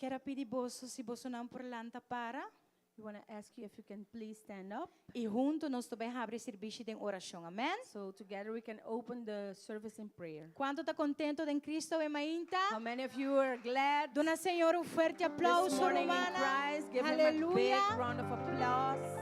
kier a pidi boso si bosonan por lanta para. We want to ask you if you can please stand up. I huntu nos ta bai habri sirbishi den orashon. Amen. So together we can open the service in prayer. Kuantu ta kontentu den Kristu awe mainta? How many of you are glad Duna Señor un fuerte this aplauso, morning in rumannan. Christ? Give him a big Aleluya. round of applause.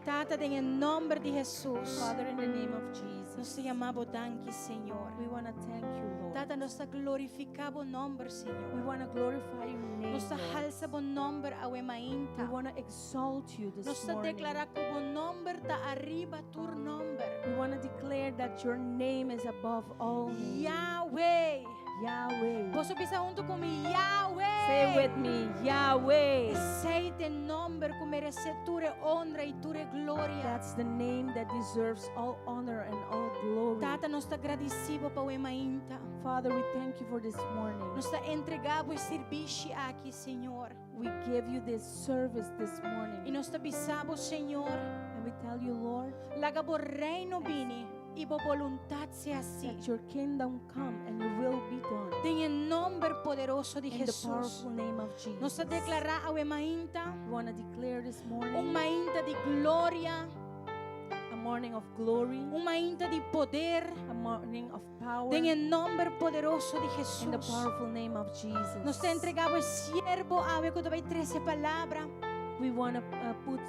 Tata, den e nòmber di Hesus, Father, in the name of nos Jesus, ta yama bo danki, Señor. we want to thank you, Lord. Tata, nos ta glorifiká bo nòmber, We Señor. want to glorify your name. Nos ta Lord. halsa bo nòmber awe We mainta. want to exalt you this Nos ta morning. deklará ku bo nòmber ta ariba tur nòmber. We want to declare that your name is above all names. Yahweh. Yahweh. Boso bisa huntu ku mi, Yahweh. Say with me, Yahweh. Esei ta e nòmber ku meresé tur e honra i tur e gloria. That's the name that deserves all honor and all glory. Tata, nos ta gradisí bo pa awe mainta. Father, we thank you for this morning. Nos ta entregá bo e sirbishi aki, Señor. We give you this service this I morning. nos ta bisa bo, Señor, And we tell you, Lord, laga bo reino bini i bo boluntat sea hasí. that your kingdom come and your will be done. Den e nòmber poderoso di In the Hesus. powerful name of Jesus. Nos ta deklará awe mainta, We want to declare this un morning mainta di gloria, a morning of glory, un mainta di poder, a morning of power. den e nòmber poderoso di In the Hesus. powerful name of Jesus. Nos ta entregá e siervo awe ku ta bai trese palabra. We want to put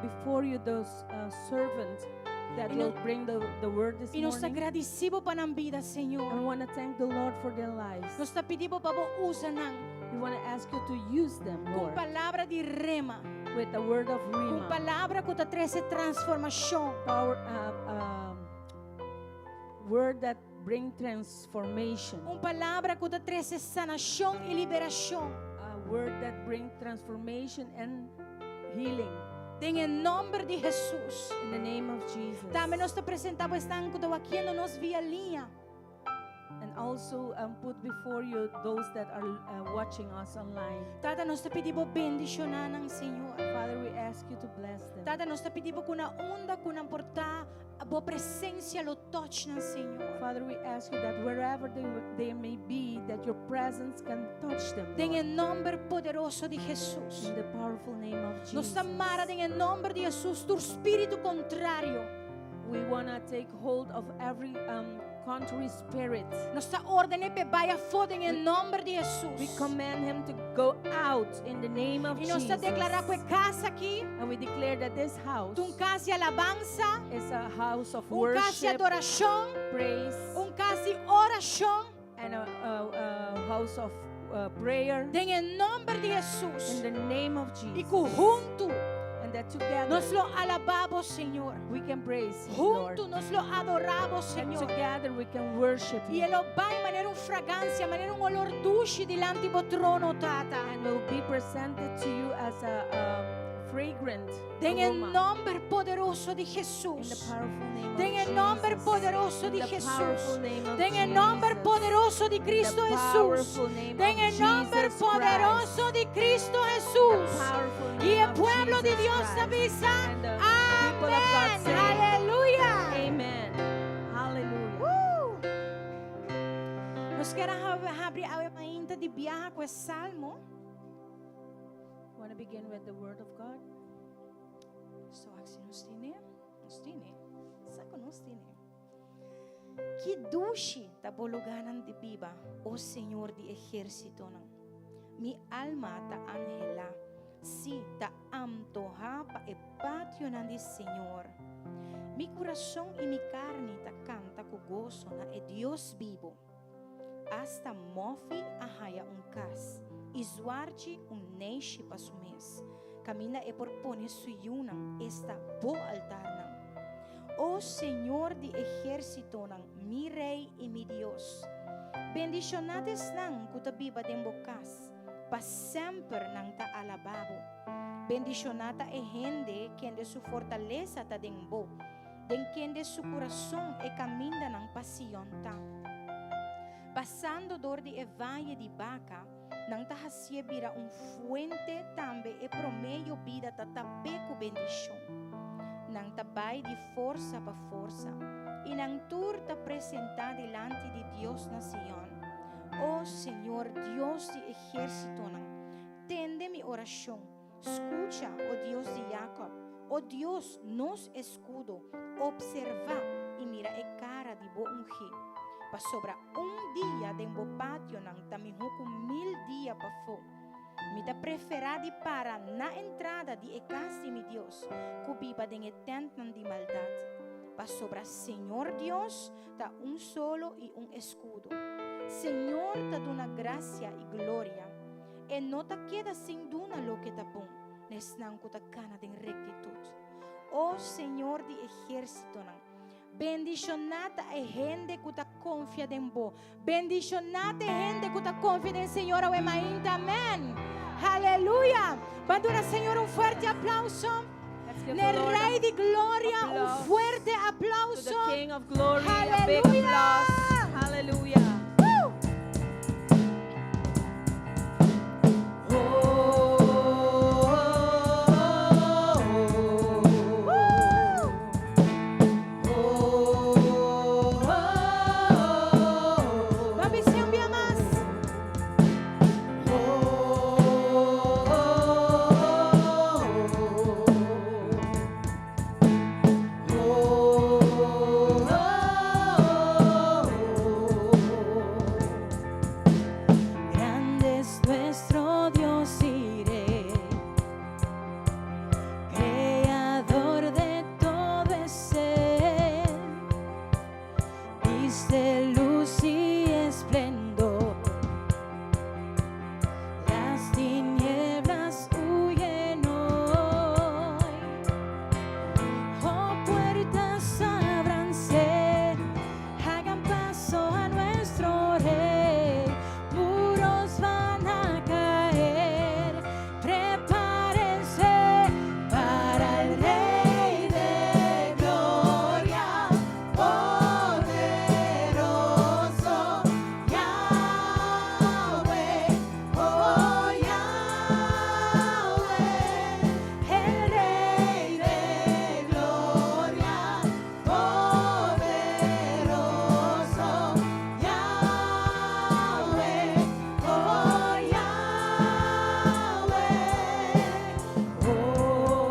before you those servants that I no- will bring the word this I nos ta morning. gradisí bo pa nan bida, And we Señor. want to thank the Lord for their lives. Nos ta pidi bo pa bo usa nan We want to ask you to use them, ku Lord, palabra di rema, with the word of ku Rhema, palabra ku ta trese transformashon. power, word that bring transformation, Un palabra ku ta trese sanashon i liberashon. a word that bring transformation and healing. Den e nòmber di Hesus. In the name of Jesus. Tambe nos ta presentá esnan ku ta wakiendo nos via liña. And also put before you those that are watching us online. Tata, nos ta pidi bo bendishoná nan, Señor. Father, we ask you to bless them. Tata, nos ta pidi bo ku na unda ku nan por ta, bo presensia lo touch nan, Señor. Father, we ask you that wherever they may be, that your presence can touch them. Den e Lord. nòmber poderoso di Hesus. In the powerful name of Jesus. Nos ta mara den e nòmber di Hesus, tur spiritu kontrario. We want to take hold of every contrary spirit. Nos ta orden'é p'e bai afó den e nòmber di We Hesus. command him to go out in the name of I nos ta Jesus. deklará ku e kas aki, And we declare that this house un kas di alabansa, is a house of un kas di worship, adorashon, praise, un kas di orashon, and a house of prayer. den e nòmber di In Hesus. the name of I Jesus. ku huntu And that together nos lo alabá bo, Señor. we can praise you, Lord. Huntu nos lo adorá bo, And Señor. together we can worship I you. e lo bai manera un fragansia, manera un oló dushi dilanti bo trono, Tata. And will be presented to you as a fragrant Den e aroma. nòmber poderoso di In the Hesus. powerful name of Den e nòmber Jesus. poderoso In di the Hesus. powerful name of Den e nòmber Jesus. poderoso di In the Kristu Hesus. powerful name Den of e nòmber Jesus Christ. poderoso di Kristu The Hesus. powerful I name e of pueblo di Jesus Dios Christ. ta bisa. And the people of God Amèn. say, Aleluya. Amen. Hallelujah. Woo! Nos ke habri awe mainta di biaha ku e salmo. Want to begin with the word of God? So, si nos tin, nos tin. Sa ku nos tin. Ki dushi ta bo lugánan di biba, o Señor di ehérsitonan. Mi alma ta anhelá, sí, ta antohá pa e pationan di Señor. Mi kurason i mi karni ta kanta ku goso na e Dios bibu. Asta mòfi a haya un kas, i zwarchi un neishi pa su mes. Kaminda e por pone su yunan, esta bo altarnan. O Señor di ehérsitonan, mi Rei i mi Dios. Bendishoná ta esnan ku ta biba den bo kas, pa semper nan ta alabá bo. Bendishoná ta e hende kende su fortalesa ta den bo, den kende su kurason e kamindanan pa Sion ta. Pasando dor di e vaye di Baka, nan ta hasié bira un fuente, tambe e promé yobida ta tap'é ku bendishon. Nan ta bai di forsa pa forsa, i nan tur ta presentá dilanti di Dios na Sion. O Señor Dios di ehérsitonan, tende mi orashon. Skucha, o Dios di Jakòb. O Dios, nos eskudo, opservá i mira e kara di bo ungí. Pasobra un dia den bo pationan ta mihó ku mil dia pafó. Mi ta preferá di para na entrada di e kas di mi Dios ku biba den e tèntnan di maldat. Pasobra Señor Dios ta un solo i un eskudo. Señor ta duna grasia i gloria. E no ta keda sin duna loke ta bon na esnan ku ta kana den rektitut. O Señor di ehérsitonan, Bendishoná ta e hende ku ta konfia den bo. Bendishoná ta e hende ku ta konfia den Señor awe mainta. Amèn. Aleluya. Ban duna Señor un fuerte aplauso. N'e Rei di Gloria un fuerte aplauso. Aleluya. Aleluya. Ban bisa un bia mas. Grande es nuestro Dios y Rey, Creador de todo es Él, diste luz y esplendor, las tinieblas huyen hoy. Oh, puertas ábranse, hagan paso a nuestro Rey, muros van a caer, prepárense para el Rey de Gloria, poderoso Yahweh, oh Yahweh, el Rey de Gloria, poderoso Yahweh, oh Yahweh, oh, oh,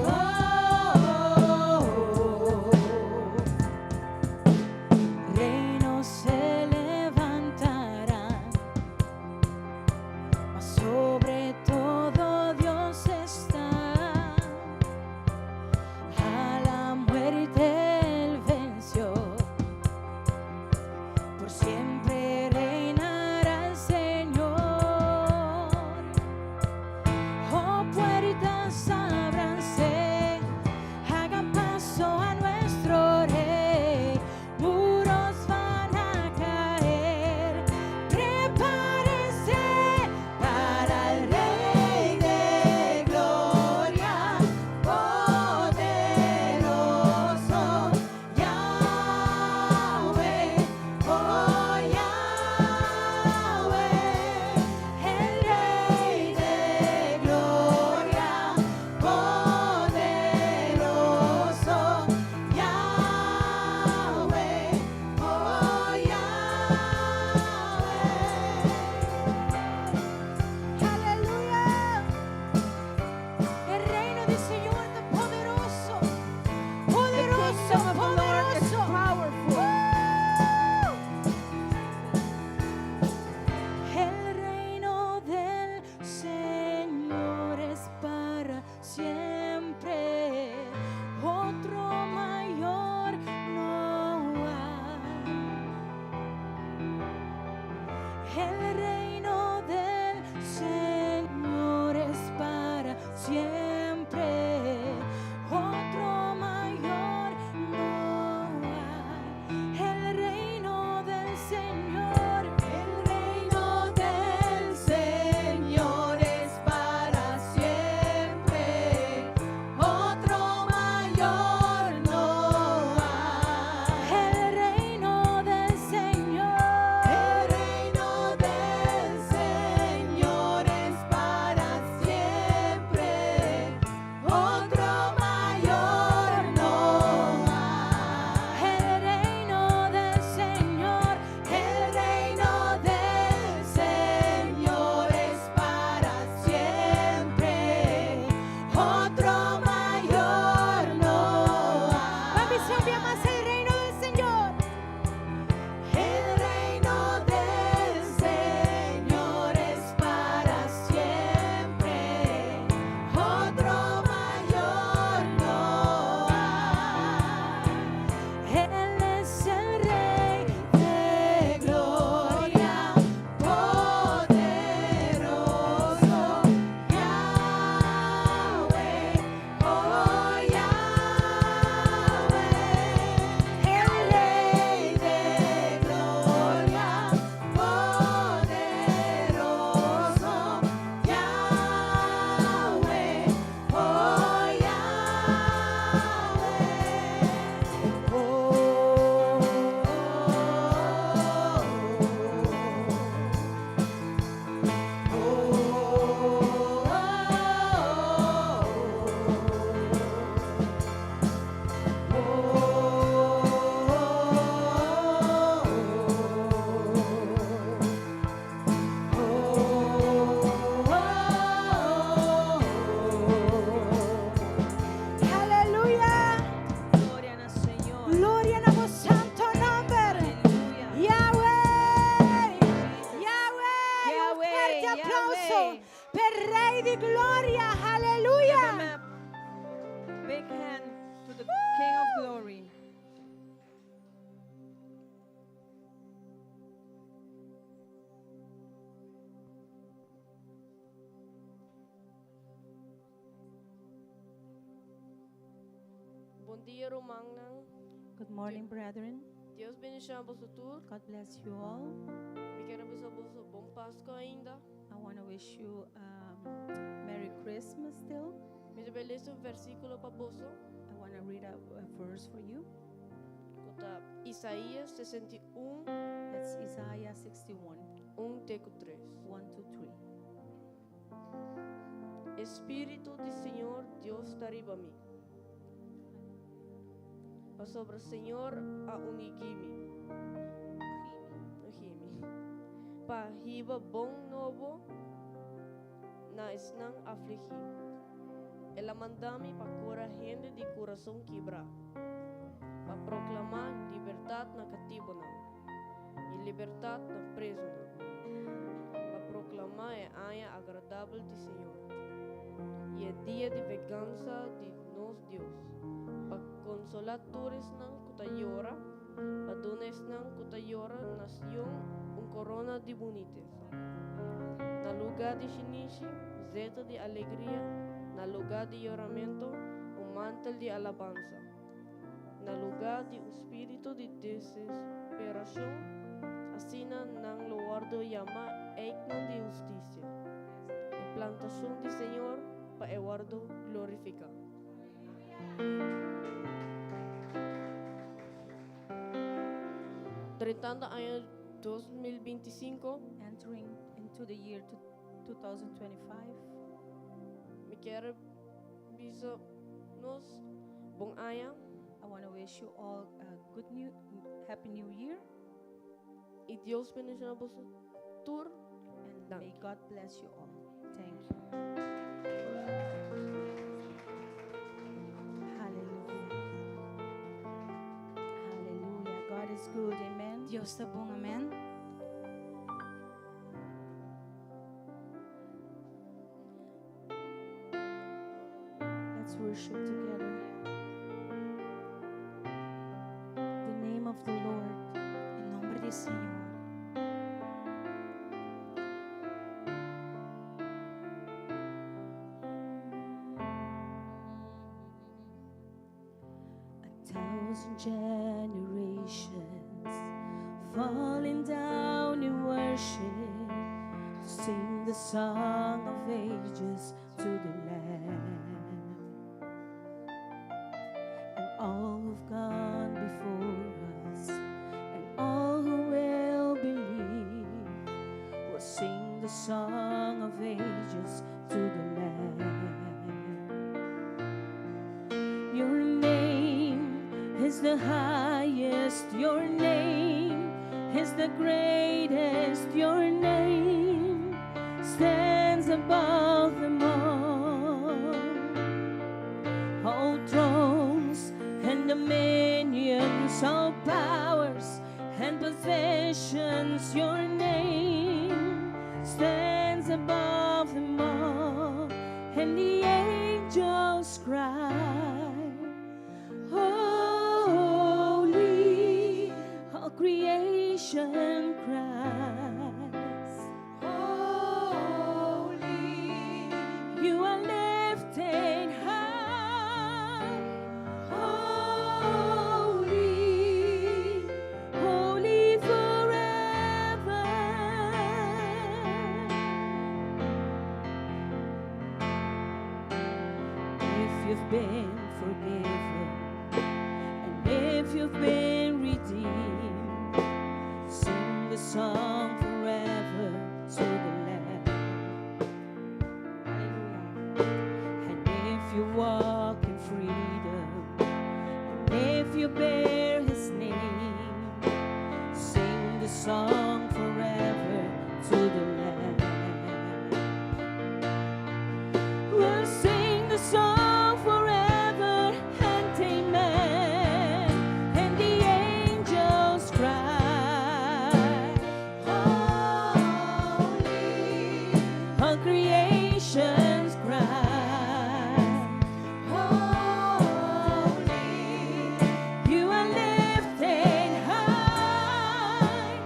oh, oh. Reinos se levantarán, mas sobre todo Dios está. A la muerte él venció, por siempre reinará el Señor. Oh, puertas ábranse, hagan paso a nuestro Rey, muros van a caer, prepárense para el Rey de Gloria, poderoso Yahweh, oh Yahweh, el Rey de Gloria, poderoso Yahweh, oh Yahweh. Aleluya. E reino di Señor ta poderoso. The Poderoso, kingdom of the Lord is poderoso. powerful. El reino del Señor es para siempre. Otro mayor no hay. El reino del Señor es para siempre. Otro mayor no hay. El reino del Señor, El reino del Señor es para siempre. Otro mayor no hay. El reino del Señor. El reino del Señor es para siempre. Bon dia, rumannan. Good morning, brethren. Dios bendishoná boso tur. God bless you all. Mi ke bisa boso bon Pasku ainda. I want to wish you Merry Christmas still. Mi ta bai lesa un versíkulo pa boso. I want to read a verse for you. Ku ta Isaías 61, That's Isaiah 61, 1 te ku 3. 1 to 3. Spiritu di Señor Dios ta riba mi. Pasobra Señor a ungi mi. Ungi mi. Pa hiba bon nobo na esnan afligí. El a manda mi pa kura hende di kurason kibrá. Pa proklamá libertat na katibunan i libertat na prezunan. Pa proklamá e aña agradabel di Señor i e dia di vengansa di nos Dios. Pa konsolá tur esnan ku ta yora, pa duna esnan ku ta yora na Sion un korona di bunitesa. Na lugá di shinishi, zeta di alegria, na lugá di yoramentu, un mantel di alabansa. Na lugá di un spiritu di desesperashon, asina nan lo wòrdu yamá eiknan di hustisia, e plantashon di Señor pa e wòrdu glorifiká. Drentando aña 2025, Entering into the year 2025, mi ke bisa nos bon aña. I want to wish you all a good new, happy new year, I Dios bendishoná boso tur. And Dank. May God bless you all. Thank you. Hallelujah. Hallelujah. God is good. Amen. Dios ta bon, amèn. Let's worship together. The name of the Lord. E nòmber di Señor. A thousand generations falling down in worship to sing the song of ages to the Lamb. And all who've gone before us, and all who will believe, will sing the song of ages to the Lamb. Your name is the highest, your name is the greatest, your name stands above them all. All thrones and dominions, all powers and positions, your name stands above them all. And the angels cry, "Holy," all creation cries, "Holy." You are lifted high, holy, holy forever. If you've been forgiven and if you've been redeemed, sing the song forever to the Lamb. Hallelujah. And if you walk in freedom, and if you bear his name, sing the song forever to the Lamb. We'll sing the song forever and amen. And the angels cry, "Holy." All creations cry, "Holy." You are lifted high.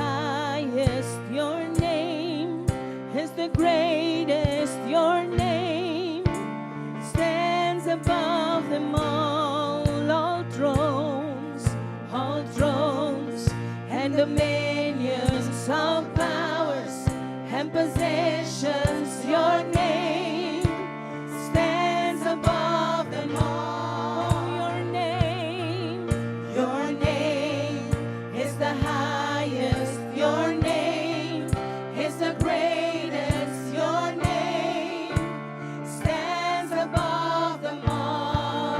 Highest, your name is the greatest, your name stands above them all thrones and dominions, all powers and positions. Your name stands above them all. Your name is the highest. Your name is the greatest. Your name stands above them all.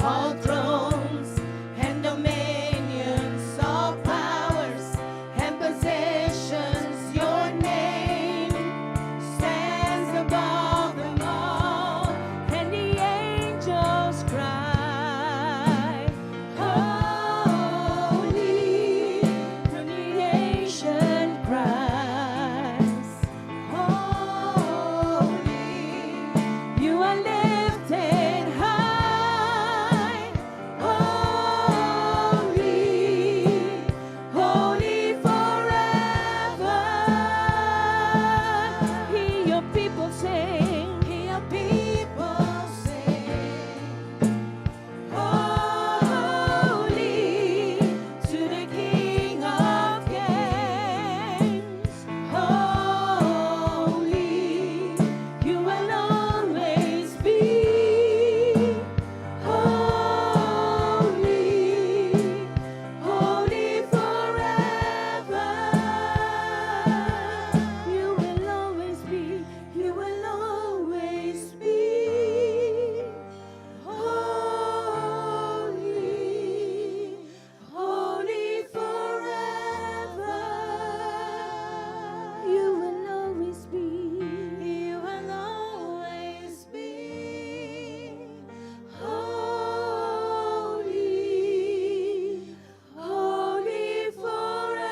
All thrones and dominions, all powers and positions. Your name stands above them all, and the angels cry, "Holy." Creation cries, "Holy." You are lifted high, holy, holy forever. Hear your people sing, Hear your people sing. Holy to the King of Kings. Holy, you will always be. Holy, holy forever. You will always be, you will always be. Holy, holy forever. You will always be. You will always be holy, holy forever.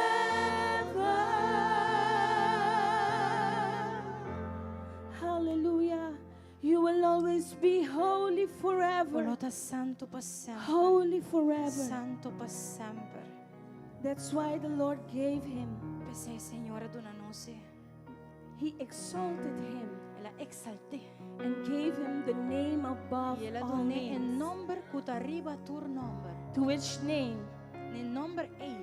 Hallelujah. You will always be holy forever. Bo ta santu pa semper. Holy forever. Santu pa semper. That's why the Lord gave him. P'esei Señor a duna nos. He exalted him El a eksalt'é. And gave him the name above I el a all dun'é e names. nòmber ku ta riba tur nòmber. To which name E nòmber ei.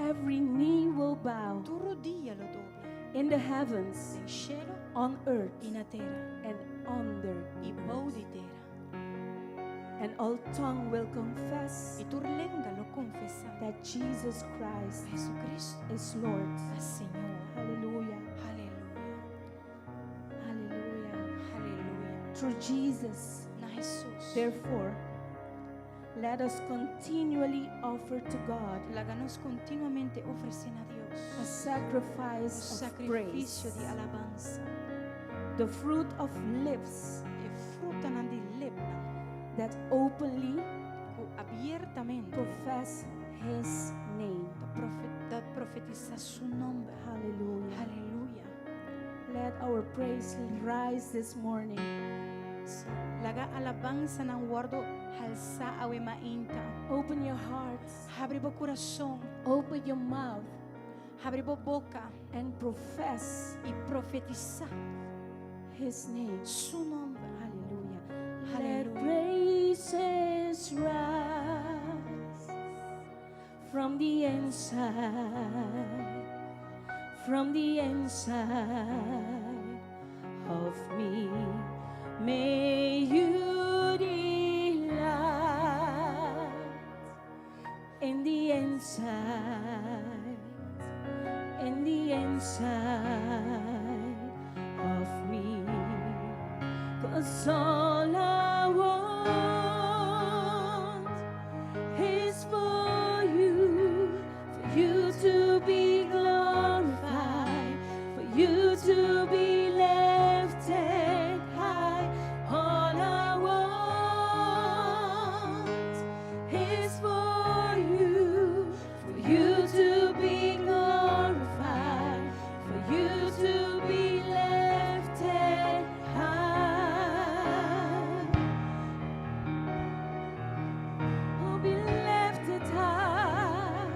Every knee will bow Tur rudia lo dobla. In the heavens, Den shelu on earth, i na tera. And under I bou di tera. And all tongue will confess I tur lenga lo konfesá. That Jesus Christ Jesucristo is Lord. Ta Señor. Hallelujah. Aleluya. Hallelujah. Aleluya. Through Jesus, Na Jesus. Therefore, let us continually offer to God Laga nos kontinuamente ofresé na Dios a sacrifice of praise, Sakrifisio di alabansa. The fruit of lips E frutanan di lepnan. That openly Ku abiertamente profess His name. Ta profetisá su nòmber. Hallelujah. Aleluya. Let our praise rise this morning. Laga alabansanan wòrdu halsá awe mainta. Open your hearts, Habri bo kurason. Open your mouth, Habri bo boka. And profess I profetisá His name. Su nòmber. Hallelujah. Let Hallelujah. praises rise from the inside, from the inside of me. May you delight in the inside, in the inside of me. 'Cause all I want is for you to be glorified, for you to be lifted high. All I want is for you to be glorified, for you to be lifted high. Oh, be lifted high.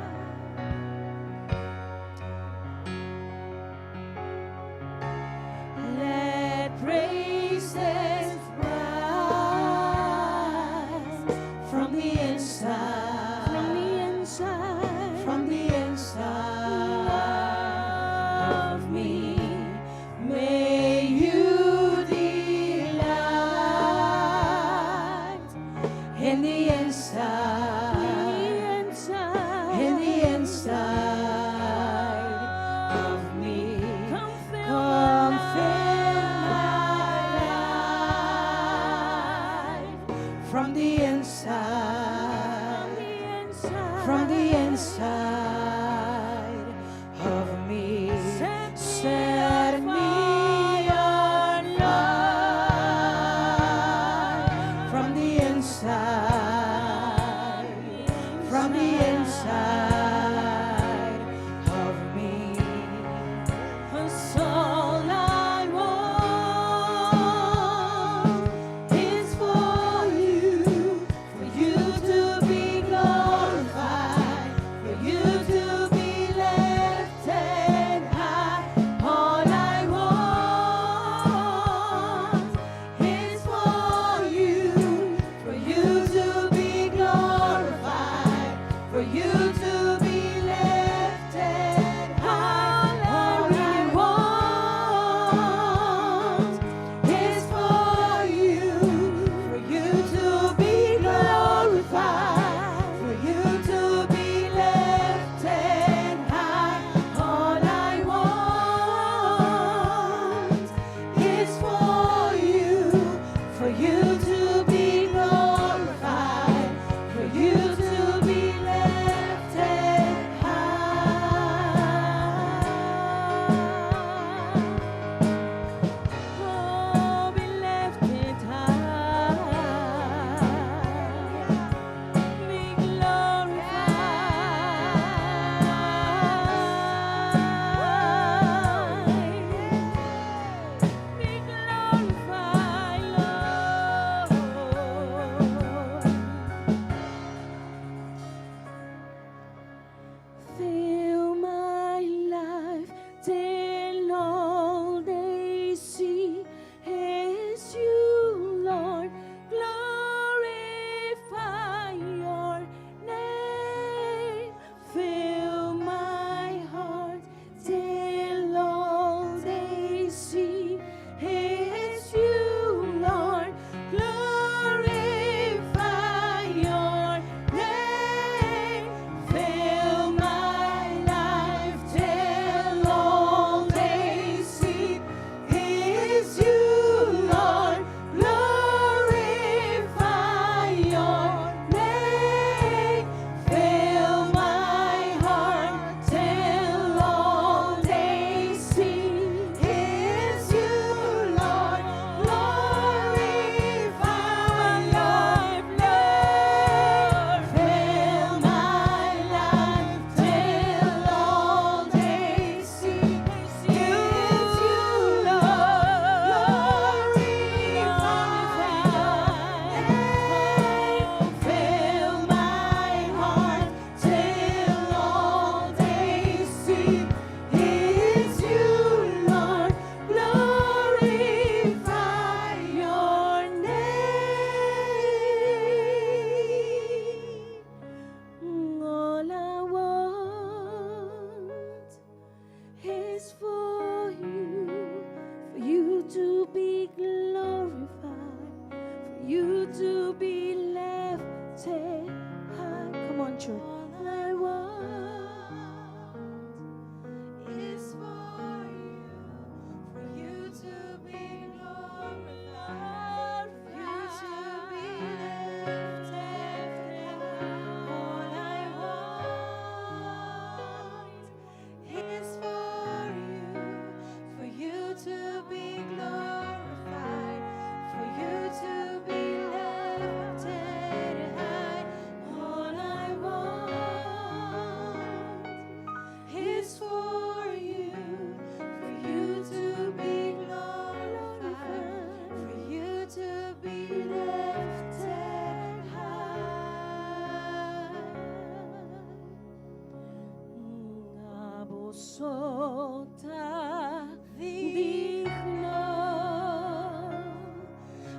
Boso ta digno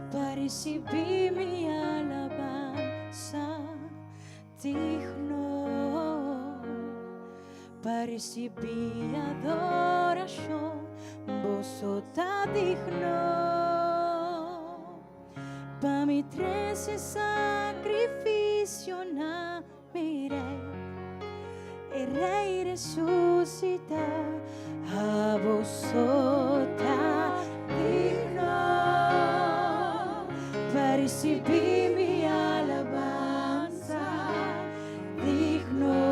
pa risibí mi alabansa, digno pa risibí adorashon. Boso ta digno pa mi trese sakrifisio na mi Rei, e Rei resusitá. Abo so ta digno pa risibí mi alabansa, digno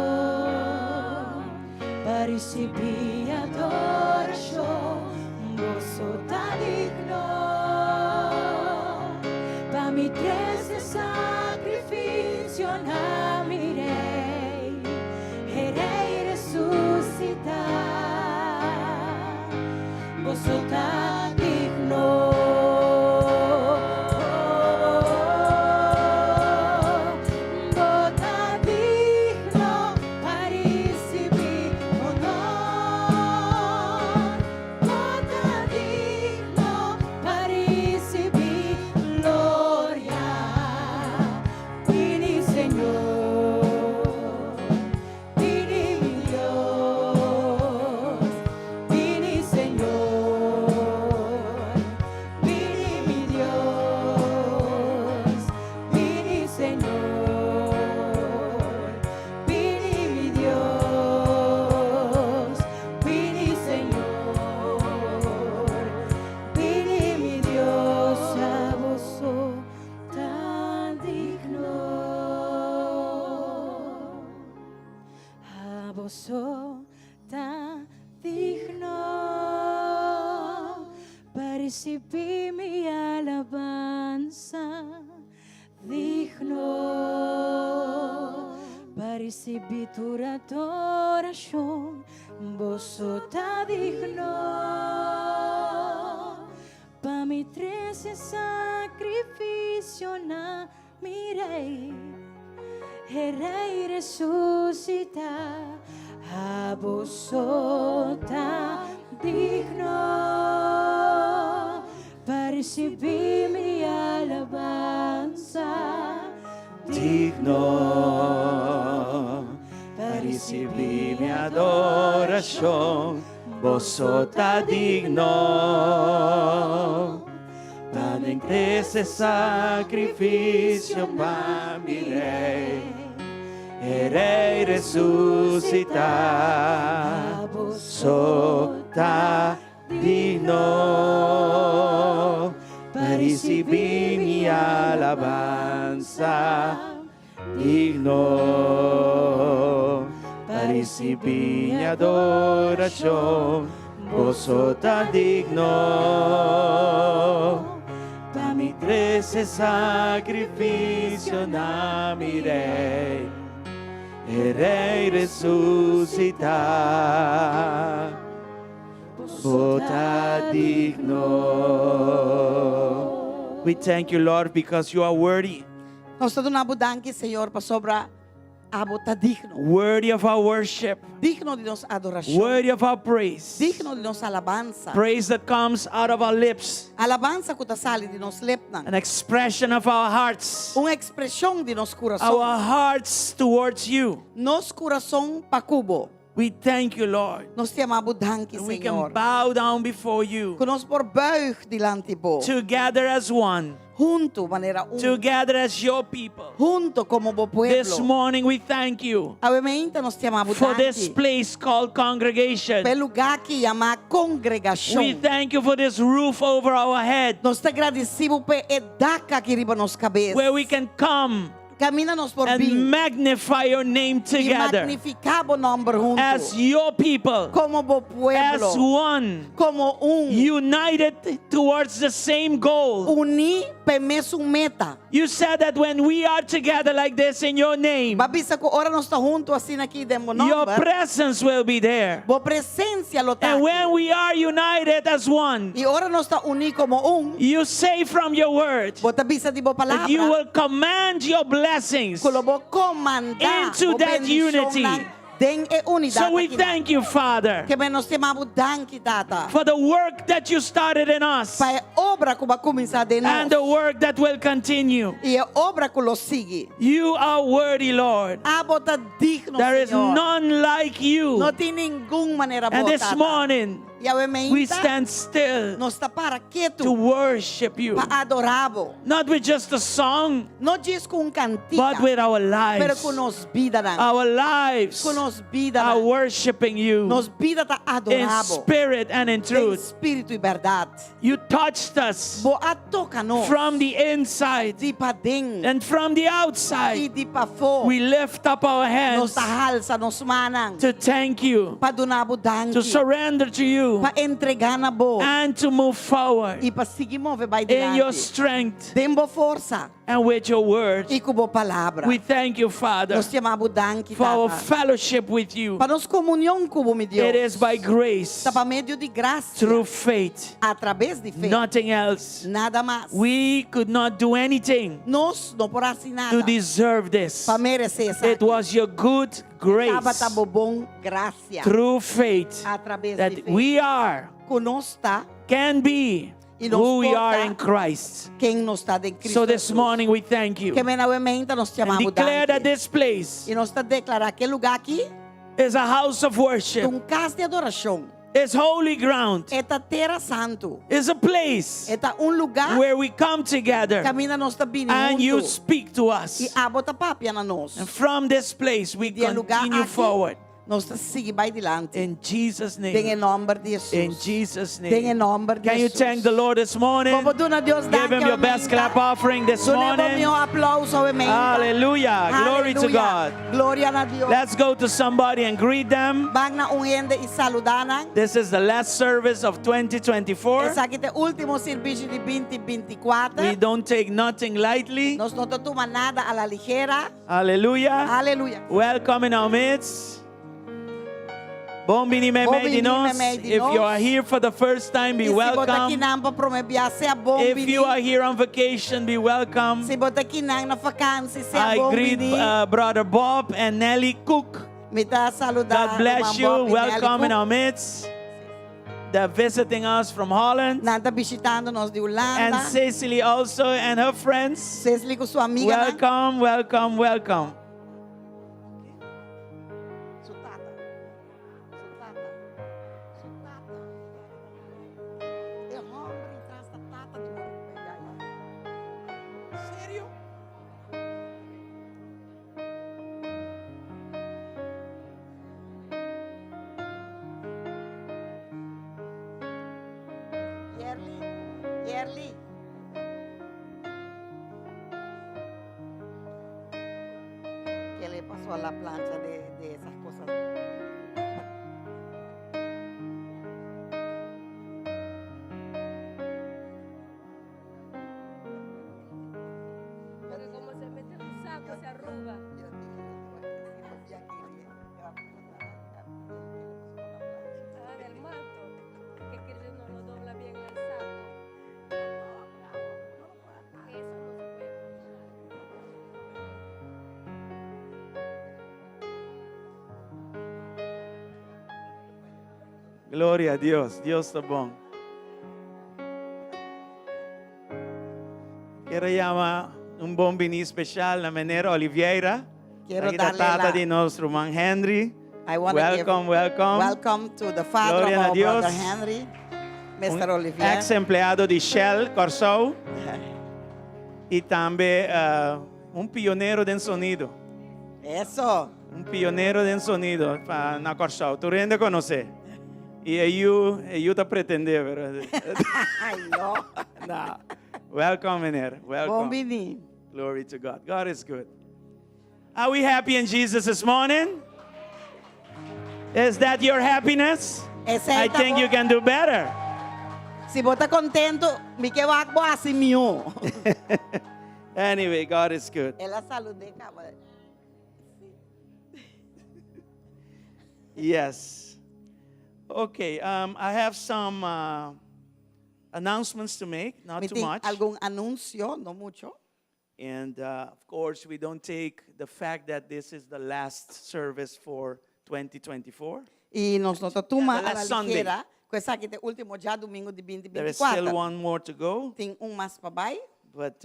pa risibí adorashon. Boso ta digno pa mi trese sakrifisio na mi Rei, e Rei resusitá. Boso ta digno. Bo ta digno pa risibí honor. Bo ta digno pa risibí gloria. Bini Señor, bini mi Dios, bini Señor, bini mi Dios, bini Señor, bini mi Dios, bini Señor, bini mi Dios, abo so ta digno. Abo so ta digno pa risibí mi alabansa, digno pa risibí tur adorashon. Bo so ta digno pa mi trese sakrifisio na mi Rei, e Rei resusitá. Abo so ta digno pa risibí mi alabansa, Digno pa risibí mi adorashon. Bo so ta digno pa mi trese sakrifisio pa mi Rei, e Rei resusitá. Abo So ta digno pa risibí mi alabansa, digno pa risibí mi adorashon. Bo so ta digno pa mi trese sakrifisio na mi Rei, e Rei resusitá. Bo ta digno. We thank you, Lord, because you are worthy, Nos ta duna danki, Señor, pasobra abo ta digno. Worthy of our worship, Digno di nos adorashon. Worthy of our praise. Digno di nos alabansa. Praise that comes out of our lips, Alabansa ku ta sali di nos lepnan. An expression of our hearts, Un ekspreshon di nos kurason. Our hearts towards you. Nos kurason pa ku bo. We thank you, Lord. Nos ta yama bo danki, And we can Señor. Bow down before you Ku nos por buig dilanti bo. Together as one, Huntu, manera un. Together as your people. Huntu komo bo This pueblo. Morning we thank you Awe mainta nos ta yama bo for this danki. Place called congregation. Pa e lugá ku yama kongregashon. We thank you for this roof over our head Nos ta gradisido pa e dak aki riba nos kabes. Where we can come Kaminda nos por and bin. Magnify your name I together magnifiká bo nòmber huntu. As your people, Komo bo as pueblo. One, Komo un. United towards the same goal. Uní pa mesun meta. You said that when we are together like this in your name, Bo a bisa ku ora nos ta huntu asina aki den bo your nòmber. Presence will be there. Bo presensia lo ta. And when we are united as one, I ora nos ta uní komo un. You say from your word Bo ta bisa di bo that you palabra. Will command your blessings Ku lo bo komandá into bo that bendishon unity. Nan. Den e unidat So we aki nan. thank you, Father, Ke men nos ta yama bo danki, Tata. for the work that you started in us Pa e obra ku bo a kuminsá den and nos. the work that will continue. I e obra ku lo sigui. You are worthy, Lord. Abo ta digno, There is Señor. none like you. No tin ningun manera And bo, this Tata. morning, I awe we mainta, stand still nos ta para ketu to worship you. pa adorá bo. Not with just a song, No djis ku un kantika, but with our pero lives. ku nos bidanan. Our lives Ku nos bida are nan. worshiping you Nos bida ta in adorá bo. spirit and in Den truth. spiritu i bèrdat. You touched us Bo a toka nos from the inside di paden and from the i outside. di pafó. We lift up our Nos hands ta halsa nos mannan to thank you, pa duna bo to danki, surrender to you, pa entregá na bo and to move forward i pa sigui move bai in your dilanti. strength Den bo forsa and with your word. i ku bo palabra. We thank you, Father, Nos ta yama bo danki, for our Tata. fellowship with you. Pa nos komunion ku bo, mi Dios. It is by grace, Ta pa medio di grasia, through faith, atraves di fe. nothing else. Nada mas. We could not do anything Nos no por hasi to nada deserve this. pa meresé esaki. It was your good grace Tabata bo bon grasia through faith atraves di that fe. we are, Ku nos ta can be I nos who we por are ta in Christ. ken nos ta den Cristo So this Jesus. morning we thank you Ke men awe mainta nos and ta yama bo declare that danki. this place I nos ta deklará ku e lugá aki is a house of worship, un kas di adorashon. is holy ground, E ta tera santu. is a place E ta un lugá where we come together kaminda nos ta bini and you huntu. speak to us. I abo ta papia na nos. And from this place we Di e lugá continue aki forward nos ta sigui bai dilanti. in Jesus' Den e name. nòmber di Jesus. In Jesus' Den e name. nòmber di Can you Jesus. thank the Lord this morning? Bo por duna Dios Give danki him your best mainta. clap offering this Dun'é bo morning. mihó aplouso mainta. Hallelujah. Glory to Hallelujah. God. Gloria na Dios. Let's go to somebody and greet them. Bai na un hende i saludá nan. This is the last service of 2024. Esaki ta e último servisio di 2024. We don't take nothing lightly. Nos no ta tuma nada a la ligera. Hallelujah. Hallelujah. Welcome in our midst. Bon bini Bon meimei bini di nos. meimei di If you nos. are here for the first time, be I si bo ta welcome. akinan pa promé bia, sea bon If bini. you are here on vacation, be welcome. Si bo ta akinan na vakansi, sea I bon greet bini. Brother Bob and Nelly Cook. Mi ta saludá God bless ruman you. Bob i Nelly Welcome in Cook. our midst. They're visiting us from Holland. Nan ta bishitando nos di And Hulanda. Cecily also and her friends. Cecily ku su amiganan. Welcome, welcome, welcome. Su tata. Su tata. Su tata. E hòmber atras ta tata di bo. Serio? Yerli, Yerli. ¿Qué le pasó a la plancha de, de esas cosas? Porque como se mete en un saco, se arruga. Yo dije, yo te voy a decir, lo vi aquí, le va a preguntar a- a- qué le pasó con la plancha. Ah, del manto. Que Kirsten no lo dobla bien el saco. Eso no se puede planchar. Gloria a Dios. Dios ta bon. Ke yama un bon bini spesial na meneer Oliveira. Quiero Aki ta darle tata la- di nos ruman Henry. I wanna give Welcome, welcome. Welcome to the father Gloria of a our Dios. brother Henry, Mr. Un Olivier. Ex-empleado di Shell, Kòrsou. I tambe eh, un pionero di sonido. Eso. Un pionero di sonido pa, na Kòrsou. Tur hende konosé. I e ta pretendé, pero Ay, no. no. Welcome, meneer. Welcome. Bon bini. Glory to God. God is good. Are we happy in Jesus this morning? Is that your happiness? Ese I think you can do better. Si bo ta kontentu, mi ke wak bo hasi mihó. Anyway, God is good. El a salud'é kaba. Yes. Okay, I have some announcements to make, not Mi too tin much. algun anunsio, no muchu. And of course, we don't take the fact that this is the last service for 2024. I nos no ta tuma The last a la Sunday. ligera, ku esaki ta e último djadumingu di There is still 2024. one more to go, Tin un mas pa bai. but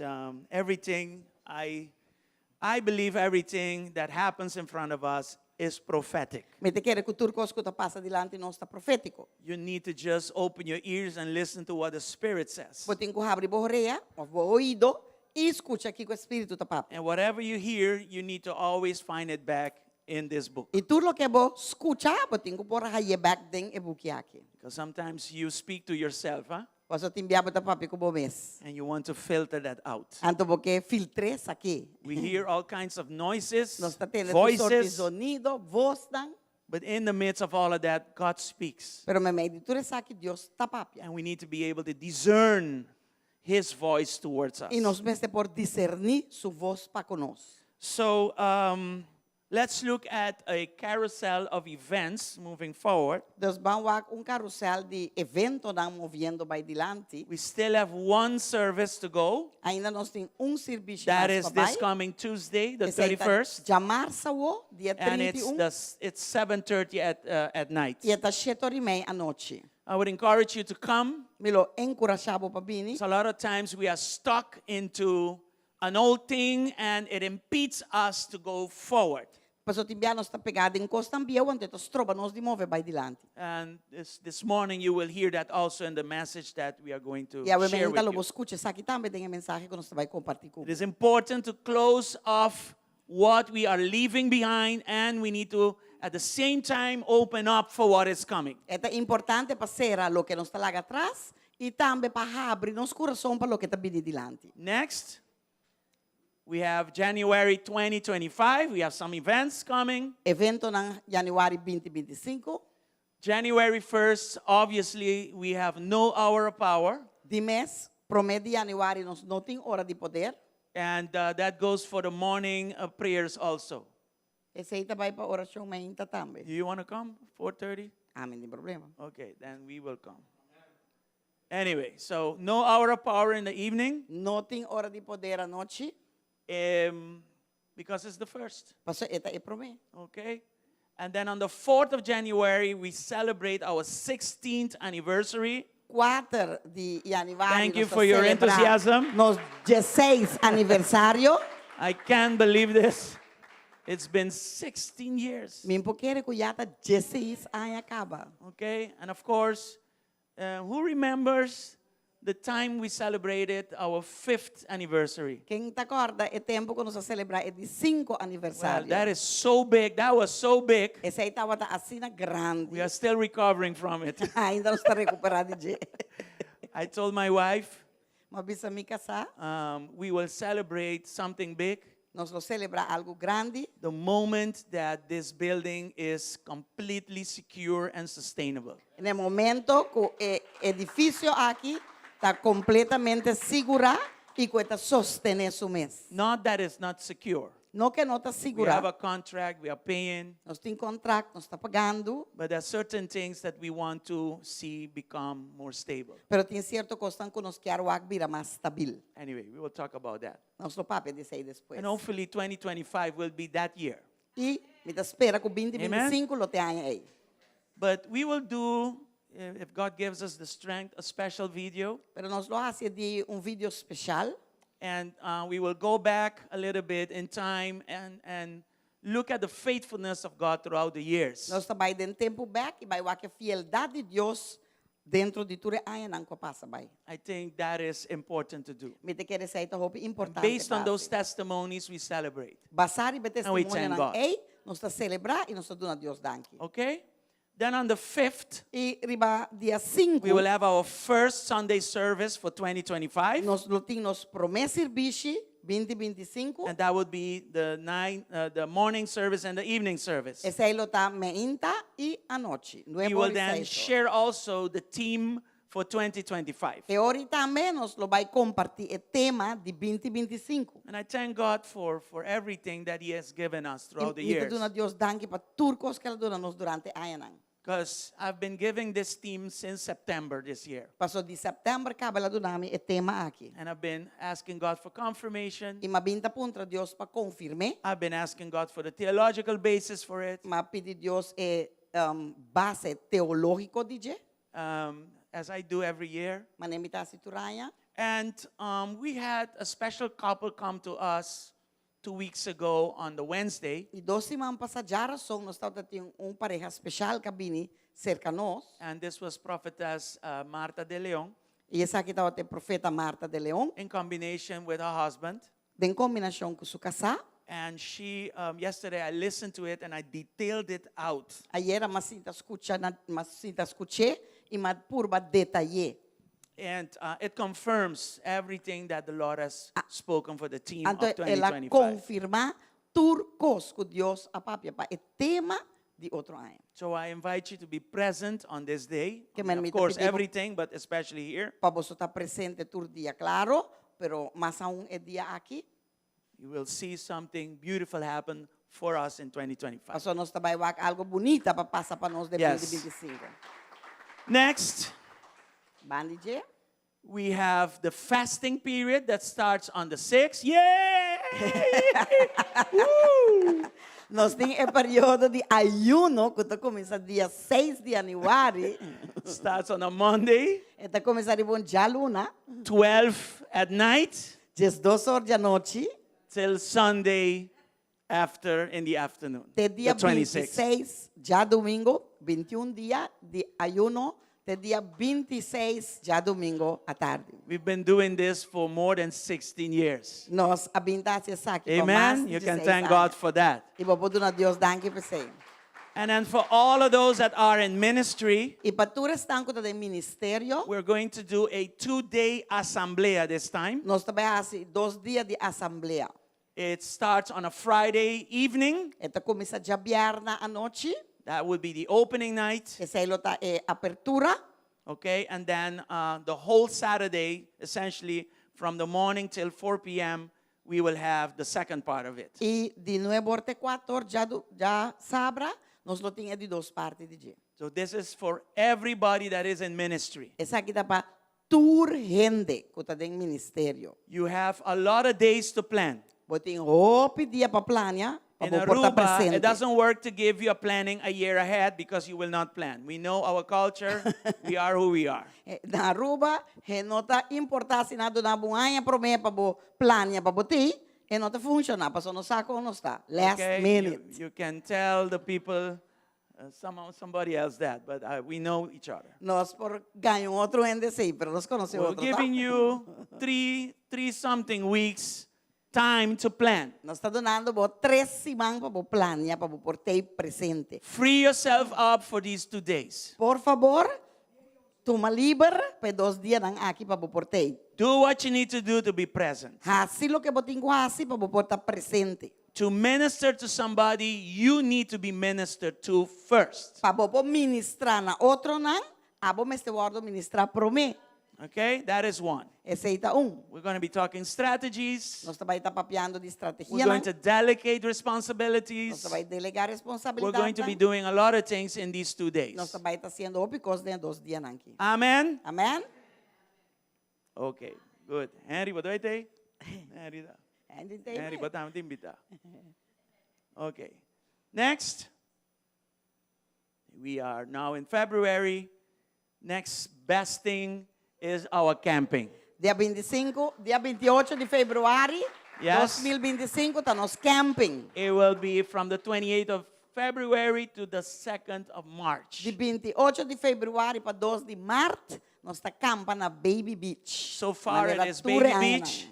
everything, I believe everything that happens in front of us is prophetic. Mi ta kere ku tur kos ku ta pasa dilanti nos ta profétiko. You need to just open your ears and listen to what the Spirit says. Bo tin ku habri bo orea, òf bo oido, i skucha kiko e Spiritu ta papia. And whatever you hear, you need to always find it back in this book. I tur loke bo skucha, bo tin ku por hañ'é bèk den e buki aki. Because sometimes you speak to yourself, huh? Paso tin bia bo ta papia ku bo mes. And you want to filter that out. Anto bo ke filtr'é esaki. We hear all kinds of noises, Nos ta tende tur sorto di voices, zonido, vosnan. but in the midst of all of that, God speaks. Pero meimei di tur esaki, Dios ta papia. And we need to be able to discern His voice towards us. I nos mester por diserní su vos pa ku nos. So let's look at a carousel of events moving forward. Dus ban wak un karusèl di eventonan moviendo bai dilanti. We still have one service to go. Ainda nos tin un sirbishi That mas is pa bai. this coming Tuesday, the Esei ta 31st. djamars awo, dia And it's, 31. the, it's 7:30 at night. I e ta shet'or i mei anochi. I would encourage you to come. Mi lo enkurashá bo pa bini. So a lot of times we are stuck into an old thing and it impedes us to go forward. Paso tin bia nos ta pegá den kosnan bieu anto e ta stroba nos di move bai dilanti. And this morning you will hear that also in the message that we are going to I awe share mainta with lo bo you. skucha esaki tambe den e mensahe ku nos ta bai kompartí ku It bo. is important to close off what we are leaving behind and we need to at the same time open up for what is coming. E ta importante pa sera loke nos ta laga atras i tambe pa habri nos kurason pa loke ta bini dilanti. Next, we have January 2025. We have some events coming. Eventonan yanüari binti 25. January 1st, obviously, we have no hour of power. Di mes, promé di yanüari nos no tin ora di poder. And that goes for the morning prayers also. Esei ta bai pa orashon mainta tambe. Do you want to come? 4:30? Ami no tin problema. Okay, then we will come. Anyway, so no hour of power in the evening. No tin ora di poder anochi. Because it's the first. Paso e ta e promé. Okay? And then on the 4th of January, we celebrate our 16th anniversary. 4 di yanüari Thank you nos ta for your selebrá enthusiasm. nos 16 aniversario. I can't believe this. It's been 16 years. Mi n'po kere ku ya ta 16 aña kaba. Okay? And of course, who remembers the time we celebrated our fifth anniversary? Ken ta kòrda e tempu ku nos a selebrá e di sinku Well, aniversario? that is so big. That was so big. Esei tabata asina grandi. We are still recovering from it. Ainda nos ta rekuperá di dje. I told my wife, M'a bisa mi kasá, we will celebrate something big nos lo selebrá algu grandi. the moment that this building is completely secure and sustainable. Na e momento ku e edifisio aki ta kompletamente sigurá i ku e ta sostené su mes. Not that it's not secure. No ku no ta We sigurá. have a contract, we are paying, Nos tin kontrakt, nos ta pagando. but there are certain things that we want to see become more stable. Pero tin sierto kosnan ku nos kier wak bira mas stabil. Anyway, we will talk about that. Nos lo papia di esei despues. And hopefully 2025 will be that year. I mi ta spera ku 2025 lo ta e aña ei. But we will do, if God gives us the strength, a special video. Pero nos lo hasi di un video spesial. And we will go back a little bit in time and look at the faithfulness of God throughout the years. Nos ta bai den tempu bèk i bai wak e fieldat di Dios dentro di tur e añanan ku a pasa bai. I think that is important to do. Mi ta kere esei ta hopi importante Based pa on those hasi. testimonies, we celebrate. Basá riba e And we thank testimonionan God. ei, nos ta selebrá i nos ta duna Dios danki. Okay? Then on the 5th, I riba dia 5, we will have our first Sunday service for 2025. nos lo tin nos promé sirbishi 2025. And that would be the nine, the morning service and the evening service. Esei lo ta meinta i anochi. We will then share also the theme for 2025. E ora tambe nos lo bai kompartí e tema di 2025. And I thank God for everything that He has given us throughout the I mi ta years. duna Dios danki pa tur kos ku El a duna nos durante añanan. Because I've been giving this theme since September this year. Paso di sèptèmber kaba el a duna mi e tema aki. And I've been asking God for confirmation. I m'a bin ta puntra Dios pa konfirm'é. I've been asking God for the theological basis for it. M'a pidi Dios e base teológiko di dje. As I do every year. Manera mi ta hasi tur aña. And we had a special couple come to us 2 weeks ago on the Wednesday. I 2 siman pasá djarason nos tabata tin un pareha spesial ku a bini serka nos. And this was Prophetess Marta de Leon I esaki tabata profeta Marta de Leon. In combination with her husband. Den kombinashon ku su kasá. And she, yesterday I listened to it and I detailed it out. Ayera m'a sinta skucha, m'a sinta skuch'é i m'a purba detay'é. And it confirms everything that the Lord has spoken for the theme of Anto el a 2025. Konfirmá tur kos ku Dios a papia pa e tema di otro aña. So I invite you to be present on this day. Ke I mean, men of course, mi ta pidi bo- everything, but especially here. Pa bo ta presente tur dia, klaro, pero mas aún e dia aki. You will see something beautiful happen for us in 2025. Paso nos ta bai wak algu bunita pa pasa pa nos den 2025. Next, Banda di dje. We have the fasting period that starts on the 6th. Yay! Woo! Nos tin e periodo di ayuno ku ta kuminsá dia 6 di yanüari. Starts on a Monday, E ta kuminsá riba un djaluna, 12 at night, 12 or di anochi, till Sunday after in the afternoon. Te dia The 26th. 26, djadumingu, 21 dia di ayuno, te dia 26, djadumingu atardi. We've been doing this for more than 16 years. Nos a bin ta hasi esaki pa mas Amen. di You can 16 thank aña. God for that. I bo por duna Dios danki pa esei. And then for all of those that are in ministry, I pa tur esnan ku ta den ministerio, we're going to do a 2-day asamblea this time. Nos ta bai hasi 2 dia di asamblea. It starts on a Friday evening. E ta kuminsá djabièrnè anochi. That would be the opening night. Esei lo ta e apertura. Okay, and then the whole Saturday, essentially from the morning till 4 p.m., we will have the second part of it. I di 9 or te 4 djasabra, nos lo tin e di 2 parti di dje. So this is for everybody that is in ministry. Esaki ta pa tur hende ku ta den ministerio. You have a lot of days to plan. Bo tin hopi dia pa plania, pa In bo por ta Aruba, presente. it doesn't work to give you a planning a year ahead because you will not plan. We know our culture. We are who we are. Na Aruba, e no ta importá si nan duna bo un aña promé pa bo plania pa bo t'ei, e no ta funshoná, paso nos sa kon nos ta. Last Okay? minute. You can tell the people, somebody else that, but we know each other. Nos por gaña un otro hende sí, pero nos konosé We're otro. Ta? giving you three something weeks time to plan. Nos ta dunando bo 3 siman pa bo plania, pa bo por ta presente. Free yourself up for these 2 days. Por fabor, tuma liber pa e 2 dianan aki pa bo por t'ei. Do what you need to do to be present. Hasi loke bo tin ku hasi pa bo por ta presente. To minister to somebody, you need to be ministered to first. Pa bo por ministrá na otronan, abo mester wòrdu ministrá promé. Okay? That is one. Esei ta un. We're going to be talking strategies. Nos ta bai ta papiando di strategia. We're going to delegate Nos responsibilities. ta bai delegá We're responsabilidat. going to be doing a lot of things in these 2 days. Nos ta bai ta hasiendo hopi kos den 2 dianan aki. Amen? Amèn? Okay, good. Henry, what do I say? Henry, da. Henry, Henry, bo ta invitá. Okay. Next. We are now in February. Next best thing is our camping. Dia 25, dia 28 di febrüari, 2025, ta nos camping. It will be from the 28th of February to the 2nd of March. Di 28 di febrüari pa 2 di mart, nos ta kampa na Baby Beach. So far it Manera is tur Baby aña. Beach.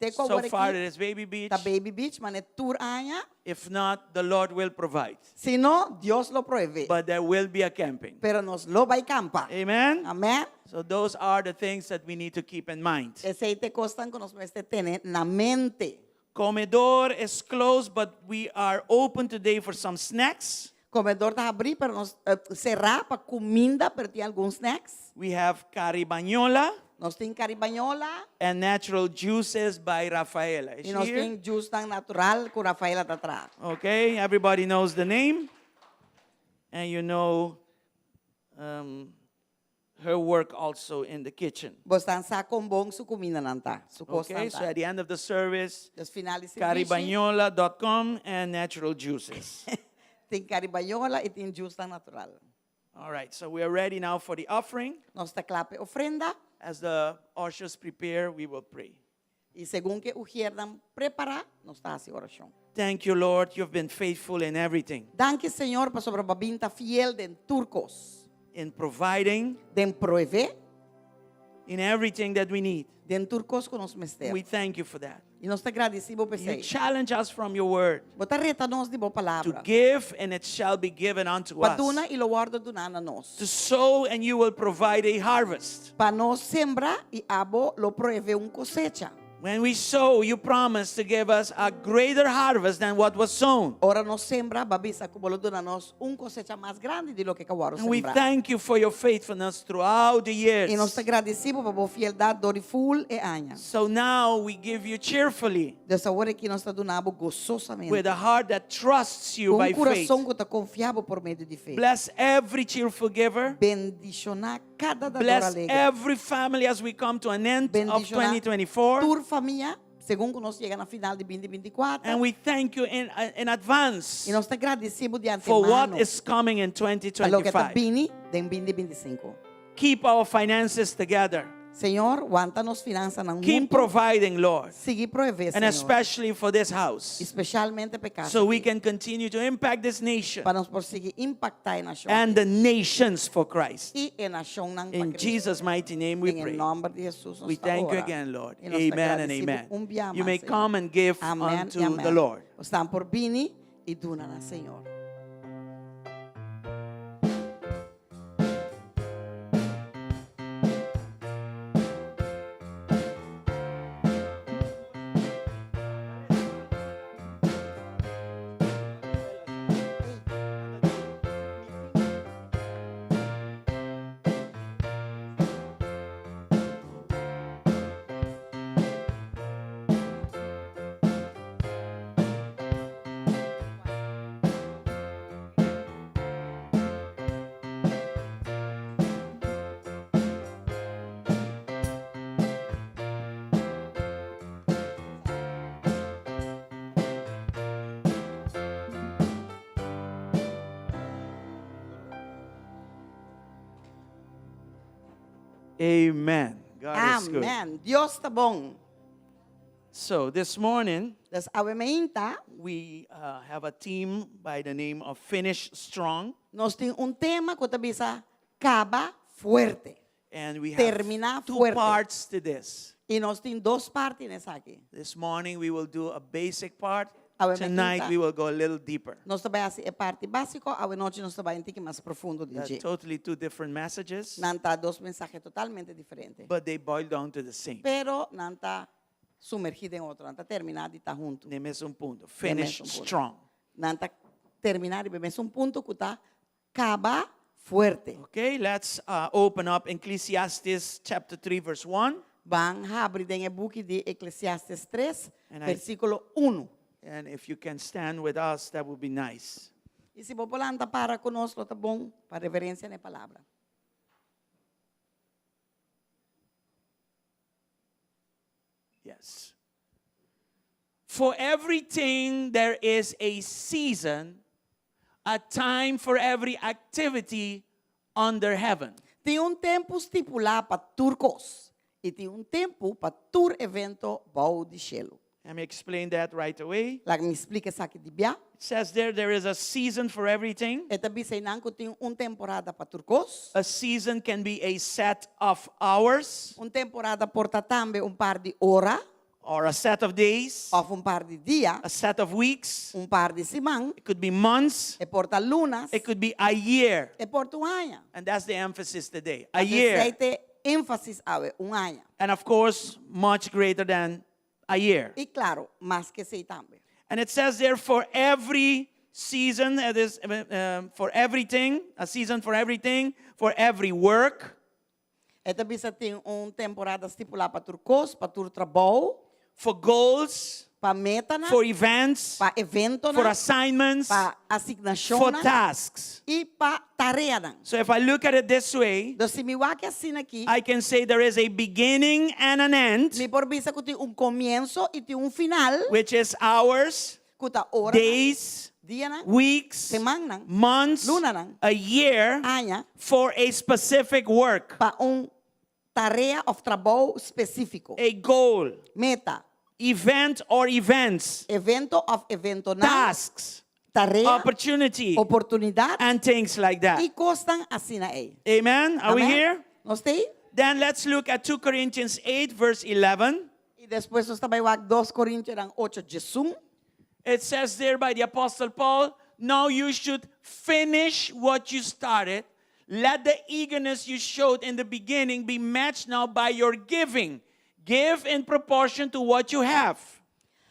Te So far it is Baby Beach. Ta Baby Beach, manera tur aña. If not, the Lord will provide. Si no, Dios lo proveé. But there will be a camping. Pero nos lo bai kampa. Amen? Amèn? So those are the things that we need to keep in mind. Esei ta e kosnan ku nos mester tene na mente. Comedor is closed, but we are open today for some snacks. Komedor ta habrí, pero nos será pa kuminda, pero tin algun snacks. We have caribañola Nos tin caribañola and natural juices by Rafaela. Is i she nos here? tin juice tan natural ku Rafaela ta traha. Okay, everybody knows the name. And you know her work also in the kitchen. Bosnan sa kon bon su kumindanan ta, su kosnan Okay, so ta. at the end of the service, Dus final di servishi, caribañola.com and natural juices. tin Caribañola i tin juicenan natural. All right, so we are ready now for the offering. Nos ta kla p'e ofrenda As the ushers prepare, we will pray. i segun ku e ujiernan prepará, nos ta hasi orashon. Thank you, Lord. You've been faithful in everything. Danki, Señor, pasobra bo a bin ta fiel den tur kos. In providing. Den proveé. In everything that we need. Den tur kos ku nos mester. We thank you for that. I nos ta gradisí bo p'esei. You challenge us from your word. Bo ta reta nos di bo palabra. To give and it shall be given unto Pa us. duna i lo wòrdu duná na nos. To sow and you will provide a harvest. Pa nos sembra i abo lo proveé un kosecha. When we sow, you promise to give us a greater harvest than what was sown. Ora nos sembra, bo a bisa ku bo lo duna nos un kosecha mas grandi di loke ku a wòrdu And we sembrá. thank you for your faithfulness throughout the years. I nos ta gradisí bo pa bo fieldat dor di ful e aña. So now we give you cheerfully. Dus awor aki nos ta duna bo gososamente. With a heart that trusts you Ku un by faith. kurason ku ta konfia bo por medio di fe. Bless every cheerful giver. Bendishoná Kada dador Bless alegre. every family as we come to an end of Bendishoná 2024. tur famia segun ku nos yega na final di 2024. And we thank you in, in advance I nos ta gradisí bo di for what antemano is coming in pa loke ta 2025. bini den 2025. Keep our finances together. Señor, wanta nos finansanan Keep huntu. providing, Lord. Sigui proveé, And Señor. especially for this house. Especialmente pa e kas So we aki. can continue to impact this nation Pa nos por sigui impaktá e nashon and aki. the nations for Christ. I e nashonnan pa In Cristo. Jesus' mighty name we Den e pray. nòmber di Hesus nos We ta thank you ora. again, Lord. I nos ta Amen and gradisí bo amen. un bia You mas, may Señor. come and give Amen unto i amen. the Lord. Bosnan por bini i duna na Señor. Amen. God is good. Amen. Dios ta bon. So this morning, Dus awe meinta, we uh, have a team by the name of Finish Strong. Nos tin un tema ku ta bisa Kaba Fuerte. And we have Terminá two fuerte. parts to this. I nos tin dos parti na esaki. This morning we will do a basic part. Awe Tonight mainta. we will go a little deeper. Nos ta bai hasi e parti básiko, awe nochi nos ta bai un tiki mas profundo den They're dje. totally two different messages, Nan ta dos mensahe totalmente diferente. but they boil down to the same. Pero nan ta sumergí den otro, nan ta terminá di ta huntu. Den mesun punto. Den Finish mesun punto. strong. Nan ta terminá riba e mesun punto ku ta kaba fuerte. Okay, let's uh, open up Ecclesiastes chapter 3 verse 1. Ban habri den e buki di Eklesiastes 3, And I- versíkulo 1. And if you can stand with us, that would be nice. I si bo por lanta para ku nos, lo ta bon pa reverensia na e palabra. Yes. For everything there is a season, a time for every activity under heaven. Tin un tempu stipulá pa tur kos, i tin un tempu pa tur evento bou di shelu. Let me explain that right away. Laga mi splika esaki di bia. It says there there is a season for everything. E ta bisa einan ku tin un temporada pa tur kos. A season can be a set of hours Un temporada por ta tambe un par di ora. or a set of days, Òf un par di dia. a set of weeks. Un par di siman. It could be months. E por ta lunas. It could be a year. E por ta un aña. And that's the emphasis today. A Anto year. esei ta e énfasis awe, un aña. And of course, much greater than a year. I klaro, mas ku esei tambe. And it says there for every season, it is, for everything, a season for everything, for every work. E ta bisa tin un temporada stipulá pa tur kos, pa tur trabou. For goals. Pa metanan, for events, pa eventonan, for assignments, pa for asignashonnan tasks. i pa tareanan. So if I look at it this way, Dus si mi wak asina aki, I can say there is a beginning and an end, mi por bisa ku tin un komienso i tin un final, which is hours, ku ta oranan, days, dianan, weeks, simannan, months, lunanan, a year aña, for a specific work, pa un tarea òf trabou spesífiko, a goal, meta, event or events, evento òf eventonan, tasks, tarea, opportunity, oportunidat and things like that. i kosnan asina ei. Amen. Are we Amen? here? Nos t'ei? Then let's look at 2 Corinthians 8, verse 11. I despues nos ta bai wak 2 Korintionan 8, 11. It says there by the Apostle Paul, now you should finish what you started. Let the eagerness you showed in the beginning be matched now by your giving. Give in proportion to what you have.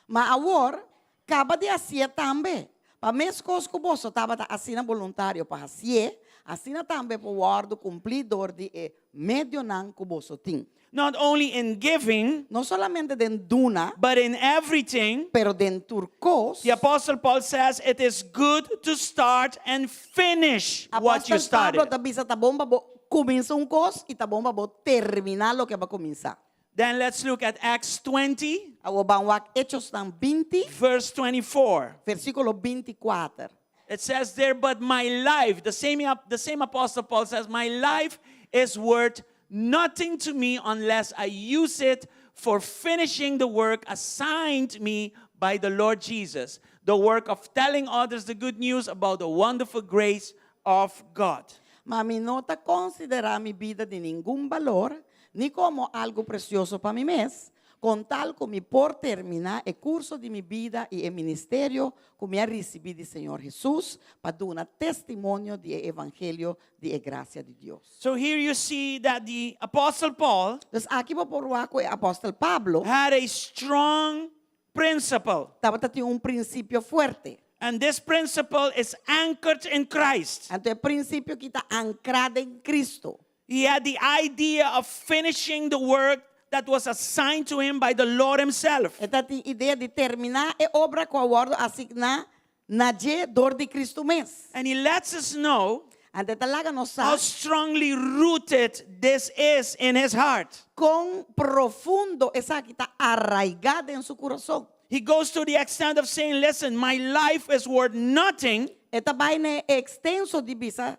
Ma awor, kaba di hasié tambe. Pa meskos ku boso tabata asina boluntario pa hasié, asina tambe por wòrdu kumplí dor di e medionan ku boso tin. Not only in giving, No solamente den duna, but in everything. pero den tur kos. The Apostle Paul says it is good to start and finish what you Apòstel Pablo started. ta bisa ta bon pa bo kuminsá un kos i ta bon pa bo terminá loke bo a kuminsá. Then let's look at Acts 20, Awor ban wak Hechosnan 20, verse 24. versíkulo 24. It says there, but my life, the same, the same Apostle Paul says, my life is worth nothing to me unless I use it for finishing the work assigned me by the Lord Jesus, the work of telling others the good news about the wonderful grace of God. Ma mi no ta konsiderá mi bida di ningun balor, ni komo algu presioso pa mi mes, kon tal ku mi por terminá e kurso di mi bida i e ministerio ku mi a risibí di Señor Hesus pa duna testimonio di e evangelio di e grasia di Dios. So here you see that the Apostle Paul Dus aki bo por wak ku e Apòstel Pablo had a strong principle. tabata tin un prinsipio fuerte. And this principle is anchored in Christ. Anto e prinsipio aki ta ankrá den Kristu. He had the idea of finishing the work that was assigned to him by the Lord himself. E tabatin idea di terminá e obra ku a wòrdu asigná na dje dor di Kristu mes. And he lets us know Anto e ta laga nos how sa strongly rooted this is in his heart. kon profundo esaki ta arraigá den su kurason. He goes to the extent of saying, Listen, my life is worth nothing E ta bai na e ekstenso di bisa,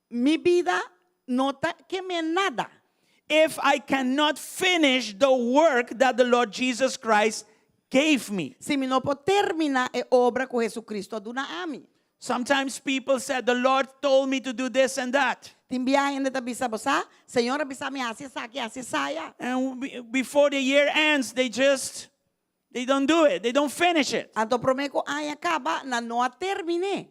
Mi bida no ta ke men nada. If I cannot finish the work that the Lord Jesus Christ gave me. Si mi no por terminá e obra ku Jesucristo a duna ami. Sometimes people said, The Lord told me to do this and that. Tin biaha hende ta bisa, Bo sa, Señor a bisa mi hasi esaki, hasi esaya. And before the year ends, they just, they don't do it. They don't finish it. Anto promé ku aña kaba, nan no a termin'é.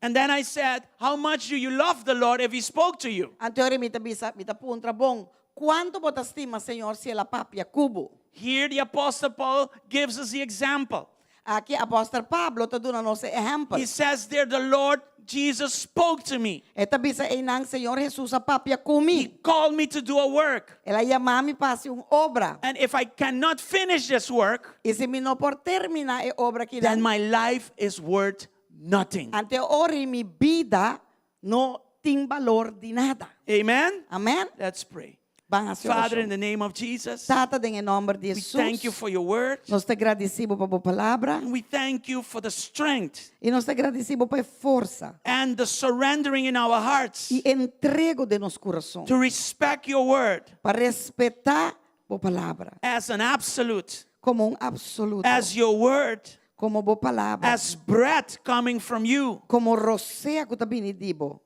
And then I said, How much do you love the Lord if he spoke to you? Anto ora mi ta bisa, mi ta puntra, Bon, kuantu bo ta stima Señor si el a papia ku bo? Here the Apostle Paul gives us the example. Aki Apòstel Pablo ta duna nos e ehèmpel. He says there, the Lord Jesus spoke to me. E ta bisa einan, Señor Hesus a papia ku mi. He called me to do a work. El a yama mi pa hasi un obra. And if I cannot finish this work, I si mi no por terminá e obra akinan, then my life is worth nothing. Anto e ora ei mi bida no tin balor di nada. Amen? Amen? Let's pray. Ban hasi Father, in orashon. the name of Jesus, Tata, den e nòmber di we Hesus, thank you for your word. nos ta gradisí bo pa bo palabra. And we thank you for the strength I nos ta gradisí bo pa e forsa and the surrendering in our hearts i entrego den nos kurason to respect your word pa respetá bo palabra as an absolute, komo un absoluto, as your word, komo bo palabra, as breath coming from you. komo rosea ku ta bini di bo.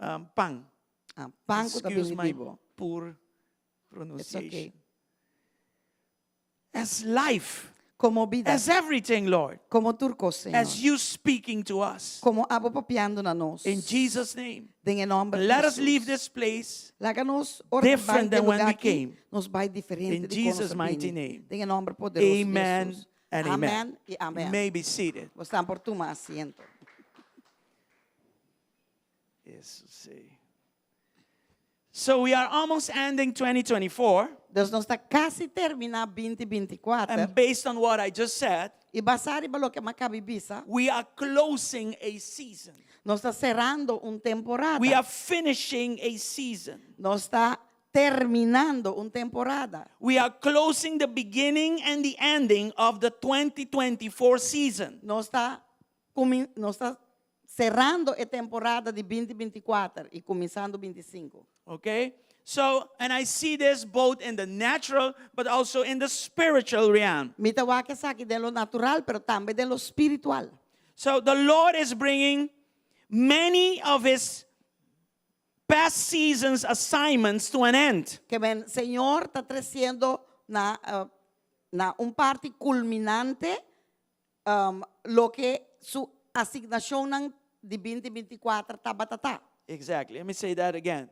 Um, pan. Ah, pan ku ta Excuse bini my di bo. poor It's pronunciation. okay. As life, Komo bida, as everything, Lord, komo tur kos, Señor. as you speaking to us. Komo abo papiando na nos. In Jesus' name. Den e nòmber di Let us Hesus. leave this place Laga nos ora bai different di than when lugá we aki, came. nos bai diferente In di kon nos Jesus' a mighty bini. name. Den e nòmber poderoso di Amen Hesus. and amen. Amen i amen. You may be seated. Bo stan por tuma asiento. Yes, let's see. So we are almost ending 2024. Dus nos ta kasi terminá 2024. And based on what I just said, I basá riba loke m'a kaba di bisa. We are closing a season. Nos ta serando un temporada. We are finishing a season. Nos ta terminando un temporada. We are closing the beginning and the ending of the 2024 season. Nos ta nos ta serando e temporada di 2024 i kuminsando 25. Okay? So, and I see this both in the natural but also in the spiritual realm. Mi ta wak esaki den lo natural, pero tambe den lo spiritual. So the Lord is bringing many of his past seasons assignments to an end. Ke men Señor ta tresiendo na na un parti kulminante loke su asignashonnan di 2024 tabata ta. Exactly. Let me say that again.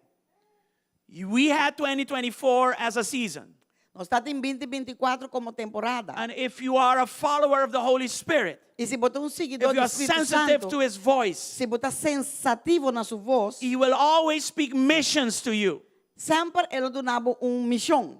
We had 2024 as a season. Nos ta tin 2024 komo temporada. And if you are a follower of the Holy Spirit, I si bo ta un siguidó if di you are Spiritu sensitive Santu, to His voice, si bo ta sensativo na su vos, He will always speak missions to you. semper e lo duna bo un mishon.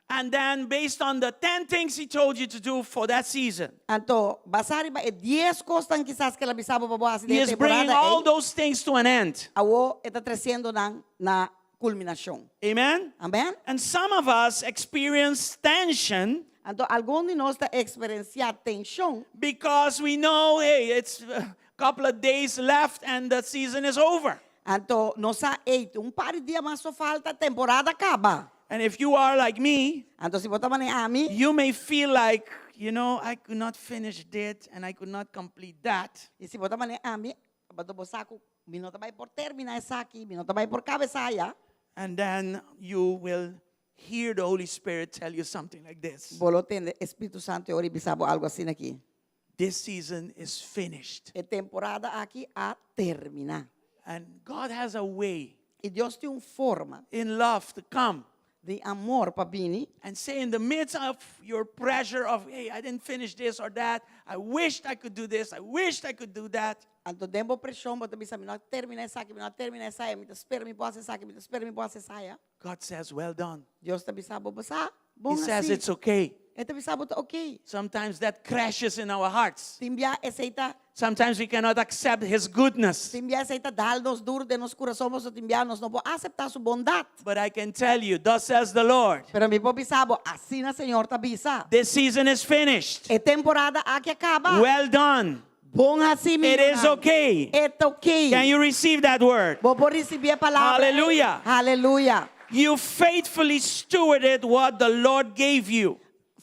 And then based on the 10 things He told you to do for that season, Anto, basá riba e dies kosnan kisas ku el a bisa bo pa bo hasi He den e is bringing temporada all ei, those things to an end. awor e ta tresiendo nan na kulminashon. Amen? Amèn? And some of us experience tension Anto, algun di nos ta eksperensiá tenshon because we know, hey, it's a couple of days left and the season is over. Anto, nos sa, ei, un par di dia mas so falta, temporada kaba. And if you are like me, Anto, si bo ta manera ami, you may feel like, I could not finish that and I could not complete that. I si bo ta manera ami, anto bo sa ku mi no ta bai por terminá esaki, mi no ta bai por kaba esaya. And then you will hear the Holy Spirit tell you something like this. Bo lo tende e Spiritu Santu e ora bisa bo algu asina aki. This season is finished. E temporada aki a terminá. And God has a way I Dios tin un forma in love to come di amor pa bini and say in the midst of your pressure of, hey, I didn't finish this or that, I wished I could do this, I wished I could do that. Anto den bo preshon bo ta bisa mi no a terminá esaki, mi no a terminá esaya, mi ta spera mi por hasi esaki, mi ta spera mi por hasi esaya. God says, well done. Dios ta bisa bo, bo sa, bon He says hasi. it's okay. E ta bisa bo ta okay. Sometimes that crashes in our hearts. Tin bia esei ta Sometimes we cannot accept his goodness. Tin bia esei ta dal nos duru den nos kurason pasobra tin bia nos no por aseptá su bondat. But I can tell you, thus says the Lord, Pero mi por bisa bo, asina Señor ta bisa. this season is finished. E temporada aki a kaba. Well done. Bon hasí mi It is yunan. okay. E ta okay. Can you receive that word? Bo por risibí e palabra ei? Hallelujah. Hallelujah. You faithfully stewarded what the Lord gave you.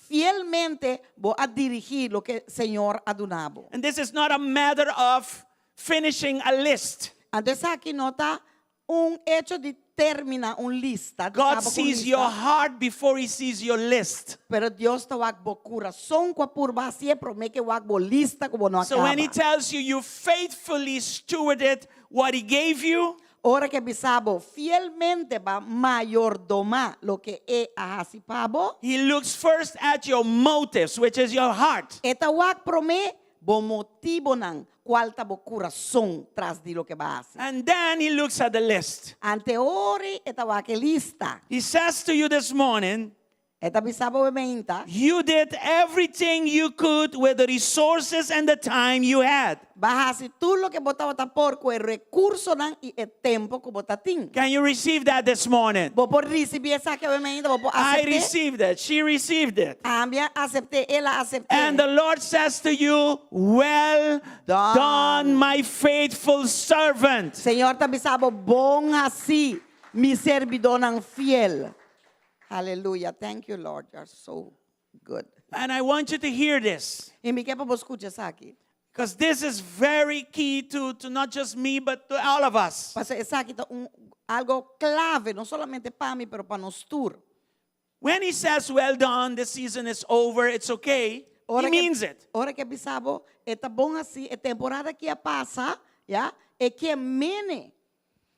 Fielmente bo a dirigí loke Señor a duna bo. And this is not a matter of finishing a list. Anto esaki no ta un hecho di termina un lista, di God kaba ku un sees lista. your heart before he sees your list. Pero Dios ta wak bo kurason ku a purba hasié promé ke wak bo lista ku bo no a So when he kaba. tells you you faithfully stewarded what he gave you, Ora ke bisa bo fielmente b'a mayordomá loke e a hasi pa bo, He looks first at your motives, which is your heart. E ta wak promé bo motibonan, kual ta bo kurason tras di loke b'a hasi. And then he looks at the list. Ante ora e ta wak e lista. He says to you this morning, E ta bisa bo meinta. You did everything you could with the resources and the time you had. B'a hasi tur loke bo tabata por ku e rekursonan i e tempu ku bo ta tin. Can you receive that this morning? Bo por risibí esaki awe meinta, bo por I asept'é. received it. She received it. Ami a asept'é, el a asept'é. And the Lord says to you, Well Done. done, my faithful servant. Señor ta bisa bo, Bon hasí, mi servidónan fiel. Hallelujah. Thank you, Lord. You are so good. And I want you to hear this. I mi ke pa bo skucha esaki. Because this is very key to, to not just me, but to all of us. Pasobra esaki ta un algo klave, no solamente pa mi, pero pa nos tur. When he says, well done, the season is over, it's okay, he means it. Ora ku e bisa bo, e ta bon hasí, e temporada aki a pasa, ya, e ke mene.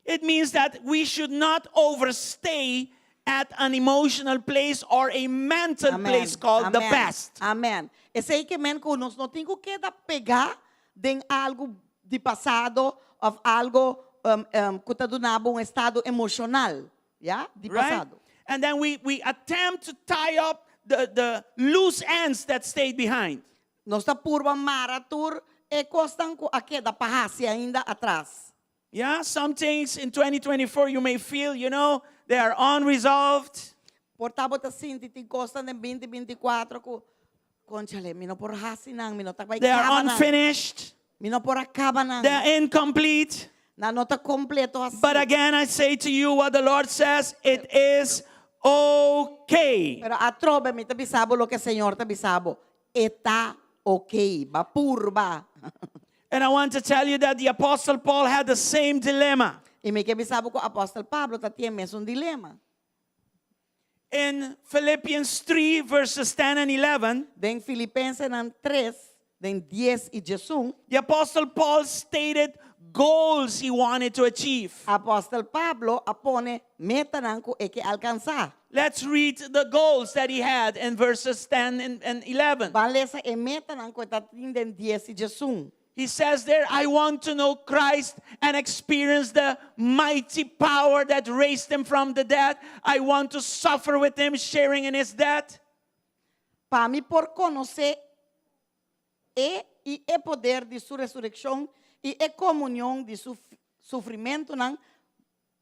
It means that we should not overstay at an emotional place or a mental place called the past. Amen. Esei ke men ku nos no tin ku keda pegá den algu di pasado òf algu ku ta duna bo un estado emoshonal, ya, di Right? pasado. And then we, we attempt to tie up the, the loose ends that stayed behind. Nos ta purba mara tur e kosnan ku a keda pa hasi ainda atras. Yeah, some things in 2024 you may feel they are unresolved. Por ta bo ta sinti tin kosnan den 2024 ku, Konchale, mi no por hasi nan, mi no ta bai They are kaba nan. unfinished. Mi no por a kaba nan. They are incomplete. Nan no ta kompleto asina. But again, I say to you what the Lord says, it is okay. Pero atrobe mi ta bisa bo loke Señor ta bisa bo. E ta okay. Ba purba. And I want to tell you that the Apostle Paul had the same dilemma. I mi ke bisa bo ku Apòstel Pablo tatin e mesun dilema. In Philippians 3, verses 10 and 11, Den Filipensenan 3, den 10 i 11, the Apostle Paul stated goals he wanted to achieve. Apòstel Pablo a pone metanan ku e ke alkansá. Let's read the goals that he had in verses 10 and 11. Ban lesa e metanan ku e tatin den 10 i 11. He says there, I want to know Christ and experience the mighty power that raised him from the dead. I want to suffer with him, sharing in his death. Pa mi por konosé e i e poder di su resurekshon i e komunion di su sufrimentunan,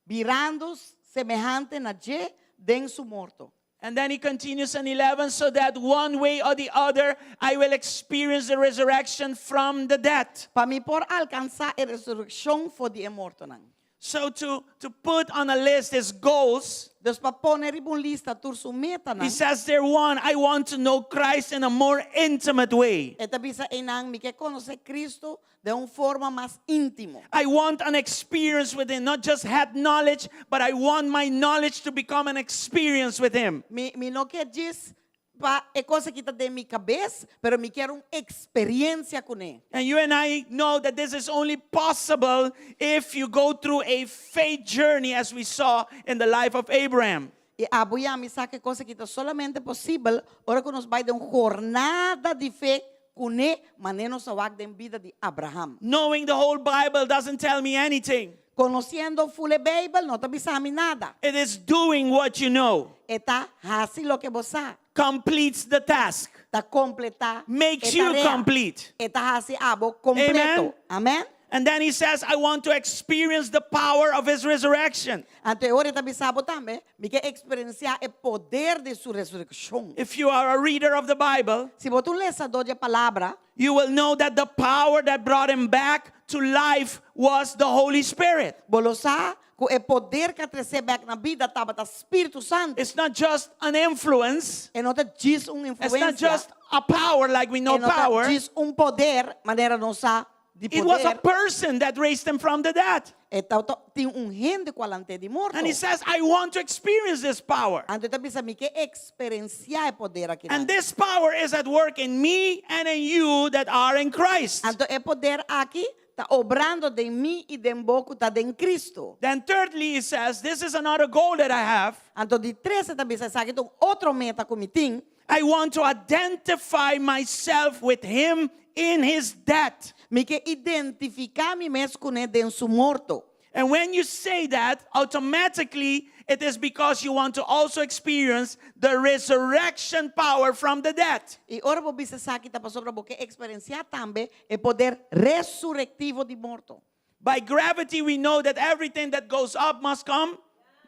birando semehante na dje den su morto. And then he continues in 11, so that one way or the other I will experience the resurrection from the dead. Pa mi por alkansá e resurekshon for di e mortonan. So to put on a list his goals, Dus pa pone riba un lista tur su metanan. He says there one, I want to know Christ in a more intimate way. E ta bisa einan, mi ke konosé Cristo den un forma mas íntimo. I want an experience with him, not just head knowledge, but I want my knowledge to become an experience with him. Mi, mi no ke djis pa e kos aki ta den mi kabes, pero mi kier un eksperensia kuné. And you and I know that this is only possible if you go through a faith journey as we saw in the life of Abraham. I abo i ami sa ku e kos aki ta solamente posibel ora ku nos bai den un jornada di fe kuné manera nos a wak den bida di Abraham. Knowing the whole Bible doesn't tell me anything. Konosiendo ful e Beibel no ta bisa mi nada. It is doing what you know. E ta hasi loke bo sa. Completes the task. Ta kompletá e Makes you tarea. complete. E ta hasi abo kompleto. Amen. And then he says, I want to experience the power of his resurrection. Anto e ora e ta bisa bo tambe, Mi ke eksperensiá e poder di su resurekshon. If you are a reader of the Bible, Si bo ta un lesadó di e Palabra, you will know that the power that brought him back to life was the Holy Spirit. Bo lo sa ku e poder ku a tres'é bèk na bida tabata Spiritu Santu. It's not just an influence. E no ta djis un It's not influensia. just a power like we know E no ta power. djis un poder manera nos sa di It was a poder. person that raised him from the dead. E tabata tin un hende ku a lant'é di morto. And he says, I want to experience this power. Anto e ta bisa, Mi ke eksperensiá e poder akinan. And this power is at work in me and in you that are in Christ. Anto e poder aki ta obrando den mi i den bo ku ta den Cristo. Then thirdly, he says, this is another goal that I have. Anto di tres e ta bisa, esaki ta un otro meta ku mi tin. I want to identify myself with him in his death. Mi ke identifiká mi mes kuné den su morto. And when you say that, automatically it is because you want to also experience the resurrection power from the dead. I ora bo bisa esaki ta pasobra bo ke eksperensiá tambe e poder resurektivo di morto. By gravity we know that everything that goes up must come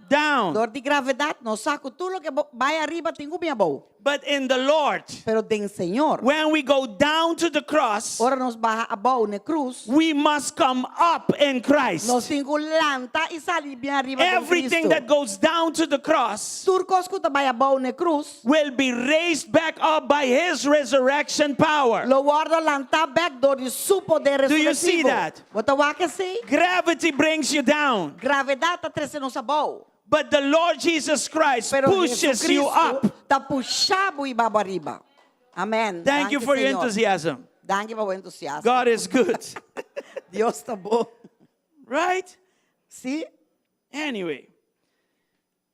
down. Dor di gravedat nos sa ku tur loke bai ariba tin ku bin abou. But in the Lord, Pero den Señor, when we go down to the cross, ora nos baha abou n'e krus, we must come up in Christ. nos tin ku lanta i sali bin ariba den Everything Cristo. that goes down to the cross Tur kos ku ta bai abou n'e krus will be raised back up by his resurrection power. lo wòrdu lantá bèk dor di su poder Do you see resurektivo. that? Bo ta wak esei? Gravity brings you down. Gravedat ta trese nos abou. But the Lord Jesus Christ Pero pushes you Jesucristo up. ta pusha bo i babo ariba. Amen. Thank you Danki, for your Señor. enthusiasm. Danki pa bo entusiasmo. God is good. Dios ta bon. Right? Sí? Anyway.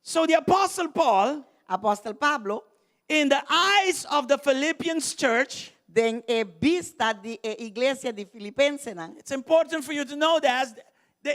So the Apostle Paul, Apostel Pablo, in the eyes of the Philippians church, den e bista di e iglesia di Filipensenan, it's important for you to know that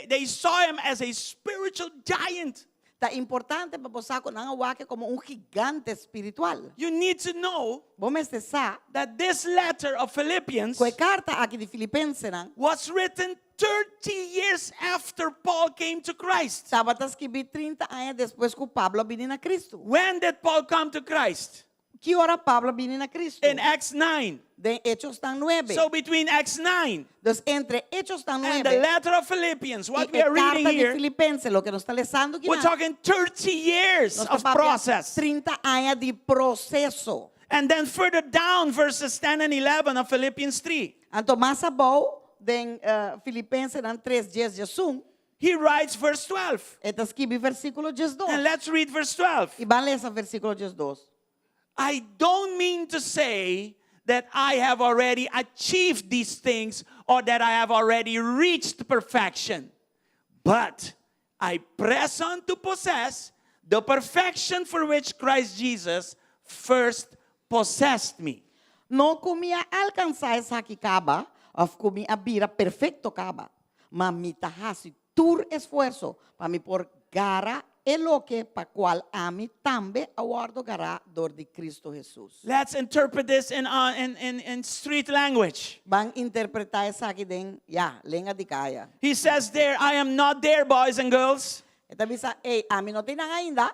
they saw him as a spiritual giant. Ta importante pa bo sa ku nan a wak e komo un gigante spiritual. You need to know Bo mester sa that this letter of Philippians ku e karta aki di Filipensenan was written 30 years after Paul came to Christ. tabata skibí 30 aña despues ku Pablo a bini na Kristu. When did Paul come to Christ? Ki ora Pablo a bini na Kristu? In Acts 9. Den Echosnan nuebe. So between Acts 9 Dus entre Echosnan and the nuebe letter of Philippians, i what we e are reading karta di here, Filipense, loke nos ta lesando we're kinan, talking 30 years nos ta of papia process. 30 aña di proseso. And then further down, verses 10 and 11 of Philippians 3, Anto mas abou den Filipensenan 3, dies, 11, he writes verse 12. e ta skibi versíkulo 12. And let's read verse 12. I ban lesa versíkulo 12. I don't mean to say that I have already achieved these things or that I have already reached perfection, but I press on to possess the perfection for which Christ Jesus first possessed me. No ku mi a alkansá esaki kaba òf ku mi a bira perfekto kaba, ma mi ta hasi tur esfuerso pa mi por gara e loke pa kual ami tambe a wòrdu gará dor di Kristu Hesus. Let's interpret this in, uh, in, in, in street language. Ban interpretá esaki den, ya, lenga di kaya. He says there, I am not there, boys and girls, E ta bisa, Ey, ami no ta einan ainda.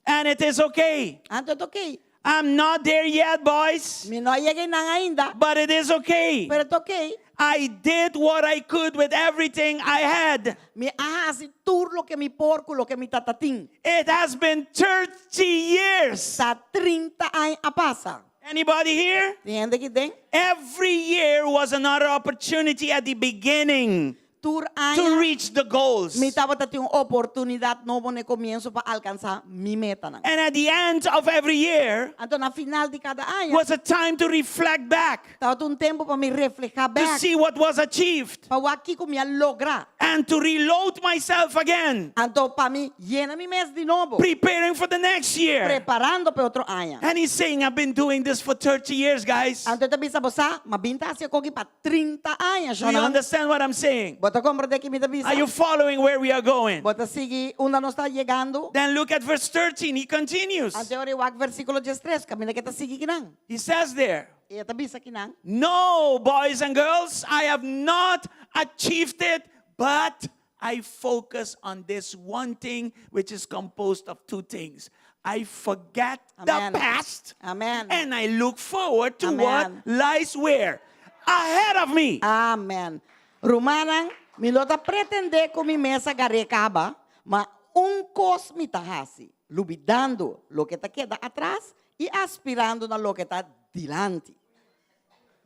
and it is okay. Anto ta okay. I'm not there yet, boys, Mi no a yega einan ainda, but it is okay. pero ta okay. I did what I could with everything I had. Mi a hasi tur loke mi por ku loke mi tatatin. It has been 30 years. Ta 30 aña a pasa. Anybody here? Tin hende aki den? Every year was another opportunity at the beginning Tur to aña reach the goals. mi tabata tin un oportunidat nobo na e komienso pa alkansá mi metanan. And at the end of every year Anto na final di kada aña was a time to reflect back, tabata un tempu pa mi reflehá to bèk, see what was achieved, pa wak kiko mi a logra. and to reload myself again, Anto pa mi yena mi mes di nobo, preparing for the next year. preparando pa e otro aña. And he's saying, I've been doing this for 30 years, guys. Anto e ta bisa, Bo sa, m'a bin ta hasi e koki pa 30 aña, Do you shonnan. understand what I'm saying? Bo ta komprendé ki mi ta bisa? Are you following where we are going? Bo ta sigui unda nos ta yegando? Then look at verse 13. He continues. Anto ora wak versíkulo 13, kaminda ku e ta sigui kinan. He says there, E ta bisa kinan. No, boys and girls, I have not achieved it, but I focus on this one thing, which is composed of two things. I forget the Amen. past Amen. and I look forward to Amen. what lies where? Ahead of me. Amen. Rumannan, mi no ta pretendé ku mi mes a gar'é kaba, ma un kos mi ta hasi, lubidando loke ta keda atras i aspirando na loke ta dilanti.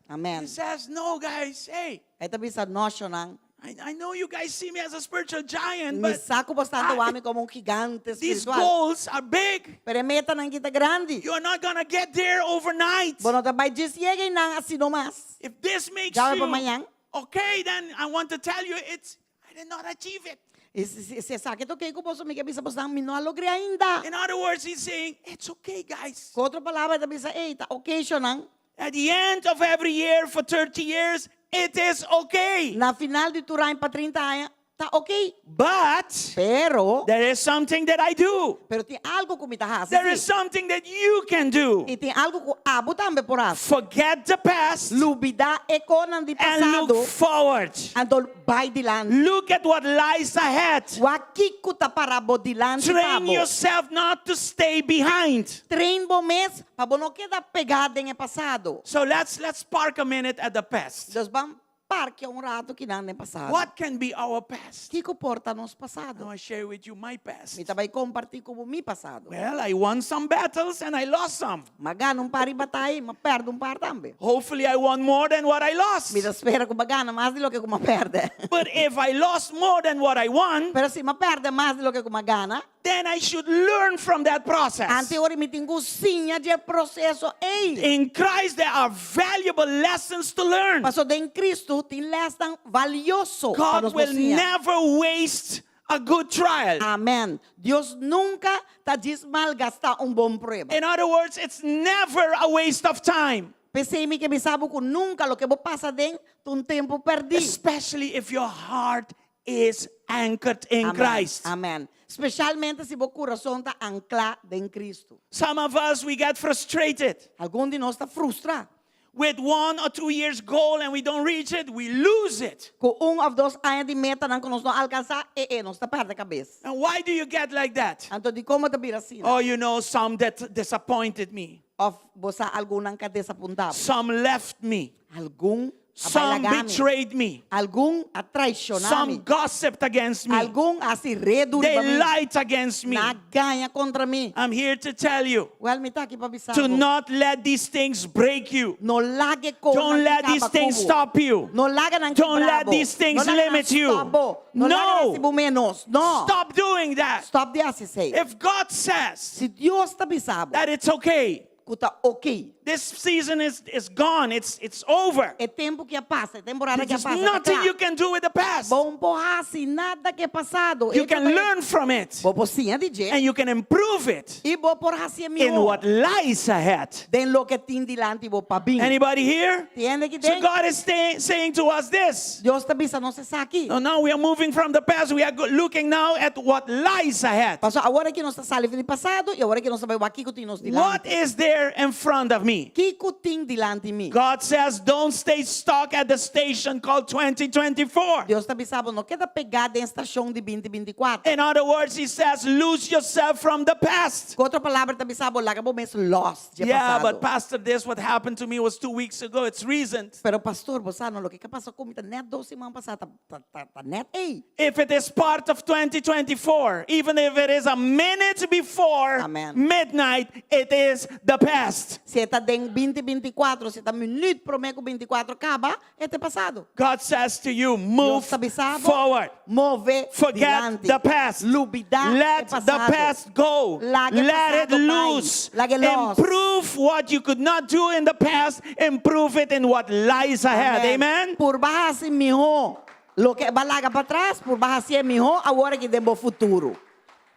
Amen. He says, no, guys, hey, E ta bisa, No, shonnan. I, I know you guys see me as a spiritual giant, Mi but sa ku boso ta I- wak mi komo un gigante these spiritual. goals are big. Pero e metanan aki ta grandi. You're not going to get there overnight. Bo no ta bai djis yega einan asina mas. If this makes Djawe you pa mañan. okay, then I want to tell you it's I did not achieve it. I si, si, si esaki ta okay ku boso, mi ke bisa boso, mi no a logr'é ainda. In other words, he's saying, it's okay, guys. Ku otro palabra, e ta bisa, ei, ta okay, shonnan. At the end of every year for 30 years, it is okay. Na final di tur aña pa 30 aña, ta okay. But Pero, there is something that I do. pero tin algo ku mi ta hasi. There is sí. something that you can do. I tin algo ku abo tambe por hasi. Forget the past Lubidá e kosnan di and pasado. look forward. Anto bai dilanti. Look at what lies ahead. Wak kiko ta para bo dilanti Train pa bo. yourself not to stay behind. Train bo mes pa bo no keda pegá den e pasado. So let's let's park a minute at the past. Dus ban parkia un ratu kinan den pasado. What can be our past? Kiko por ta nos pasado? Now I share with you my past. Mi ta bai kompartí ku bo mi pasado. Well, I won some battles and I lost some. M'a gana un par di bataya i m'a pèrdè un par tambe. Hopefully I won more than what I lost. Mi ta spera ku m'a gana mas di loke ku m'a pèrdè. But if I lost more than what I won, Pero si m'a pèrdè mas di loke ku m'a gana, then I should learn from that process. Anto ora mi tin ku siña di e proseso ei. In Christ there are valuable lessons to learn. Paso den Cristo tin lèsnan valioso pa God nos will por siña. never waste a good trial. Amen. Dios nunka ta djis malgastá un bon prueba. In other words, it's never a waste of time. P'esei mi ke bisa bo ku nunka loke bo pasa den ta un tempu pèrdí. Especially if your heart is anchored in Amen. Christ. Amen. Spesialmente si bo kurason ta anklá den Kristu. Some of us, we get frustrated Algun di nos ta frustrá with 1 or 2 years goal and we don't reach it, we lose it. Ku un òf dos aña di metanan ku nos no alkansá, e e nos ta pèrdè kabes. And why do you get like that? Anto dikon bo ta bira asina? Oh, some that disappointed me. Òf bo sa algun ku a desapuntá. Some left me. Algun a Some bai laga mi. betrayed me. Algun a traishoná Some mi. gossiped against me. Algun a hasi redu They riba mi. lied against me. Nan a gaña kontra mi. I'm here to tell you Well, mi ta aki pa bisa to bo. not let these things break you. No laga e kosnan Don't let these kaba things ku bo. stop you. No laga nan Don't kibra let bo. these things No laga nan limit you. stop bo. No No. laga nan hasi bo ménos. No. Stop doing that. Stop di hasi esei. If God says Si Dios ta bisa bo, that it's okay, ku ta ok. this season is gone, it's over. E tempu ku a pasa, e temporada ku a There's pasa. nothing you can do with the past. Bo n' por hasi nada ku e pasado. You can learn from it Bo por siña di dje. and you can improve it I bo por hasi in mihó. what lies ahead. Den loke tin dilanti bo pa bin. Anybody here? Tin hende aki So den. God is saying to us this. Dios ta bisa nos esaki. No, now we are moving from the past. We are looking now at what lies ahead. Paso awor aki nos ta sali for di pasado i awor aki nos ta bai wak kiko tin nos What dilanti. is there in front of me? Kiko tin dilanti mi. God says, don't stay stuck at the station called 2024. Dios ta bisa bo no keda pegá den stashon di 2024. In other words, He says, lose yourself from the past. Ku otro palabra e ta bisa bo laga bo mes lòs di Yeah, pasado. but Pastor, this what happened to me was 2 weeks ago. It's recent. Pero pastor, bo sa no loke a pasa ku mi ta nèt 2 siman pasá ta ta ta, ta nèt ei. If it is part of 2024, even if it is a minute before Amen. midnight, it is the past. Si e ta den 2024, si ta minüt promé ku 24 kaba, e ta pasado. God says to you, move Dios ta bisa bo, forward. Move Forget dilanti. the past. Lubidá e Let the pasado. past go. Laga e Let it pasado bai. loose. Lag'é lòs. Improve what you could not do in the past. Improve it in what lies ahead. Amen. Purba hasi mihó. Loke b'a laga patras, purba hasi mihó awor aki den futuro.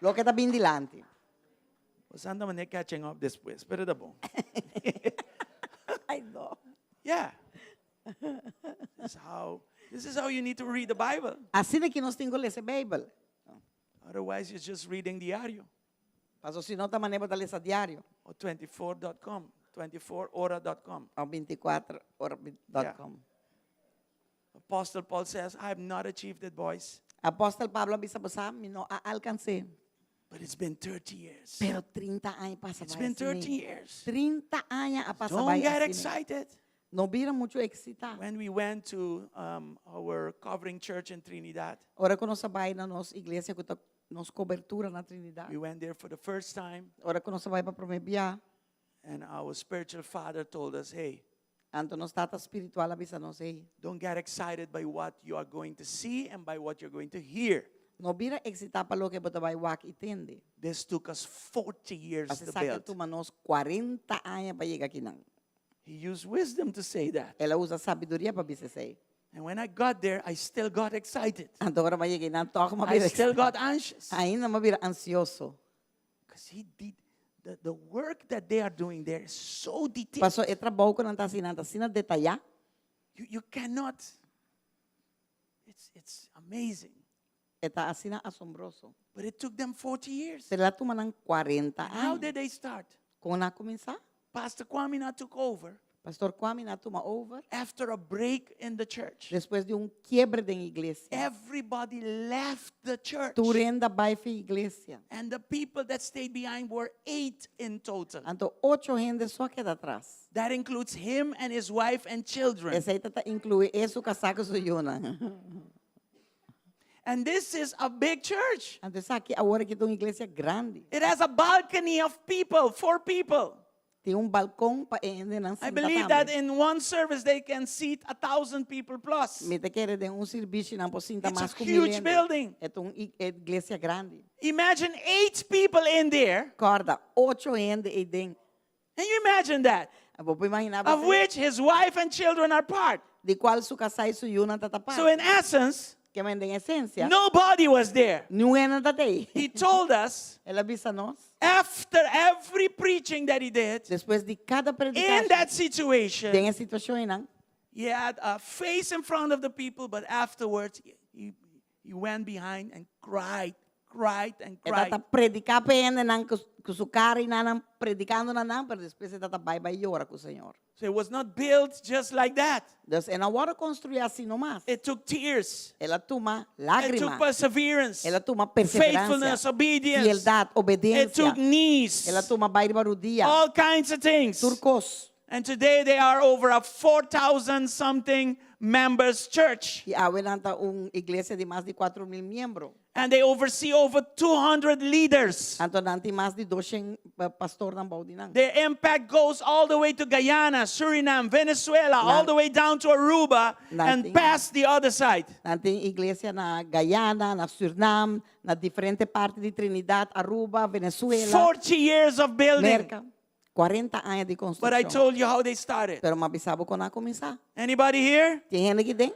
Loke ta bin dilanti. Santa mané catching up despues. Pero ta bon. Ai, no. Yeah. This is how you need to read the Bible. Asina ku nos tin ku lesa Beibel. Otherwise, you're just reading diario Paso si no ta manera bo ta lesa diario. or 24.com, 24hora.com. Òf 24hora.com. Apostle Paul says, I have not achieved it, boys, Apòstel Pablo a bisa bo sa, mi no a alkans'é. but it's been 30 years. Pero 30 aña a pasa It's bai been asina. 30 years. 30 aña a pasa Don't bai get asina. excited. No bira muchu eksitá. When we went to our covering church in Trinidad, Ora ku nos a bai na nos iglesia ku ta nos kobertura na Trinidad. we went there for the first time, Ora ku nos a bai pa promé bia, and our spiritual father told us, hey, anto nos tata spiritual a bisa nos ei. don't get excited by what you are going to see and by what you're going to hear. No bira eksitá pa loke bo ta bai wak i tende. This took us 40 years Paso to esaki build. tuma nos 40 aña pa yega akinan. He used wisdom to say that. El a usa sabiduria pa bisa esei. And when I got there, I still got excited. Anto ora m'a yega einan tòg m'a I bira still got anxious. Ainda m'a bira ansioso. Because he did the work that they are doing there is so detailed. Paso e trabou ku nan ta hasi, nan ta asina detayá. You cannot. It's amazing. E ta asina asombroso. But it took them 40 years. Pero el a tuma nan 40 How aña. did they start? Kon nan a kuminsá? Pastor Kwamina took over Pastor Kwamina a tuma over. after a break in the church. Despues di un kiebre den iglesia. Everybody left the church. Tur hende a bai for di iglesia. And the people that stayed behind were eight in total. Anto ocho hende so a keda atras. That includes him and his wife and children. Esei ta inkluí e, su kasá ku su yunan. And this is a big church. Anto esaki awor aki ta un iglesia grandi. It has a balcony of people, four people. Tin un balkon pa hendenan I believe that in one service they can seat 1,000 people plus. Mi ta kere den un servisio nan por sinta It's a mas ku huge building. E ta un iglesia grandi. Imagine eight people in there. Kòrda, ocho hende eiden. Can you imagine that? Bo por imaginá Of which his wife and children are part. di kual su kasá i su yunan ta parti. So in essence, Ke men den esensia, nobody was there. ningun hende no t'ei. He told us El a bisa nos, after every preaching that he did, despues di kada in predikashon, that situation, den e situashon, he had a face in front of the people, but afterwards, he, He went behind and cried, cried and E cried. tabata prediká pa e hendenan ku ku su kara i nan nan predikando na nan, pero despues e tabata bai bai yora ku Señor. So it was not built just like that. Dus e no a wòrdu konstruí asina nomás. It took tears. El a tuma It took lágrima. perseverance. El a tuma perseveransia. Faithfulness, obedience. Fieldat, It obedensia. took knees. El a tuma bai riba rudia. All kinds of things. Tur kos. And today they are over a 4,000 something members church. I awe nan ta un iglesia di mas di 4,000 miembro. And they oversee over 200 leaders. Anto nan tin mas di 200 pastornan bou di nan. Their impact goes all the way to Guyana, Suriname, Venezuela, all the way down to Aruba and Nan tin, past the other side. nan tin iglesia na Guyana, na Suriname, na diferente parti di Trinidad, Aruba, Venezuela, 40 years of building. Merca. 40 aña di But I construccion. told you how they started. Pero m'a bisa bo con a cuminsa. Anybody here? Tin hende aki den?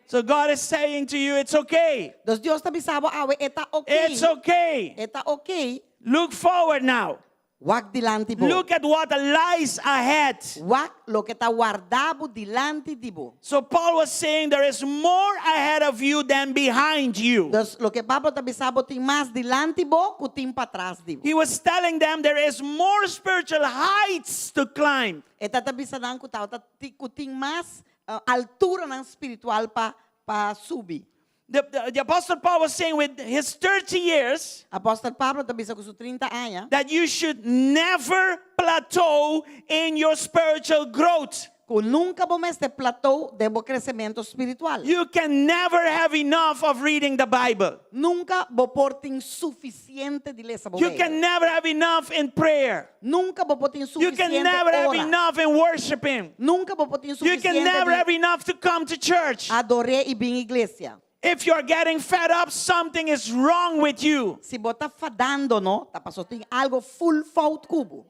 So God is saying to you, it's okay. Dus Dios ta bisa bo awe, e ta okay. It's okay. E ta okay. Look forward now. Wak dilanti bo. Look at what lies ahead. Wak loke ta warda bo dilanti di bo. So Paul was saying there is more ahead of you than behind you. Dus loke Pablo ta bisa bo tin mas dilanti bo ku tin patras di bo. He was telling them there is more spiritual heights to climb. E tabata bisa nan ku tabata ku tin mas alturanan spiritual pa pa subi. The, the, the Apostle Paul was saying with his 30 years Apostel Pablo ta bisa ku su 30 aña that you should never plateau in your spiritual growth. ku nunka bo mester plateau den bo kresementu spiritual. You can never have enough of reading the Bible. Nunka bo por tin sufisiente di lesa bo You Beibel. can never have enough in prayer. Nunka bo por tin You can sufisiente never have ora. enough in worshiping. Nunka bo por tin You can sufisiente never di have enough to come to church. ador'é i bin iglesia. If you're getting fed up, something is wrong with you. Si bo ta fadando, no, ta paso tin algo full fout ku bo.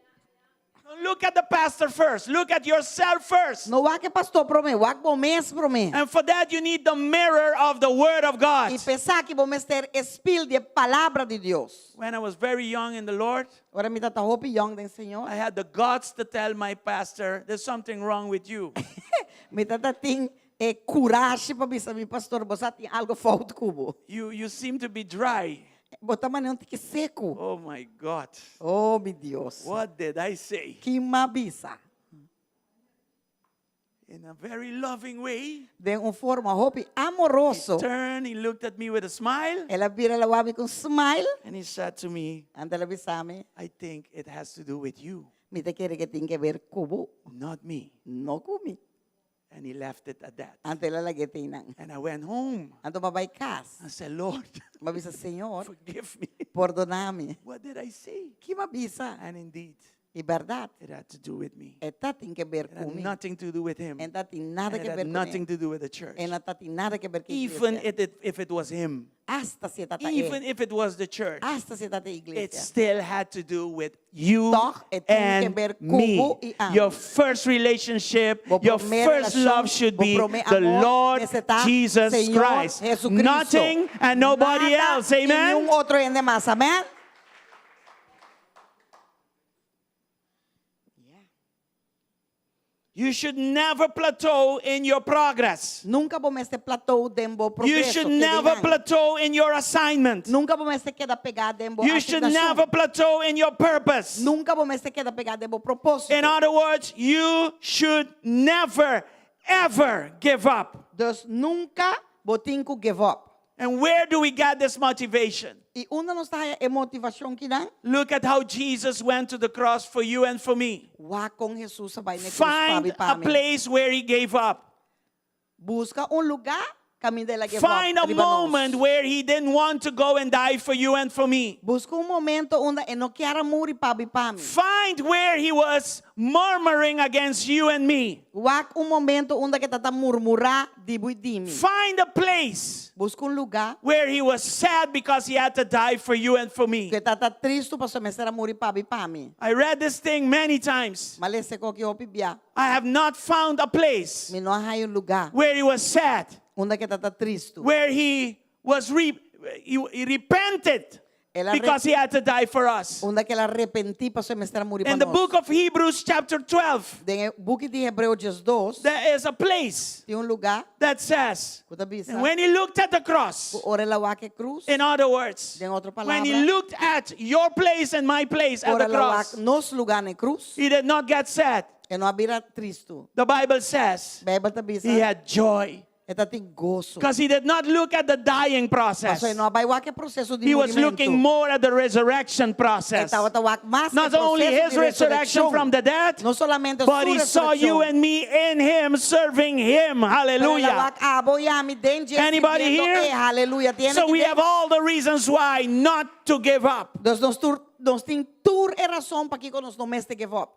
Look at the pastor first. Look at yourself first. No wak e pastor promé, wak bo mes promé. And for that, you need the mirror of the Word of God. I p'esaki bo mester e spil di e Palabra di Dios. When I was very young in the Lord, Ora mi tata hopi yong den Señor. I had the guts to tell my pastor, there's something wrong with you. Mi tata tin e kurashi pa bisa mi pastor, bo sa tin algo fout ku bo. You, you seem to be dry. Bo ta manera un tiki seku. Oh my God. Oh mi Dios. What did I say? Ki m'a bisa? In a very loving way. Den un forma hopi amoroso. He turned, he looked at me with a smile. El a bira el a wak mi ku un smile. And he said to me, Anto el a bisa mi. I think it has to do with you. Mi ta kere ku tin ke ber ku bo. Not me. No ku mi. And he left it at that. Anto el a lag'é te einan. And I went home. Anto m'a bai kas. I said, Lord, M'a bisa, Señor, forgive me. pordoná mi. What did I say? Ki m'a bisa? And indeed, I bèrdat, it had to do with me. e tatin ke ber It had ku mi. nothing to do with him. E n' tatin nada And ke it had ber ku nothing ne. to do with the church. E no tatin nada ke ber ku Even iglesia. if it, if it was him, Asta si e tata even e. if it was the church, Asta si e tata it iglesia. still had to do with you Toch, e tin ke and ber ku me. bo i ami. Your first relationship, Bo your promé first relashon, love should bo be promé the amor Lord mester ta Jesus Señor Christ. Jesucristo. Nothing and nobody Nada else. i Amen. niun otro hende mas. Amen. You should never plateau in your progress. Nunka bo mester plateau den bo You progreso. should Ke never dinan. plateau in your assignment. Nunka bo mester keda pegá den bo You should asignashon. never plateau in your purpose. Nunka bo mester keda pegá den bo propósito. In other words, you should never, ever give up. Dus nunka bo tin ku give up. And where do we get this motivation? I unda nos ta haya e motivashon kinan? Look at how Jesus went to the cross for you and for me. Wak kon Hesus a bai na e krus pa Find mi pa a mi. place where he gave up. Buska un lugá kaminda el a give up Find a riba nos. moment where he didn't want to go and die for you and for me. Buska un momento unda e no kier a muri pa bo i pa mi. Find where he was murmuring against you and me. Wak un momento unda ku e tabata murmurá di bo i di mi. Find a place Buska un lugá where he was sad because he had to die for you and for me. ku e tabata tristu pasobra e mester a muri pa bo i pa mi. I read this thing many times. M'a lesa e kos aki hopi bia. I have not found a place Mi no a haña un lugá where he was sad, unda ku e tabata tristu. where he was re- he, he repented. El a because he had to die for us. Unda ku el a repentí pasobra e mester a muri pa In the nos. book of Hebrews, chapter 12, Den e buki di Hebreo 12, there is a place tin un lugá that says, ku ta bisa and when he looked at the cross, ku ora el a wak e krus, in other words, Den otro when he palabra, looked at your place and my place at ora the el a wak cross, nos lugá na e krus, he did not get sad. e no a bira tristu. The Bible says Beibel ta bisa, he had joy e tabatin goso. because he did not look at the dying process. Pasobra e no a bai wak e proseso di He was murimentu. looking more at the resurrection E process. tabata wak mas Not e only proseso his di resurrection resurekshon. from the dead, No solamente but su he saw you resurekshon. and me in him serving him. Pero el a Hallelujah. wak abo i ami den dje Anybody sirbiendo here? e. Hallelujah. Tin So aki we den? have all the reasons why not to give up. Dus nos tur, nos tin tur e rason pakiko nos no mester give up.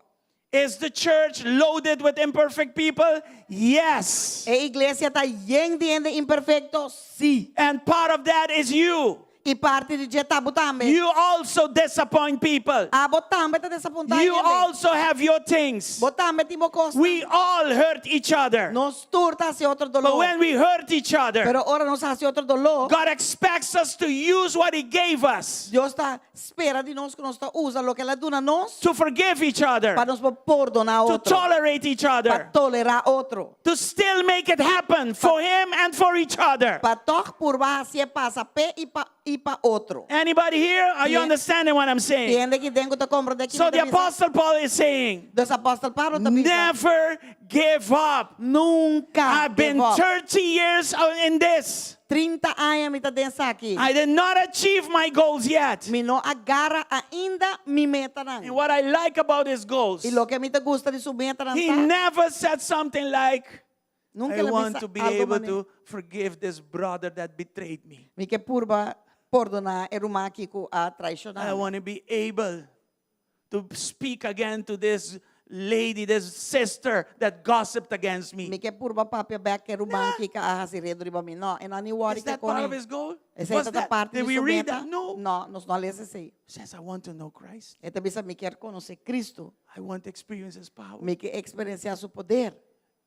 Is the church loaded with imperfect people? Yes. E iglesia ta yen di hende imperfekto? Sí. And part of that is you. I parti di dje ta bo tambe. You also disappoint people. Abo tambe ta desapuntá You hende. also have your things. Bo tambe tin bo kos. We all hurt each other. Nos tur ta hasi otro But doló. when we hurt each other, Pero ora nos hasi otro doló, God expects us to use what He gave us Dios ta spera di nos ku nos ta usa loke El a duna nos to forgive each other, pa nos por pordoná to otro, tolerate each pa other, tolerá otro, to still make it happen for Him and for each other. pa tòg purba hasié pasa p'e i pa i pa otro. Anybody here? Are you Tien- understanding what I'm saying? Tin hende aki den ku ta komprondé kiko So mi the ta bisa? Apostle Paul is saying, Dus Apòstel Pablo ta bisa, never give up. Nunka I've been give up. 30 years in this. 30 aña mi ta den esaki. I did not achieve my goals yet. Mi no a gara ainda mi metanan. And what I like about his goals, I loke mi ta gusta di su metanan he ta, never said something like, nunka I el a want bisa to be algo able manera, to forgive this brother that betrayed me. Mi ke purba pordoná e ruman aki ku a traishoná I mi. want to be able to speak again to this lady, this sister that gossiped against me. Mi ke purba papia bèk ku e ruman aki ku a hasi redu riba mi. No, e no a ni wòri Is ke that part of kone. his goal? Esei Was ta that, parti did di we su read meta? that? No. No, nos no a lesa esei. He says, I want to know Christ. E ta bisa mi kier konosé Kristu. I want to experience his power. Mi ke eksperensiá su poder.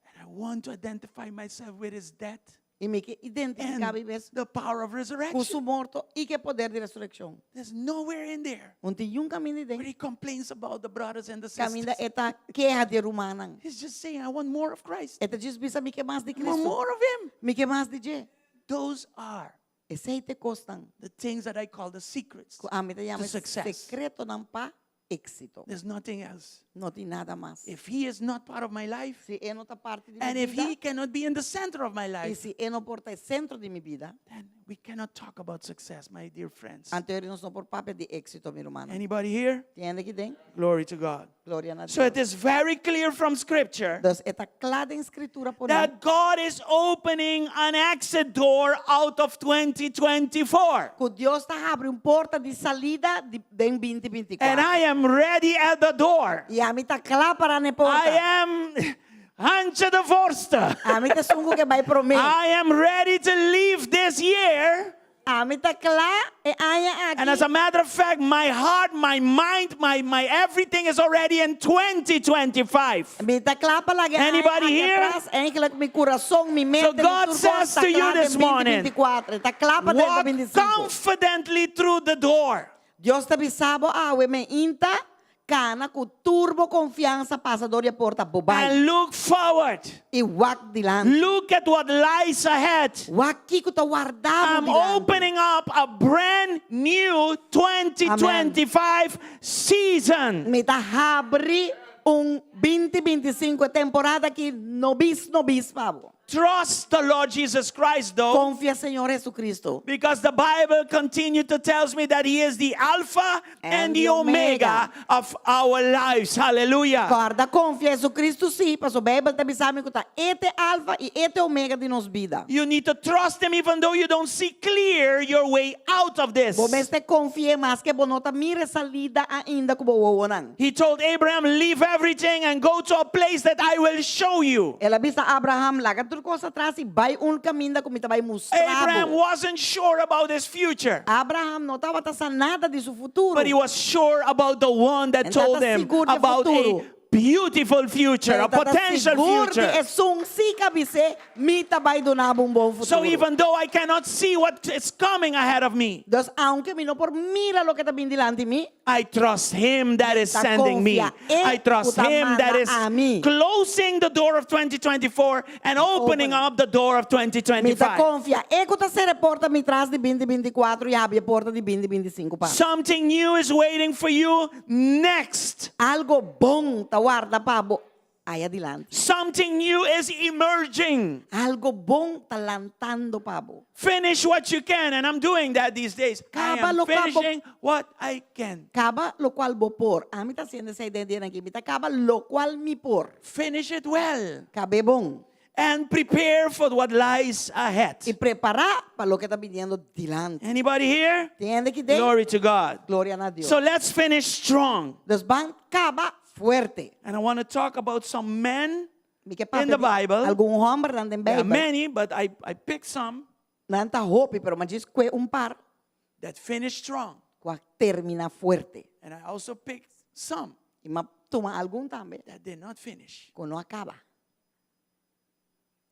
And I want to identify myself with his death I mi ke identifiká and mi mes the power of ku resurrection. su morto i ku e poder di resurekshon. There's nowhere in there No tin niun kaminda where den. he complains about the brothers and the Kaminda sisters. e ta keha di e rumannan. He's just saying, I want more of Christ. E ta djis bisa mi ke mas di I want Kristu. more of him. Mi ke mas di dje. Those are Esei ta e kosnan the things that I call the secrets ku ami ta yama to success. sekretonan pa éksito. There's nothing else. No tin nada mas. If he is not part of my life, Si e no ta parti di mi and if bida, he cannot be in the center of my i life, si e no por ta e sentro di mi bida, then we cannot talk about success, my dear friends. anto nos no por papia di éksito, mi rumannan. Anybody here? Tin hende aki den? Glory to God. Gloria na So it Dios. is very clear from Scripture Dus e ta kla den Skritura poné that God is opening an exit door out of 2024. ku Dios ta habri un porta di salida di, den 2024. And I am ready at the door. I ami ta kla pará na e porta. I am Antje de Vorster. Ami ta esun ku ke bai promé. I am ready to leave this year. Ami ta kla e aña And as a aki. matter of fact, my heart, my mind, my, my everything is already in 2025. Mi ta kla pa laga e aña Anybody aki here? atras. Eigenlijk mi kurason, mi mente, So mi God tur kos says ta to you kla den this morning, 2024. Ta kla pa walk 2025. confidently through the door. Dios ta bisa bo awe mainta kana ku tur bo konfiansa pasa dor di e porta bo bai. And look forward. I wak dilanti. Look at what lies ahead. Wak kiko ta warda bo I'm dilanti. opening up a brand new 2025 season. Mi ta habri un 2025 temporada ki no bis no bis pa bo. Trust the Lord Jesus Christ, though, Konfia Señor Jesucristo. because the Bible continues to tells me that He is the Alpha and, And the the Omega Omega. of our lives. Hallelujah. Kòrda konfia Jesucristo sí, paso Beibel ta bisa mi ku ta E ta Alfa i E ta Omega di nos bida. You need to trust Him even though you don't see clear your way out of this. Bo mester konfi'é maske bo no ta mira e salida ainda ku bo wowonan. He told Abraham, Leave everything and go to a place that I will show you. El a bisa Abraham, laga tur kos atras i bai un kaminda ku mi ta bai mustra Abraham bo. wasn't sure about his future, Abraham no tabata sa nada di su futuro. but he was sure about the one that En told tata him sigur di about a futuro. beautiful future, a Pero e tata potential sigur di future. esun si ku a bis'é, Mi ta bai duna bo un bon So futuro. even though I cannot see what is coming ahead of me, Dus aunke mi no por mira loke ta bin dilanti mi, I trust him that is Ta sending me. konfia e I trust ku ta him that manda is ami. closing the door of 2024 and opening Open. up the door of Mi ta 2025. konfia e ku ta sera e porta mi tras di binti binti kuater i habri e porta di binti binti sinku pa mi. Something new is waiting for you next. Algo bon ta warda pa bo aya dilanti. Something new is emerging. Algo bon ta lantando pa bo. Finish what you can, and I'm doing that these days. I Kaba am lo kabo- finishing what I can. Kaba lokual bo por. Ami ta hasiendo esei den dianan aki. Mi ta kaba lokual mi por. Finish it well. Kab'é bon. And prepare for what lies ahead. I prepará pa loke ta biniendo dilanti. Anybody here? Tin hende aki den? Glory to God. Gloria na Dios. So let's finish strong. Dus ban kaba fuerte. And I want to talk about some men Mi ke in the papia di Bible. algun hòmbernan den There are Beibel. many, but I picked some Nan ta hopi, pero mi a djis kue un par that finished strong. ku a terminá fuerte. And I also picked some I mi a tuma algun tambe that did not finish. ku no a kaba.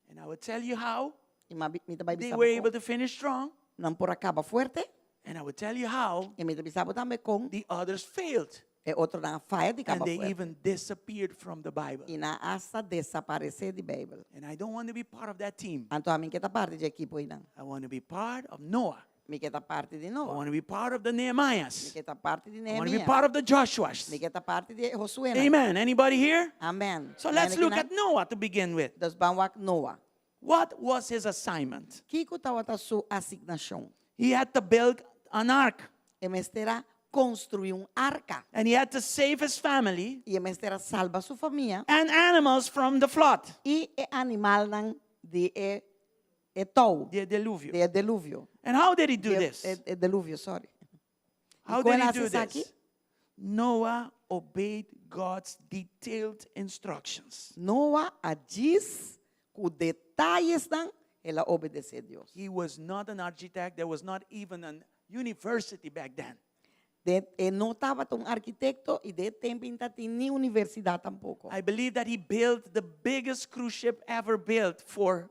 And I will tell you how I mi mi ta bai they bisa were bo able kon to finish strong. nan por a kaba fuerte. And I will tell you how I mi ta bisa bo tambe kon the others failed. e otronan a faya di And kaba they fuerte. even disappeared from the Bible. I nan asta a desaparesé di Beibel. And I don't want to be part of that team. Anto ami n' ke ta parti dje ekipo einan. I want to be part of Noah. Mi ke ta parti di I Noah. want to be part of the Mi Nehemiahs. ke ta parti di I want to be Nehemiah. part of the Joshuas. Mi ke ta parti di Josuénan. Amen. Anybody here? Amen. So let's Hende look kinan? at Noah to begin with. Dus ban wak Noah. What was his assignment? Kiko tabata su asignashon? He had to build an ark. E mester a konstruí un arka. And he had to save his family I e mester a salba su famia and animals from the flood, i e animalnan di e e tou, the diluvio. di e deluvio. And how did he do Di e, this? e, e deluvio, sorry. How I kon did el he hasi do esaki? this? Noah obeyed God's detailed instructions. Noah a djis ku detayesnan el a obedesé Dios. He was not an architect. There was not even an university back then. De, e no tabata un arkitekto i den e tempu ei n' tatin ni universidat tampoko. I believe that he built the biggest cruise ship ever built for,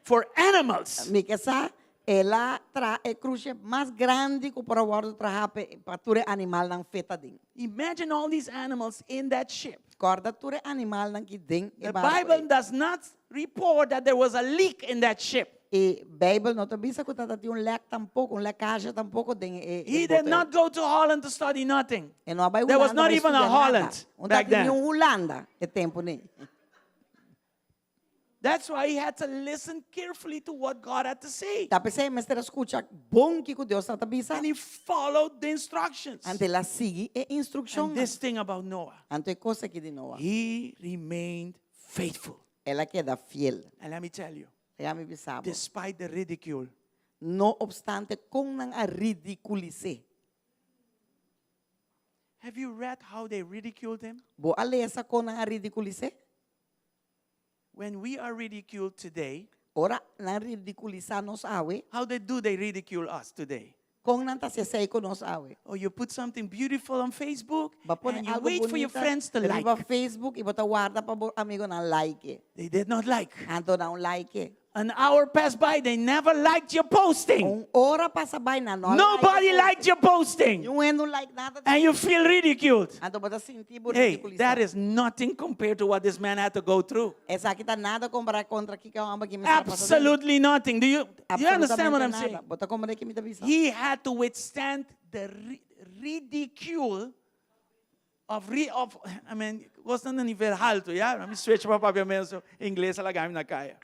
for animals. Mi ke sa, el a traha e cruise ship mas grandi ku por a wòrdu trahá pa pa tur e animalnan fet aden. Imagine all these animals in that ship. Kòrda tur e animalnan ki den e The barku Bible ei. does not report that there was a leak in that ship. E Beibel no ta bisa ku tabata tin un lèk tampoko, un lèkazje tampoko den e He e did boto ei. not go to Holland to study nothing. E no a bai There was Hulanda not pa even a estudia nada. Holland No back tatin then. ni un Hulanda e tempu nei. That's why he had to listen carefully to what God had to say. Ta p'esei e mester a skucha bon kiko Dios tabata bisa. And he followed the instructions. Anto el a sigui e And instrukshonnan. this thing about Noah, Anto e kos aki di Noa. he remained faithful. El a keda fiel. And let me tell you, Laga mi bisa bo. despite the ridicule, No obstante kon nan a ridikulis'é. Have you read how they ridiculed him? Bo a lesa kon nan a ridikulis'é? When we are ridiculed today, Ora nan ridikulisá nos awe, how they do they ridicule us today? kon nan ta hasi esei ku nos awe? Oh, you put something beautiful on Facebook Bo a pone and you algo wait for your bunita friends to like. riba Facebook i bo ta warda pa bo amigonan like. They did not like. Anto nan no like. An hour passed by, they never liked your posting. Un ora pasa bai nan no Nobody like. liked your posting. Niun hende no like nada. And you feel ridiculed. Anto bo ta sinti bo Hey, ridiculisa. that is nothing compared to what this man had to go through. Esaki ta nada kompará kontra kiko e hòmber aki mester a pasa den. Absolutely nothing. Do you, do you understand what Absolutamente I'm nada. saying? Bo ta komprendé kiko mi ta bisa? He had to withstand the ri ridicule of, re, of I mean, kosnan na nivel halto, ya? Mi switch pa papiamento, ingles a laga mi na kaya.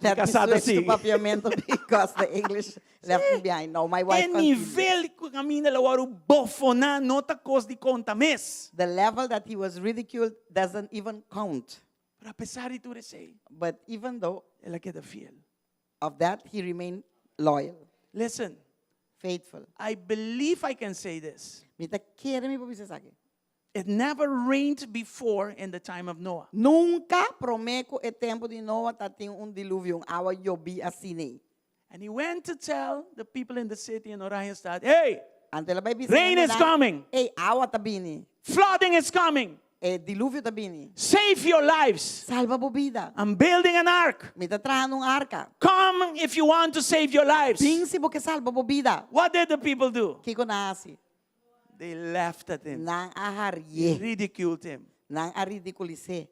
Let me Casado switch to si. papiamento because the English left me behind. No, my wife E continued. nivel ku kaminda el a wòrdu bofoná no ta kos di konta mes. The level that he was ridiculed doesn't even count. Pero apesar di tur esei, But even though el a keda fiel. of that, he remained loyal, Listen, faithful. I believe I can say this. Mi ta kere mi por bisa esaki. It never rained before in the time of Noah. Nunka promé ku e tempu di Noa tatin un diluvio, un awa yobi asina. And he went to tell the people in the city in Oranjestad, hey, Anto el a bai bisa rain is hendenan, coming. Ei, awa ta bini. Flooding is coming. E diluvio ta bini. Save your lives. Salba bo bida. I'm building an ark. Mi ta trahando un arka. Come if you want to save your lives. Bin si bo ke salba bo bida. What did the people do? Kiko nan a hasi? They laughed at him. Nan a harié. Ridiculed him. Nan a ridikulis'é.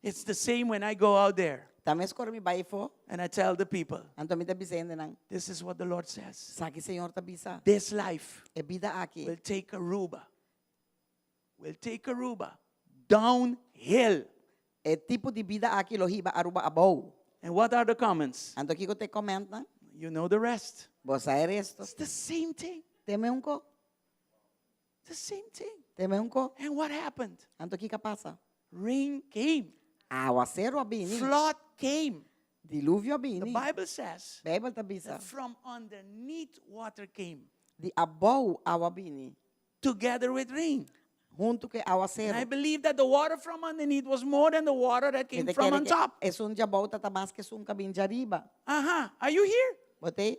It's the same when I go out there. Ta meskos ora mi bai afó. And I tell the people. Anto mi ta bisa hendenan. This is what the Lord says. Esaki Señor ta bisa. This life. E bida aki. Will take Aruba. Will take Aruba downhill. E tipo di bida aki lo hiba Aruba abou. And what are the comments? Anto kiko ta e commentnan? You know the rest. Bo sa e resto. It's the same thing. Ta e mesun ko. The same thing. Ta e mesun ko. And what happened? Anto kiko a pasa? Rain came. Awaseru a bini. Flood came. Diluvio a The bini. Bible says Bijbel ta bisa. that from underneath water came. Di abou awa bini. Together with rain. Huntu ku And I awaseru. believe that the water from underneath was more than the water that came from on top. Esun di abou tabata mas ku esun ku a bin di ariba. Aha. Are you here? Bo t'ei?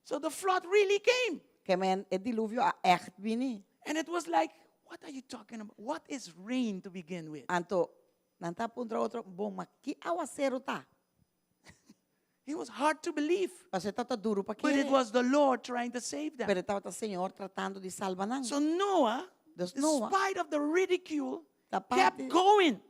So the flood really came. Ke men e diluvio a echt bini. And it was like, what are you talking about? What is rain to begin with? Anto, nan ta puntra otro, bon, ma ki awaseru ta? It was hard to believe. Pasobra e tabata duru pa But it kere. was the Lord trying to save them. Pero e tabata Señor tratando di salba nan. So Noah, Dus Noah, despite of the ridicule, ta kept parti going.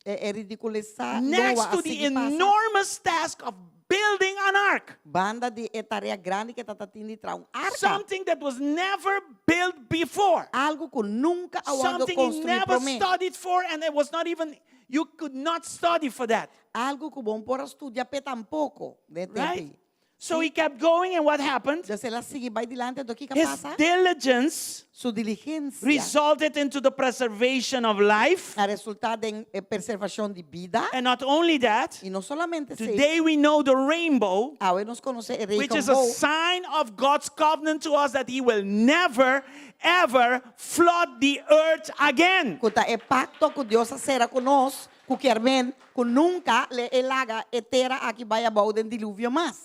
e, e ridikulisá Next Noah to a the sigui pasa. enormous task of building an ark. Banda di e tarea grandi ku e tabatin di traha un arka. Something that was never built before. Algu ku nunka a wòrdu Something he konstruí never promé. studied for and it was not even, you could not study for that. Algu ku bo no por a studia p'e tampoko den e tempu Right? ei. So he kept going and what happened? Entonces el a sigui bai dilanti, anto kiko a His pasa? diligence Su diligensia resulted into the preservation of life. a resultá den e preservashon di bida. And not only that, I no solamente esei, today we know the rainbow, awe nos konosé e which is a regenboog, sign of God's covenant to us that he will never, ever flood the earth again. ku ta e pakto ku Dios a sera ku nos, ku kier men ku nunka le e laga e tera aki bai abou den diluvio mas.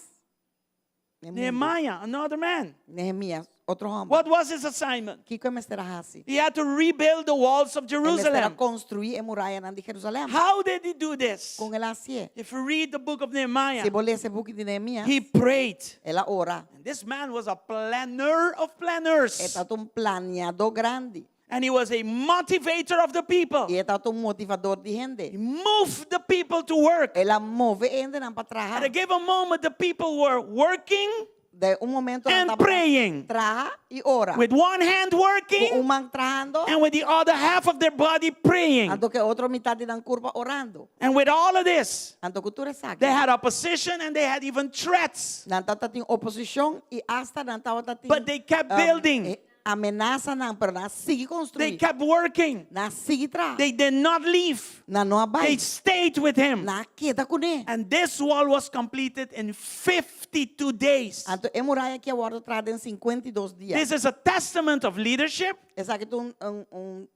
E mundu. Nehemiah, another man. Nehemias, otro hòmber. What was his assignment? Kiko e mester a hasi? He had to rebuild the walls of E mester a Jerusalem. konstruí e murayanan di Jerusalèm. How did he do this? Kon el a hasié? If you read the book of Nehemiah, Si bo lesa e buki di Nehemias, he prayed. el a ora. And this man was a planner of planners. E tabata un planiadó grandi. And he was a motivator of the people. I e tabata un motivador di hende. He moved the people to work. El a move e hendenan pa traha. At a given moment, the people were working De un momento nan and tabata praying. traha i ora. With one hand Ku working un man trahando, and with the other half of their body praying. anto ku otro mitat di nan kurpa orando. And with all of this, Anto ku tur esaki, they had opposition and they had even threats. nan tabata tin oposishon i asta nan tabata tin But they kept building. eh, amenasanan, pero nan a sigui They konstruí. kept working. Nan a sigui traha. They did not leave. Nan no a bai. They stayed with him. Nan a keda kuné. And this wall was completed in 52 days. Anto e muraya aki a wòrdu traha den 52 dia. This is a testament of leadership. Esaki ta un, un, un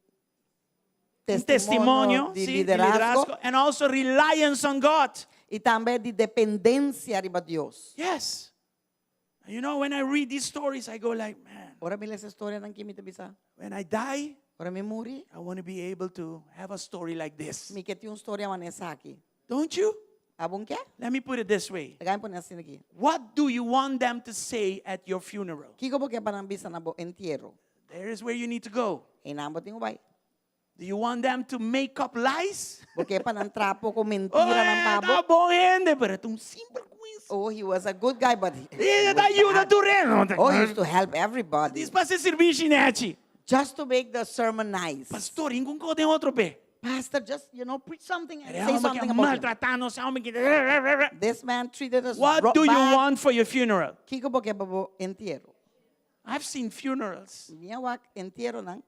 Un testimonio testimonio di sí, di liderazgo liderazgo and also reliance on God. i tambe di dependensia riba Dios. Yes. You know, when I read these stories, I go like, man. Ora mi lesa e storianan aki mi ta bisa. When I die, Ora mi muri, I want to be able to have a story like this. mi ke tin un storia manera esaki. Don't you? Abo n' ke? Let me put it this way. Laga mi pone asina aki. What do you want them to say at your funeral? Kiko bo ke pa nan bisa na bo entiero? There is where you need to go. Einan bo tin ku bai. Do you want them to make up lies? Bo ke pa nan traha poko Oh, mentira nan pa bo? ta bon hende, pero ta un sinbergüenza. Oh, he was a good guy, but he, E ta yuda tur hende. Oh, he used to help everybody. Djis pa hasi sirbishi nechi. Just to make the sermon nice. Pastor, hinka un kos den otro p'e. Pastor, just, you know, preach something and E say hòmber something ke about him. maltratá nos, e hòmber ke... This man treated us What do you bad. want for your funeral? Kiko bo ke pa bo entiero? I've seen funerals Mi a wak entieronan.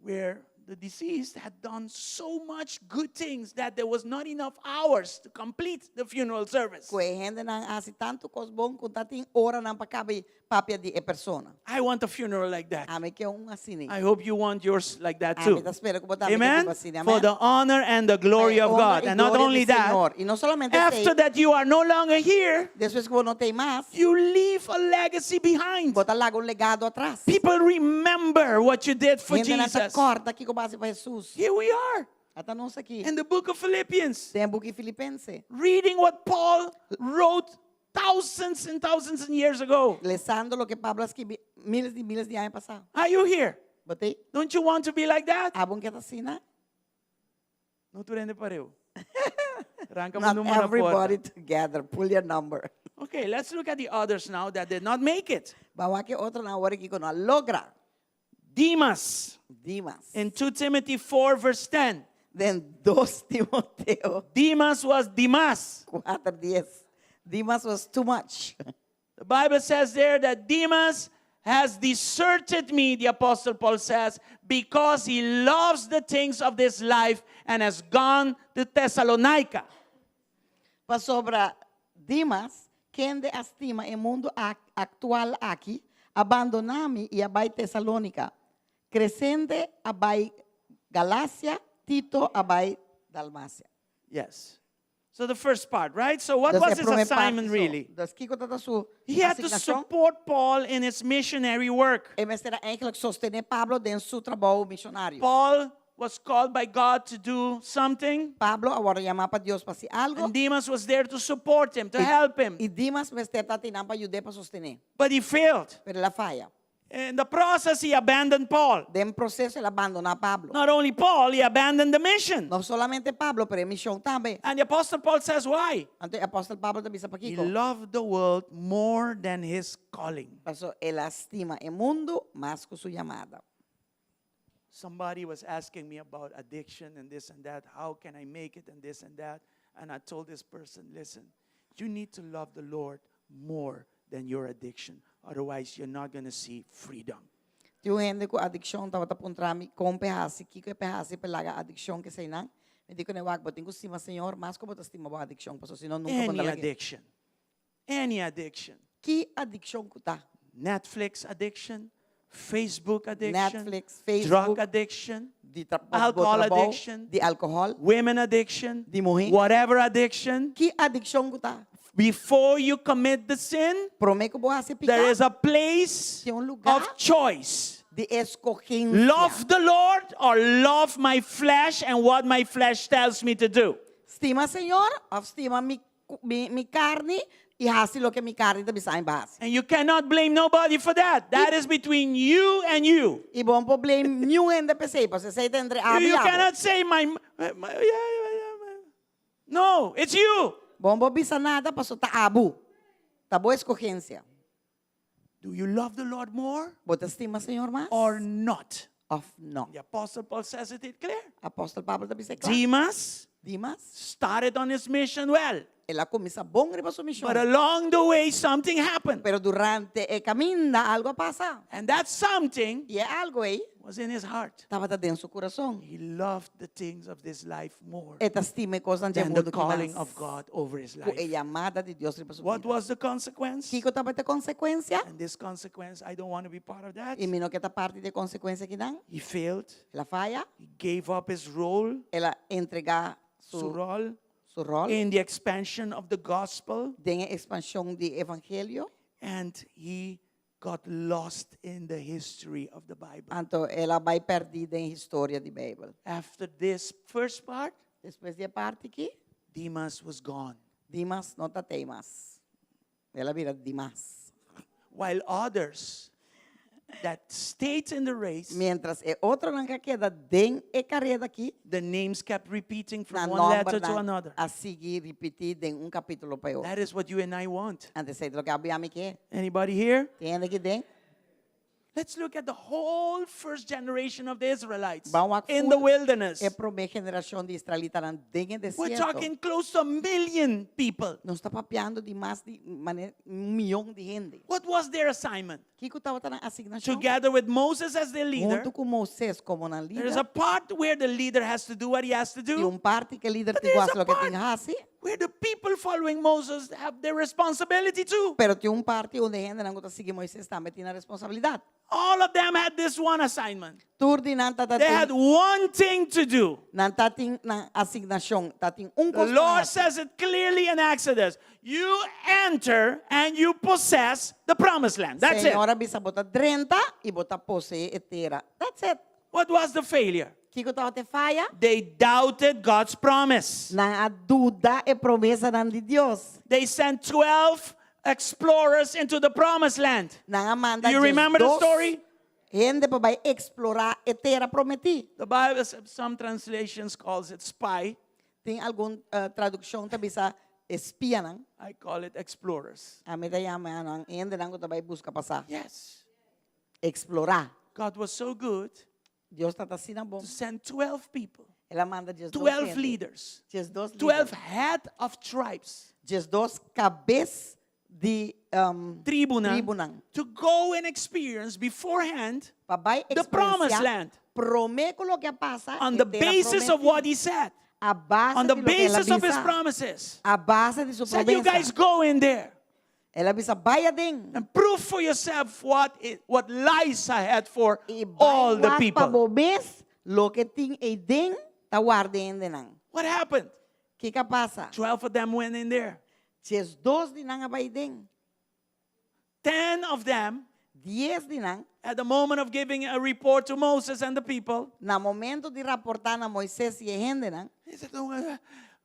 where the deceased had done so much good things that there was not enough hours to complete the funeral service. Ku e hendenan a hasi tantu kos bon ku no tatin oranan pa kaba papia di e persona. I want a funeral like that. Ami ke un asina. I hope you want yours like that Ami too. ta spera ku bo tambe ke Amen. di asina. For Amen. the honor and the glory Pa e of honor God. i And not gloria only di that, Señor. I no solamente after esei, that you are no longer here, despues ku bo no t'ei mas, you leave a legacy behind. bo ta laga un legado atras. People remember what you did for Hendenan ta Jesus. kòrda kiko bo a hasi pa Jesus. Here we are Ata nos aki. in the book of Philippians, Den buki Filipense. reading what Paul wrote thousands and thousands of years ago. Lesando loke Pablo a skibi miles di miles di aña pasá. Are you here? Bo t'ei? Don't you want to be like that? Abo no ke ta asina? No tur hende pareu. Ranka Not number na porta. everybody together. Pull your number. Okay, let's look at the others now that did not make it. Ban wak e otronan awor aki ku no a logra. Demas. Dimas. In 2 Timothy 4 verse 10. Den 2 Timoteo Demas was Demas. 4 dies. Dimas was too much. The Bible says there that Demas has deserted me, the Apostle Paul says, because he loves the things of this life and has gone to Thessalonica. Pasobra Dimas, kende a stima e mundu aktual aki, a bandoná mi i a bai Tesalónika. Kresente a bai Galasia, Tito a bai Dalmasia. Yes. So the first part, right? So what Dus was e his promé assignment parti so. really? Dus kiko tabata su He had to asignashon? support Paul in his missionary work. E mester a eigenlijk sostené Pablo den su trabou missionario. Paul was called by God to do something. Pablo a wòrdu yamá pa Dios pa hasi algu. And Demas was there to support him, to help him. I Dimas mester ta einan pa yud'é pa sostené. But he failed. Pero el a faya. In the process, he abandoned Paul. Den proseso el a bandoná Pablo. Not only Paul, he abandoned the mission. No solamente Pablo, pero e mishon tambe. And the Apostle Paul says, why? Anto e apòstel Pablo ta bisa He pakiko. loved the world more than his calling. Paso el a stima e mundu mas ku su yamada. Somebody was asking me about addiction and this and that. How can I make it and this and that? And I told this person, listen, you need to love the Lord more than your addiction. Otherwise, you're not going to see freedom. Tin un hende ku adikshon tabata puntra mi kon p'e hasi, kiko e p'e hasi p'e laga adikshon ku eseinan. Mi di kuné, wak, bo tin ku stima Señor mas ku bo ta stima bo adikshon, pasobra si no nunka bo Any ta lag'é. addiction. Any addiction. Ki adikshon ku ta? Netflix addiction, Facebook addiction, Netflix, drug Facebook, addiction, di tra bo alcohol trabou, addiction, di alkohòl, women addiction, di muhé. whatever addiction. Ki adikshon ku ta? Before you commit the sin, Promé ku bo hasi there piká, is a place tin un lugá of choice. di eskogensia. Love the Lord or love my flesh and what my flesh tells me to do. Stima Señor òf stima mi mi mi karni i hasi loke mi karni ta bisa mi pa hasi. And you cannot blame nobody for that. That is between you and you. I bo no por blame niun hende p'esei, pasobra esei ta entre abo You i abo. cannot say my, my, my yeah, yeah, yeah, my. No, it's you. Bo no por bisa nada pasobra ta abo. Ta bo eskogensia. Do you love the Lord more Bo ta stima Señor mas or not? òf no? The Apostle Paul says it clear. Apòstel Pablo ta bisa e kla. Demas Dimas, started on his mission well. el a kuminsá bon riba su mishon. But along the way, something happened. Pero durante e kaminda algu a pasa. And that something I e algu ei was in his heart. tabata den su kurason. He loved the things of this life more E ta stima e kosnan dje than the mundu ki calling mas of God over his ku e life. yamada di Dios riba su What bida. was the consequence? Kiko tabata e konsekuensia? And this consequence, I don't want to be part of that. I mi no ke ta parti di e konsekuensia akinan. He failed. El a faya. He gave up his role, El a entregá su su rol, su rol in the expansion of the gospel. den e ekspanshon di evangelio. And he got lost in the history of the Bible. Anto el a bai pèrdí den historia di Beibel. After this first part, Despues di e parti akí, Demas was gone. Dimas no ta tei mas. El a bira Dimas. While others that stayed in the race, Mientras e otronan ku a keda den e kareda akí, the names kept repeating from nan one letter to nòmbernan another. a sigui ripití den un kapítulo pa e otro. That is what you and I want. Anto esei ta loke abo i ami ke. Anybody here? Tin hende aki den? Let's look at the whole first generation of the Israelites Ban wak in the full wilderness. e promé generashon di israelitanan den e We're desierto. talking close to a million people. Nos ta papiando di mas di mane un mion di hende. What was their assignment? Kiko tabata nan asignashon? Together with Moses as their leader, Huntu ku Moisés komo nan there is a lider, part where the leader has to do what he has to tin do. un parti ku e lider But tin ku there's hasi a loke tin part hasi. Where the people following Moses have their responsibility too. Pero tin un parti unda hendenan ku ta sigui Moises tambe tin nan responsabilidat. All of them had this one assignment. Tur di nan They had tatin one thing to do. nan tatin nan asignashon, tatin un The kos pa nan Lord hasi. says it clearly in Exodus. You enter and you possess the promised land. That's it. Señor a bisa bo ta drenta i bo ta poseé e tera. That's it. What was the failure? Kiko tabata e faya? They doubted God's promise. Nan a duda e promesanan di Dios. They sent 12 explorers into the promised land. Nan a manda Do you remember the 12 story? hende pa bai eksplorá e tera prometí. The Bible, some translations calls it spy. Tin algun tradukshon ta bisa espianan. I call it explorers. Ami ta yama nan hendenan ku ta bai buska pasá. Yes. Eksplorá. God was so good Dios ta asina bon. to send 12 people, El a manda 12 12 hende. leaders, 12 12 lider. head of tribes, 12 kabes di um, tribunan, tribunan. to go and experience beforehand Pa bai the promised eksperensiá land promé ku loke a pasa on e the tera basis of prometí. what he said, A base on the di loke el a basis of his bisa. promises. A base di su Said, you guys promesa. go in there El a bisa bai aden. and prove for yourself what, it, what lies ahead for I bai all the wak pa people. bo mes loke tin eiden ta warda hendenan. What happened? Kiko a pasa? 12 of them went in there. 12 di nan a bai den. 10 of them, Dies di nan, at the moment of giving a report to Moses and the people, na momento di raportá na Moises i e hendenan, they said, don't,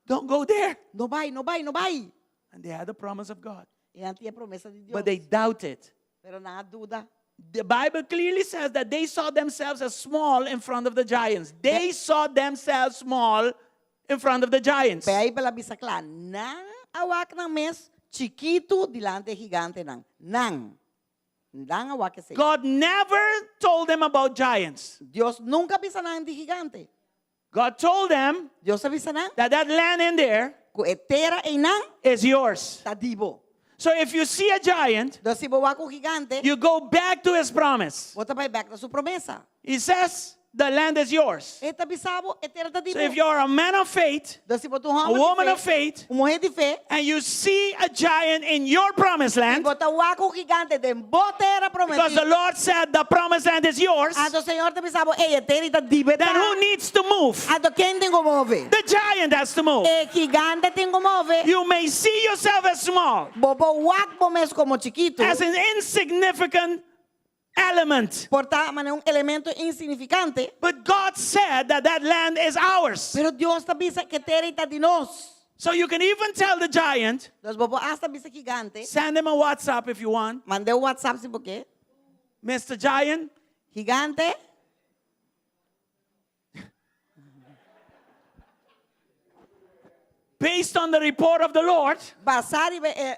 don't go there. no bai, no bai, no bai. And they had the promise of God. I nan tin e promesa di Dios. But they doubted. Pero nan a duda. The Bible clearly says that they saw themselves as small in front of the giants. They saw themselves small in front of the giants. Beibel a bisa kla, nan a wak nan mes chikitu dilanti e gigantenan. Nan. Nan a wak esei. God never told them about giants. Dios nunka a bisa nan di gigante. God told them Dios a bisa nan that that land in there ku e tera einan is yours. ta di bo. So if you see a giant, Dus si bo wak un gigante, you go back to his promise. bo ta bai bèk na su promesa. He says the land is yours. E ta bisa bo, e tera ta di So if bo. you're a man of faith, Dus si bo ta un a hòmber woman di of fe, faith, un muhé di fe, and you see a giant in your promised land, bo ta wak un gigante den bo tera because the prometí. Lord said the promised land is yours, Anto Señor ta bisa bo, ei, e tera ta di bo. then who needs to move? Anto ken tin ku move? The giant has to move. E gigante tin ku move. You may see yourself as small, Bo por wak bo mes komo chikitu. as an insignificant element. Por ta manera un elemento insignifikante. But God said that that land is ours. Pero Dios ta bisa ku e tera ta di nos. So you can even tell the giant, Dus bo por asta bisa gigante. send him a WhatsApp if you want. Mand'é un WhatsApp si bo ke. Mr. Giant, Gigante. Based on the report of the Lord, Basá riba e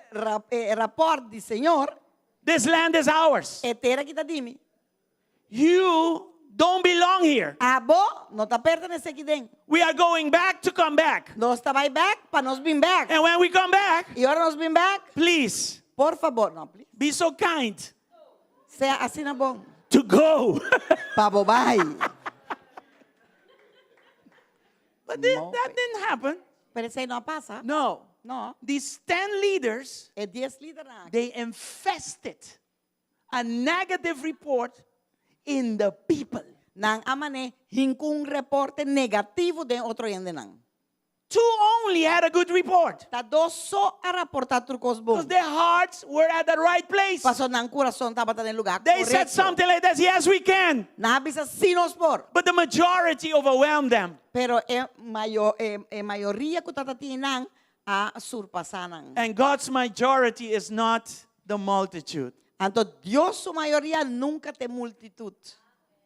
e rapòrt di Señor, this land is ours. e tera aki ta di mi. You don't belong here. Abo no ta pertenesé aki den. We are going back to come back. Nos ta bai bèk pa nos bin bèk. And when we come back, I ora nos bin bèk, please por fabor, no, please. be so kind Sea asina bon. to go. Pa bo bai. But then, No. that didn't happen. Pero esei no a pasa. No. No. These 10 leaders, E dies lidernan aki. they infested a negative report in the people. Nan a mane hinka un reporte negativo den otro hendenan. Two only had a good report. Ta dos so a raportá tur kos bon. Because their hearts were at the right place. Paso nan kurason tabata den lugá They said korekto. something like this, yes, we can. Nan a bisa sí nos por. But the majority overwhelmed them. Pero e mayo, e, e mayoria ku tabatin nan a surpasá nan. And God's majority is not the multitude. Anto Dios su mayoria nunka ta e multitut.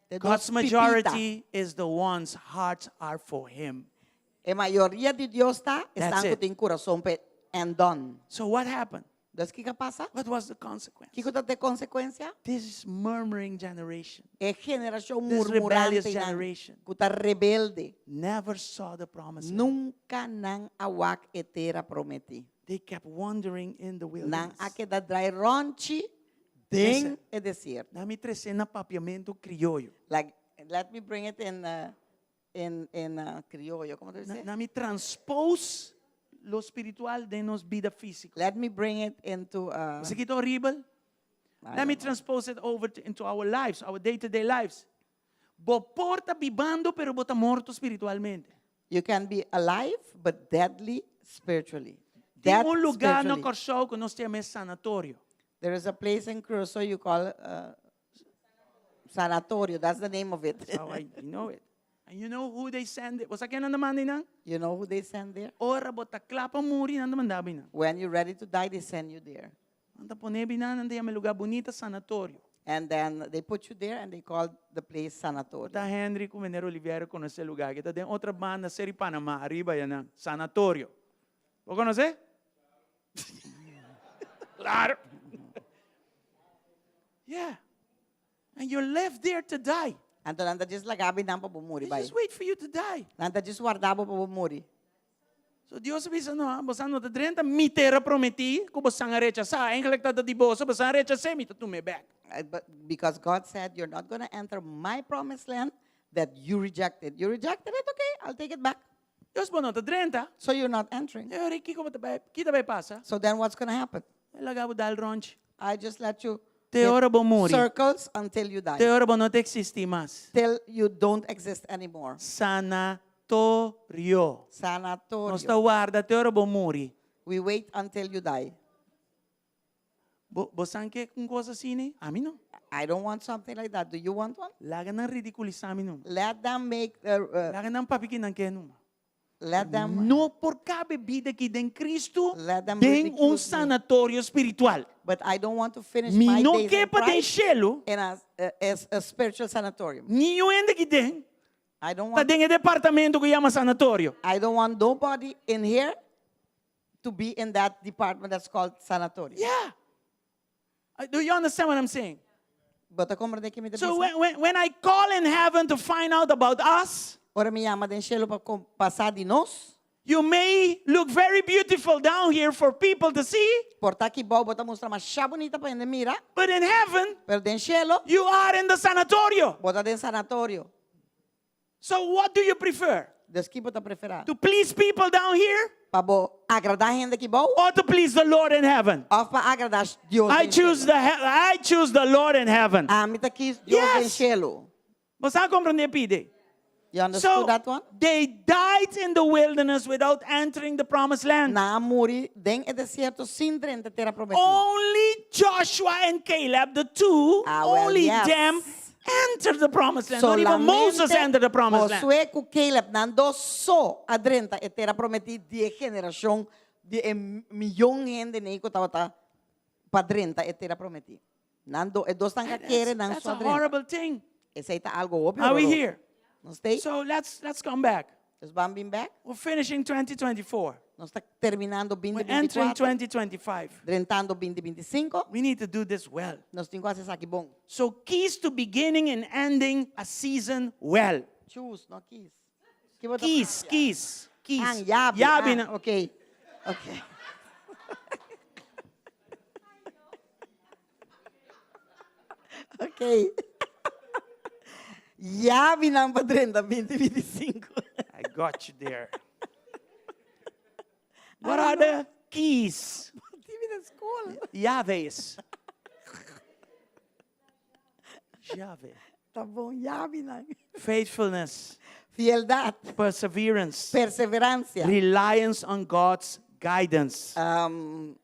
Te dos God's pipita. majority is the ones hearts are for him. E mayoria di Dios ta That's esnan ku it. tin kurason p'e and done. So what happened? Dus kiko a pasa? What was the consequence? Kiko ta e konsekuensia? This murmuring generation E generashon This rebellious murmurante nan generation. ku ta rebelde. never saw the promised land. Nunka nan a wak e tera prometí. They kept wandering in the Nan wilderness. a keda drai rònchi den e desierto. Lami tres'é na papiamentu krioyo. Like, let me bring it in, uh, in, in uh, criollo. Komo ta Na, bisa? lami transpose. Lo spiritual den nos bida físiko. Let me bring it into Bo sa ki ta horibel? I Let me don't know. transpose it over to, into our lives, our day-to-day lives. Bo por ta bibando, pero bo ta morto spiritualmente. You can be alive but deadly spiritually. Tin Dead un lugá na spiritually. Kòrsou ku nos ta yama e sanatorio. There is a place in Curaçao you call sanatorio. That's the name of it. That's how I know it. And you know who they send it? Bo sa ken nan ta manda einan? You know who they send there? Ora bo ta kla pa muri, nan ta manda bo einan. When you're ready to die, they send you there. Nan ta pone bo einan, nan ta yama e lugá bunita sanatorio. And then they put you there and they call the place sanatorio. Ta Henry ku Meneer Oliveira konosé e lugá aki. Ta den otra banda, Seri Panama, ariba ayanan. Sanatorio. Bo konosé? Claro. Yeah. And you're left there to die. Anto nan ta djis laga bo einan pa bo muri They bai. just wait for you to die. Nan ta djis warda bo pa bo muri. So Dios a bisa, No, bosan no ta drenta mi tera prometí ku bosan a rechasá. Eigenlijk ta ta di boso, bosan a rechas'é, mi ta tum'é bèk. But because God said, You're not gonna enter my promised land that you rejected. You rejected it, okay, I'll take it back. Dios, bo no ta drenta. So you're not entering. E ora kiko bo ta bai, ki ta bai pasa? So then what's gonna happen? Mi laga bo dal ròntji. I just let you Te ora bo muri. circles until you die. Te ora bo no ta eksistí mas. Till you don't exist anymore. Sanatorio. Sanatorio. Nos ta warda te ora bo muri. We wait until you die. Bo, bo san ke un kos asina? Ami no. I don't want something like that. Do you want one? Laga nan ridikulisá mi numa. Let them make, Laga nan papia ki nan ke numa. let them, No por kabe bida ki den Cristo Let them den ridicule un me. sanatorio spiritual. But I don't want to finish Mi my no days ke in pa den Christ shelu, in a, as a spiritual sanatorium. niun hende ki den I don't ta want, den e departamento ku yama sanatorio. I don't want nobody in here to be in that department that's called sanatorium. Yeah. Do you understand what I'm saying? Bo ta komprendé ki mi ta So bisa? when, when, when I call in heaven to find out about us, Ora mi yama den shelu pa kom- pasa di nos, you may look very beautiful down here for people to see, por ta aki bou bo ta mustra masha bunita pa hende mira, but in heaven, pero den shelu, you are in the sanatorio. bo ta den sanatorio. So what do you prefer? Dus ki bo ta preferá? To please people down here Pa bo agradá hende aki bou or to please the Lord in heaven? òf pa agradá Dios I den choose shelu? the he- I choose the Lord in heaven. Ami ta kis Dios den Yes. shelu. Bo sa komprendé pide? You understood So that one? they died in the wilderness without entering the promised land. Nan a muri den e desierto sin drenta tera prometí. Only Joshua and Caleb, the two, Ah, well, only yes. them entered the promised land. Not even Moses entered the promised land. Josué ku Caleb, nan dos so a drenta e tera prometí di e generashon di e miyon hende nei ku tabata pa drenta e tera prometí. Nan do, e dos tan ka kere nan That's so a a drenta. horrible thing. Esei ta algo hopi Are we hororoso. here? Nos t'ei? So let's let's come back. Dus ban bin bek. We're finishing 2024. Nos ta terminando We're entering 2024. 2025. Drentando 2025. We need to do this well. Nos tin ku hasi esaki bon. So keys to beginning and ending a season well. Choose, no keys. Ki bo ta Keys, keys, keys. Ah, yabi. Yabi ah, na. Ok. Ok. Ok. Yabinan pa drenta 2025. I got you there. What are the keys? Timi na school. Llaves. Llave. Ta bon, yabinan. Faithfulness, Fieldad, perseverance, perseverancia, reliance on God's guidance. um,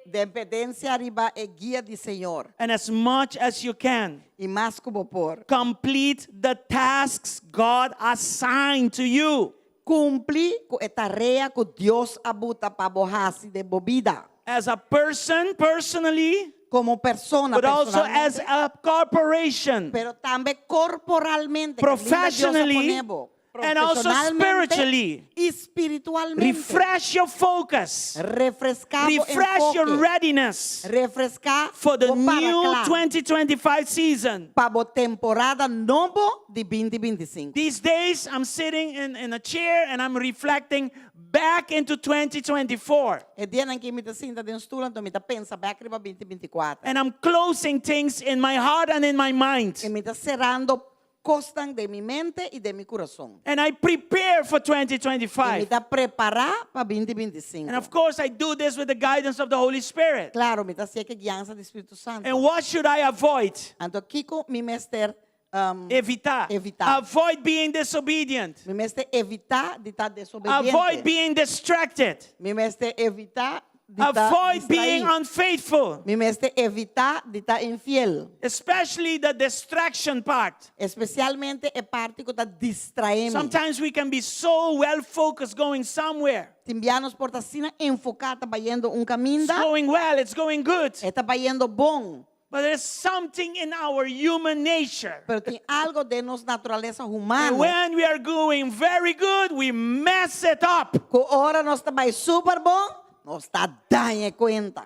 dependencia riba e guia di Señor. And as much as you can, I mas ku bo por. complete the tasks God assigned to you. Kumpli ku e tarea ku Dios a buta pa bo hasi den bo bida. As a person, personally, Komo persona, but also as personalmente, a corporation, pero tambe korporalmente, kaminda Dios a professionally, pone bo. and also Profesionalmente spiritually. i spiritualmente. Refresh your focus. Refreská bo Refresh your enfoke. readiness Refreská for the bo para new kla 2025 season. pa bo temporada nobo di 2025. These days, I'm sitting in, in a chair and I'm reflecting back into 2024. E dianan aki mi ta sinta den stul anto mi ta pensa bek riba 2024. And I'm closing things in my heart and in my mind. I mi ta serando. kosnan den mi mente i den mi kurason. And I prepare for I mi 2025. ta prepará pa binti And 25. of course, I do this with the guidance of the Holy Spirit. Klaro, mi ta hasié ku e guiansa di Spiritu Santu. And what should I avoid? Anto kiko mi mester Evitá. Evitá. Avoid being disobedient. Mi mester evitá di ta desobediente. Avoid being distracted. Mi mester evitá di ta Avoid being distraí. unfaithful, Mi mester evitá di ta infiel. especially the distraction part. Espesialmente e parti ku ta distraé mi. Sometimes we can be so well focused going somewhere. Tin bia nos por ta asina enfoká ta bayendo un It's kaminda. going well, it's going good. E ta bayendo bon. But there's something in our human nature. Pero tin algo den nos naturalesa And humano. when we are going very good, we mess it up. Ku ora nos ta bai super bon, nos ta daña e kuenta.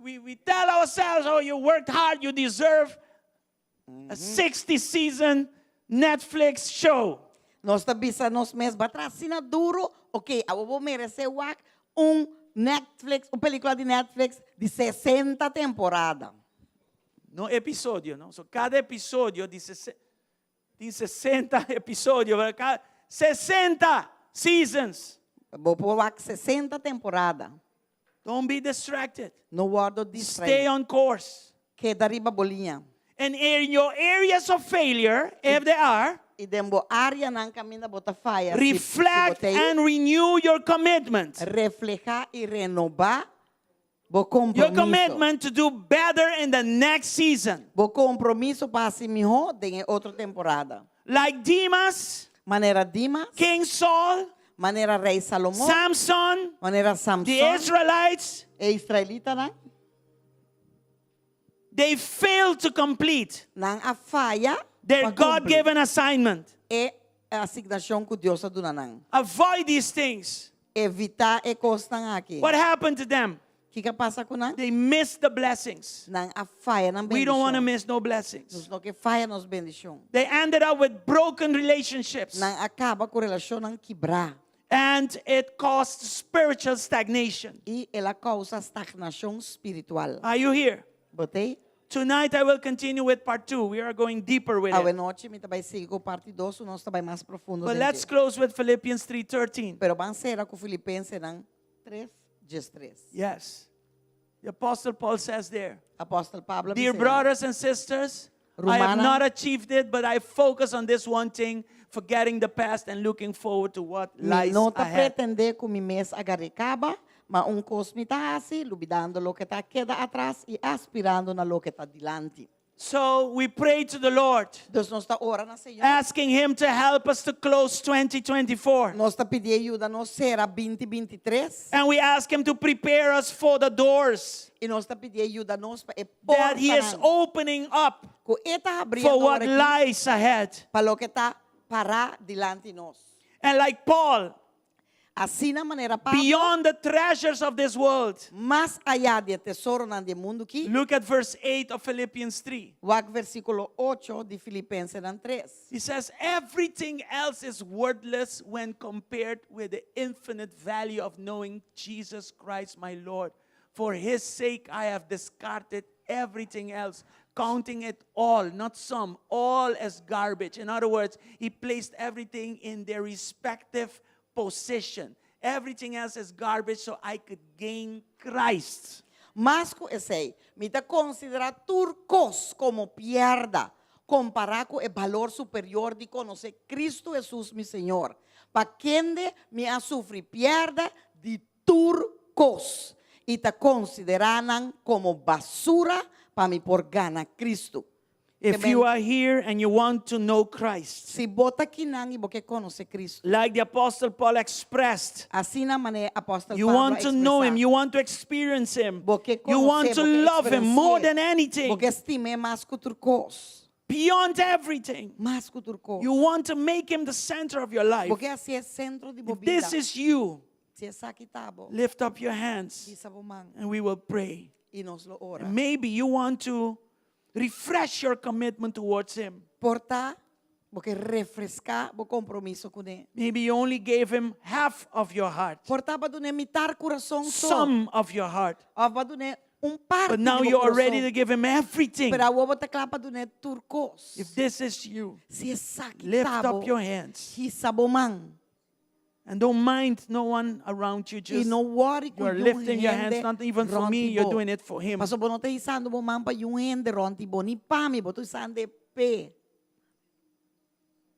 We tell ourselves, oh, you worked hard, you deserve a 60 season Netflix show. Nos ta bisa nos mes, b'a traha asina duro, ok, awor bo meresé wak un Netflix, un pelikula di Netflix di 60 temporada. No episodio, no? So kada episodio di tin 60 episodio, pero kada 60 seasons. Bo por wak 60 temporada. Don't be distracted. No wòrdu Stay distraí. on course. Keda riba bo liña. And in your areas of failure, if there are, I den bo áreanan kaminda bo ta faya, si, si bo reflect t'ei, and renew your commitment. reflehá i renobá bo Your kompromiso. commitment to do better in the next season. Bo kompromiso pa hasi mihó den e otro temporada. Like Demas, Manera Dimas, King Saul, manera Rei Salomon, Samson, manera the Samson, Israelites, e israelitanan, they failed to complete nan a faya their pa kumpli God given assignment. e asignashon ku Dios a duna nan. Avoid these things. Evitá e kosnan aki. What happened to them? Kiko a pasa ku nan? They missed the blessings. Nan a faya nan We don't want to bendishon. miss no blessings. Nos no ke faya nos bendishon. They ended up with broken relationships. Nan a kaba ku relashonnan kibrá. And it caused spiritual stagnation. I el a kousa stagnashon spiritual. Are you here? Bo t'ei? Tonight I will continue with part two. We are going deeper with it. Awe nochi mi ta bai sigui ku parti dos, nos ta bai mas profundo But den let's dje. close with Philippians 3:13. Pero ban sera ku Filipensenan 3, 13. Yes. The Apostle Paul says there, Apòstel Pablo a Dear bisa, brothers and sisters, I have Rumannan. not achieved it, but I focus on this one thing, forgetting the past and looking forward to what Mi lies no ta ahead. pretendé ku mi mes a gar'é kaba, ma un kos mi ta hasi, lubidando loke ta keda atras i aspirando na loke ta dilanti. So we pray to the Lord, Dus nos ta ora na Señor. asking Him to help us to close 2024. Nos ta pidié yuda nos sera 2023 And we ask Him to prepare us for the doors i nos ta pidié yuda nos pa e that He is portanan opening up ku e ta for habriendo what ora aki lies ahead. pa loke ta pará dilanti nos. And like Paul, Asina manera Pablo, beyond the treasures of this world, mas ayá di e tesoronan di e mundu aki, look at verse 8 of Philippians 3. wak versíkulo ocho di Filipensenan tres. He says, Everything else is worthless when compared with the infinite value of knowing Jesus Christ, my Lord. For his sake, I have discarded everything else, counting it all, not some, all as garbage. In other words, he placed everything in their respective position. Everything else is garbage so I could gain Christ. Mas ku esei, mi ta konsiderá tur kos komo pièrda, kompará ku e balor superior di konosé Kristu Hesus mi Señor, pa kende mi a sufri pièrda di tur kos, i ta konsiderá nan komo basura pa mi por gana Kristu. If you are here and you want to know Christ, Si bo ta akinan i bo ke konosé Kristu, like the Apostle Paul expressed, asina manera Apòstel you Pablo a want to know him, ekspresá, you want to experience him, bo ke you want konosé, to bo ke love him more eksperensi'é, than anything, bo ke stim'é mas ku tur kos, beyond everything. mas ku tur kos. You want to make him the center of your life. Bo ke hasié sentro di bo If this bida. is you, Si esaki ta bo, lift up your hands hisa bo man and we will pray. i nos lo ora. And maybe you want to refresh your commitment towards him. Por ta bo ke refreská bo kompromiso kuné. Maybe you only gave him half of your heart, Por ta bo a dun'é mitar kurason so. some of your heart. Òf bo a dun'é Un parti But now di bo you are ready kurason. to give him everything. Pero awor bo ta kla pa dun'é tur kos. If this is you, Si esaki lift ta up bo, your hands. hisa bo man. And don't mind no one around you. I Just no worry ku you're niun lifting your hands, hende not even for rònt me, di you're bo. doing it for him. Pasobra bo no ta hisando bo man pa niun hende rònt di bo, ni pa mi, bo ta hisando e p'e.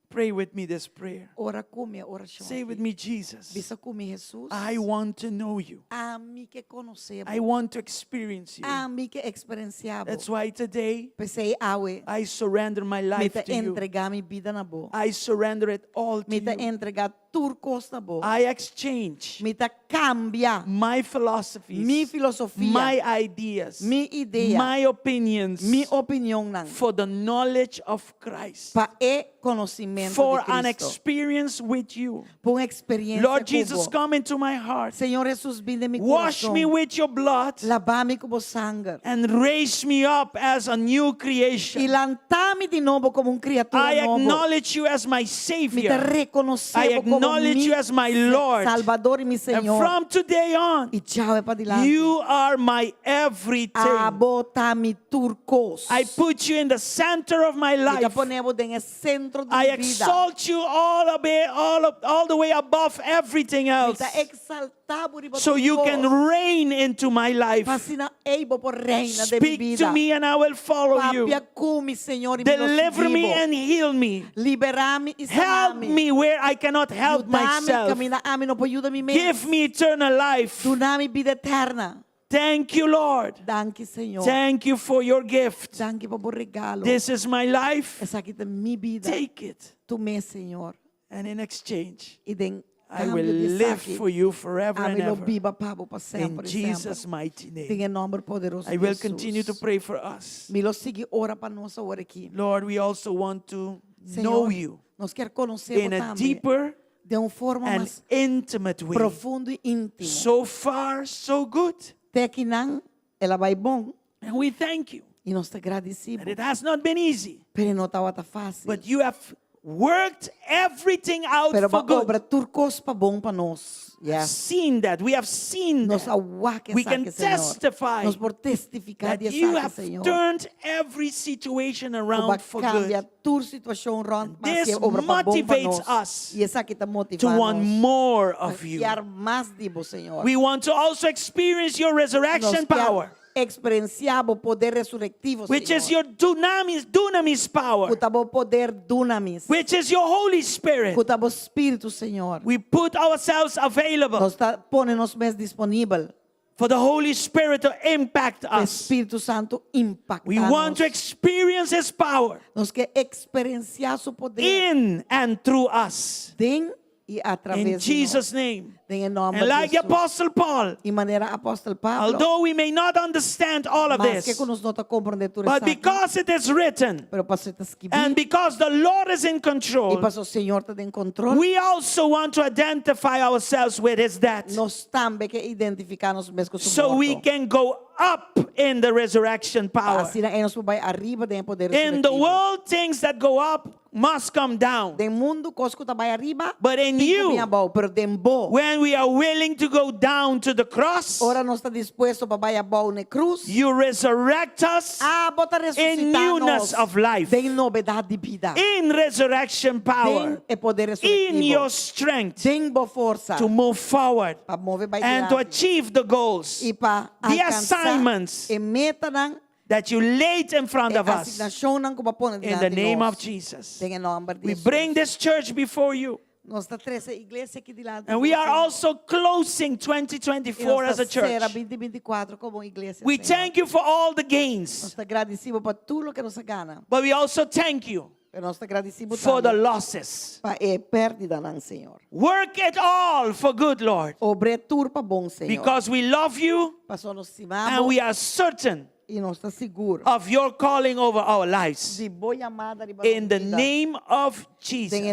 Pray with me this prayer. Ora ku mi e orashon Say with aki. me, Jesus, Bisa ku mi, Hesus, I want to know you. ami ke konosé I bo. want to experience you. Ami ke eksperensiá bo. That's why today P'esei awe I surrender my mi life ta to you. entregá mi bida na bo. I surrender it all to Mi ta you. entregá tur kos na bo. I exchange Mi ta kambia my philosophies, mi filosofia, my ideas, mi idea, my opinions mi opinionnan for the knowledge of Christ, pa e konosementu for di an Cristo, experience with you. pa un eksperensia Lord ku Jesus, bo. come into my heart. Señor Jesus, bin den mi Wash me kurason. with your blood Laba mi ku bo sanger. and raise me up as a new I creation. lanta mi di nobo komo un kriatura I nobo. acknowledge you as my Mi ta Savior. rekonosé I bo komo acknowledge mi you as my Lord. Salbador i mi And Señor. from today on, I djawe padilanti. you are my everything. Abo ta mi tur kos. I put you in the center of my Mi ta life. pone bo den e sentro di I mi bida. exalt you all, abe, all, up, all the way above everything Mi else. ta eksaltá bo riba So tur you can kos. reign into my life. Pa asina ei bo por reina den mi Speak bida. to me and I will follow you. Papia ku mi, Señor, i mi lo Deliver sigui me bo. and heal me. Liberá mi i sana Help mi. me where I cannot help Yuda mi myself. kaminda ami no por yuda mi mes. Give me eternal life. Duna mi bida eterna. Thank you, Lord. Danki, Señor. Thank you for your gift. Danki pa bo regalo. This is my life. Esaki ta mi bida. Take it. Tum'é, Señor. And in exchange, I den I kambio will di live esaki, for you forever ami and lo ever. biba pa bo pa In semper i semper. Jesus' mighty Den name. e nòmber poderoso I di will continue to Hesus. pray for us. Mi lo sigui ora pa nos awor aki. Lord, we also want to know Señor, you nos kier konosé bo in a tambe deeper den un forma and mas intimate way. profundo i íntimo. So far, so good. Te akinan el a bai bon And we thank you. i nos ta gradisí And bo. it has not been easy, Pero no tabata fásil. but you have worked everything out Pero for bo a obra good. tur kos pa bon pa nos. Yes. Seen that. We have seen Nos that. a wak We can esaki, Señor. testify Nos por testifiká that di you esaki, have Señor. turned every situation Ku bo around for kambia good. tur situashon rònt pa This hasié obra pa bon pa motivates nos. us I esaki ta To motivá want nos more pa of you. kier mas di bo, Señor. We want to also experience your Nos resurrection kier power, eksperensiá bo poder resurektivo, which is Señor. your dunamis, dunamis power, Ku ta bo poder dunamis. which is your Holy Spirit. Ku ta bo Spiritu, Señor. We put ourselves available Nos ta pone nos mes disponibel for the Holy Spirit to impact pa us. Spiritu Santu impaktá We want to nos. experience His power Nos ke eksperensiá su poder in and through us. den i In atraves di nos. Jesus' name. Den e nòmber And di like the Hesus. Apostle Paul, I manera Apòstel Pablo, although we may not understand all of maske this, ku nos no ta komprondé tur but esaki, because it is written pero pasobra ta skibí and because the Lord is in i control, pasobra Señor ta den kontrol, we also want to identify ourselves with His death nos tambe ke identifiká nos mes ku su so we morto. can go up in the resurrection power. Asina ei nos por bai ariba den e poder In the resurrectivo. world, things that go up must come down. Den mundu kos ku ta bai ariba, But in tin ku you, bin abou, pero den bo, when we are willing to go down to the cross, ora nos ta dispuesto pa bai abou n'e krus, you resurrect us abo ta in resusitá newness nos of life, den nobedat di bida, in resurrection power, den e poder in resurrectivo, your strength den bo forsa to move forward pa move bai and to dilanti achieve the goals i pa the alkansá assignments e metanan, that you laid in front e of us. asignashonnan ku bo a pone In the dilanti name nos. of Jesus. Den e nòmber di We Hesus. bring this church before you. Nos ta trese e iglesia aki dilanti And we bo, are Señor. also closing I 2024 nos as a ta sera church. 2024 komo un iglesia, We Señor. thank you for all the Nos gains, ta gradisí bo pa tur loke nos a gana. but we also thank you Pero nos ta gradisí bo for the tambe losses. pa e pèrdidanan, Señor. Work it all for good, Lord, Obr'é tur pa bon, Señor. because we love you Pasobra nos stima and bo we are certain i nos ta sigur of your calling over our lives. di bo yamada riba In nos the bida. name of Den e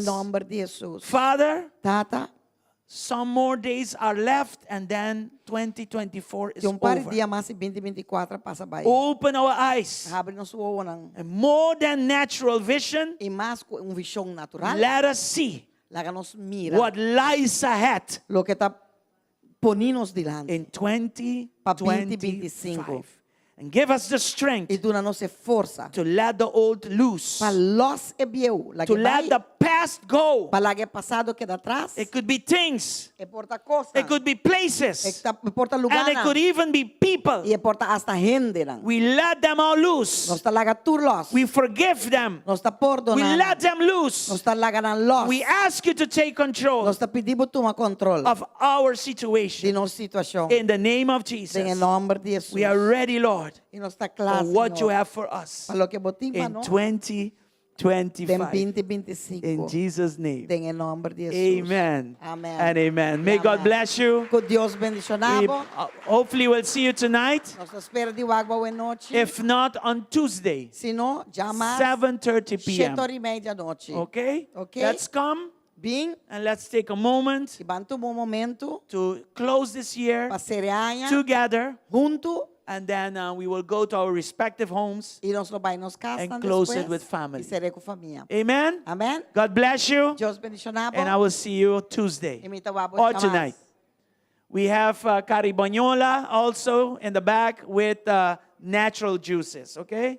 Jesus. nòmber di Hesus. Father, Tata, some more days are left and then 2024 is tin un par di over. dia mas i 2024 a pasa bai. Open our eyes Habri nos wowonan. and more than natural vision, I mas ku un vishon natural, let us see laga nos mira what lies ahead loke ta poni nos dilanti in pa 2025. 2025. And give us the strength I duna nos e forsa. to let the old loose, Pa lòs e bieu. to let the past go. Pa laga pasado keda atras. It could be things, E por ta kos. it could be places, E por ta lugá. and it could even be people. I e por ta hasta hendenan. We let them all loose. Nos ta laga tur lòs. We forgive them. Nos ta pordoná. We let them loose. Nos ta laga nan lòs. We ask you to take control Nos ta pidi bo tuma kontròl of our di situation. nos situashon. In the name of Den Jesus. nòmber di Hesus. We are ready, Lord, I nos ta kla, for what you Señor, have for us Pa loke bo tin pa in nos. 2025. Den 2025. In Jesus' name. Den nòmber di Hesus. Amen. Amen. And amen. May God Amen. bless you. Ku Dios bendishoná We, bo. hopefully, we'll see you tonight. Nos ta spera di wak bo anochi. If not, on Tuesday, Si no, djamars 7:30 p.m. 7 i mei di anochi. Okay? Okay. Let's come Bin and let's take a moment i ban tuma un momento to close this year pa sera aña together. huntu And then we will go to our respective homes. i nos lo bai nos kas And close it despues with family. I ser'é ku famia. Amen. Amen. God bless you. Dios bendishoná bo. And I will see you Tuesday I mi ta wak bo or djamars. tonight. We have Caribañola also in the back with natural juices, okay?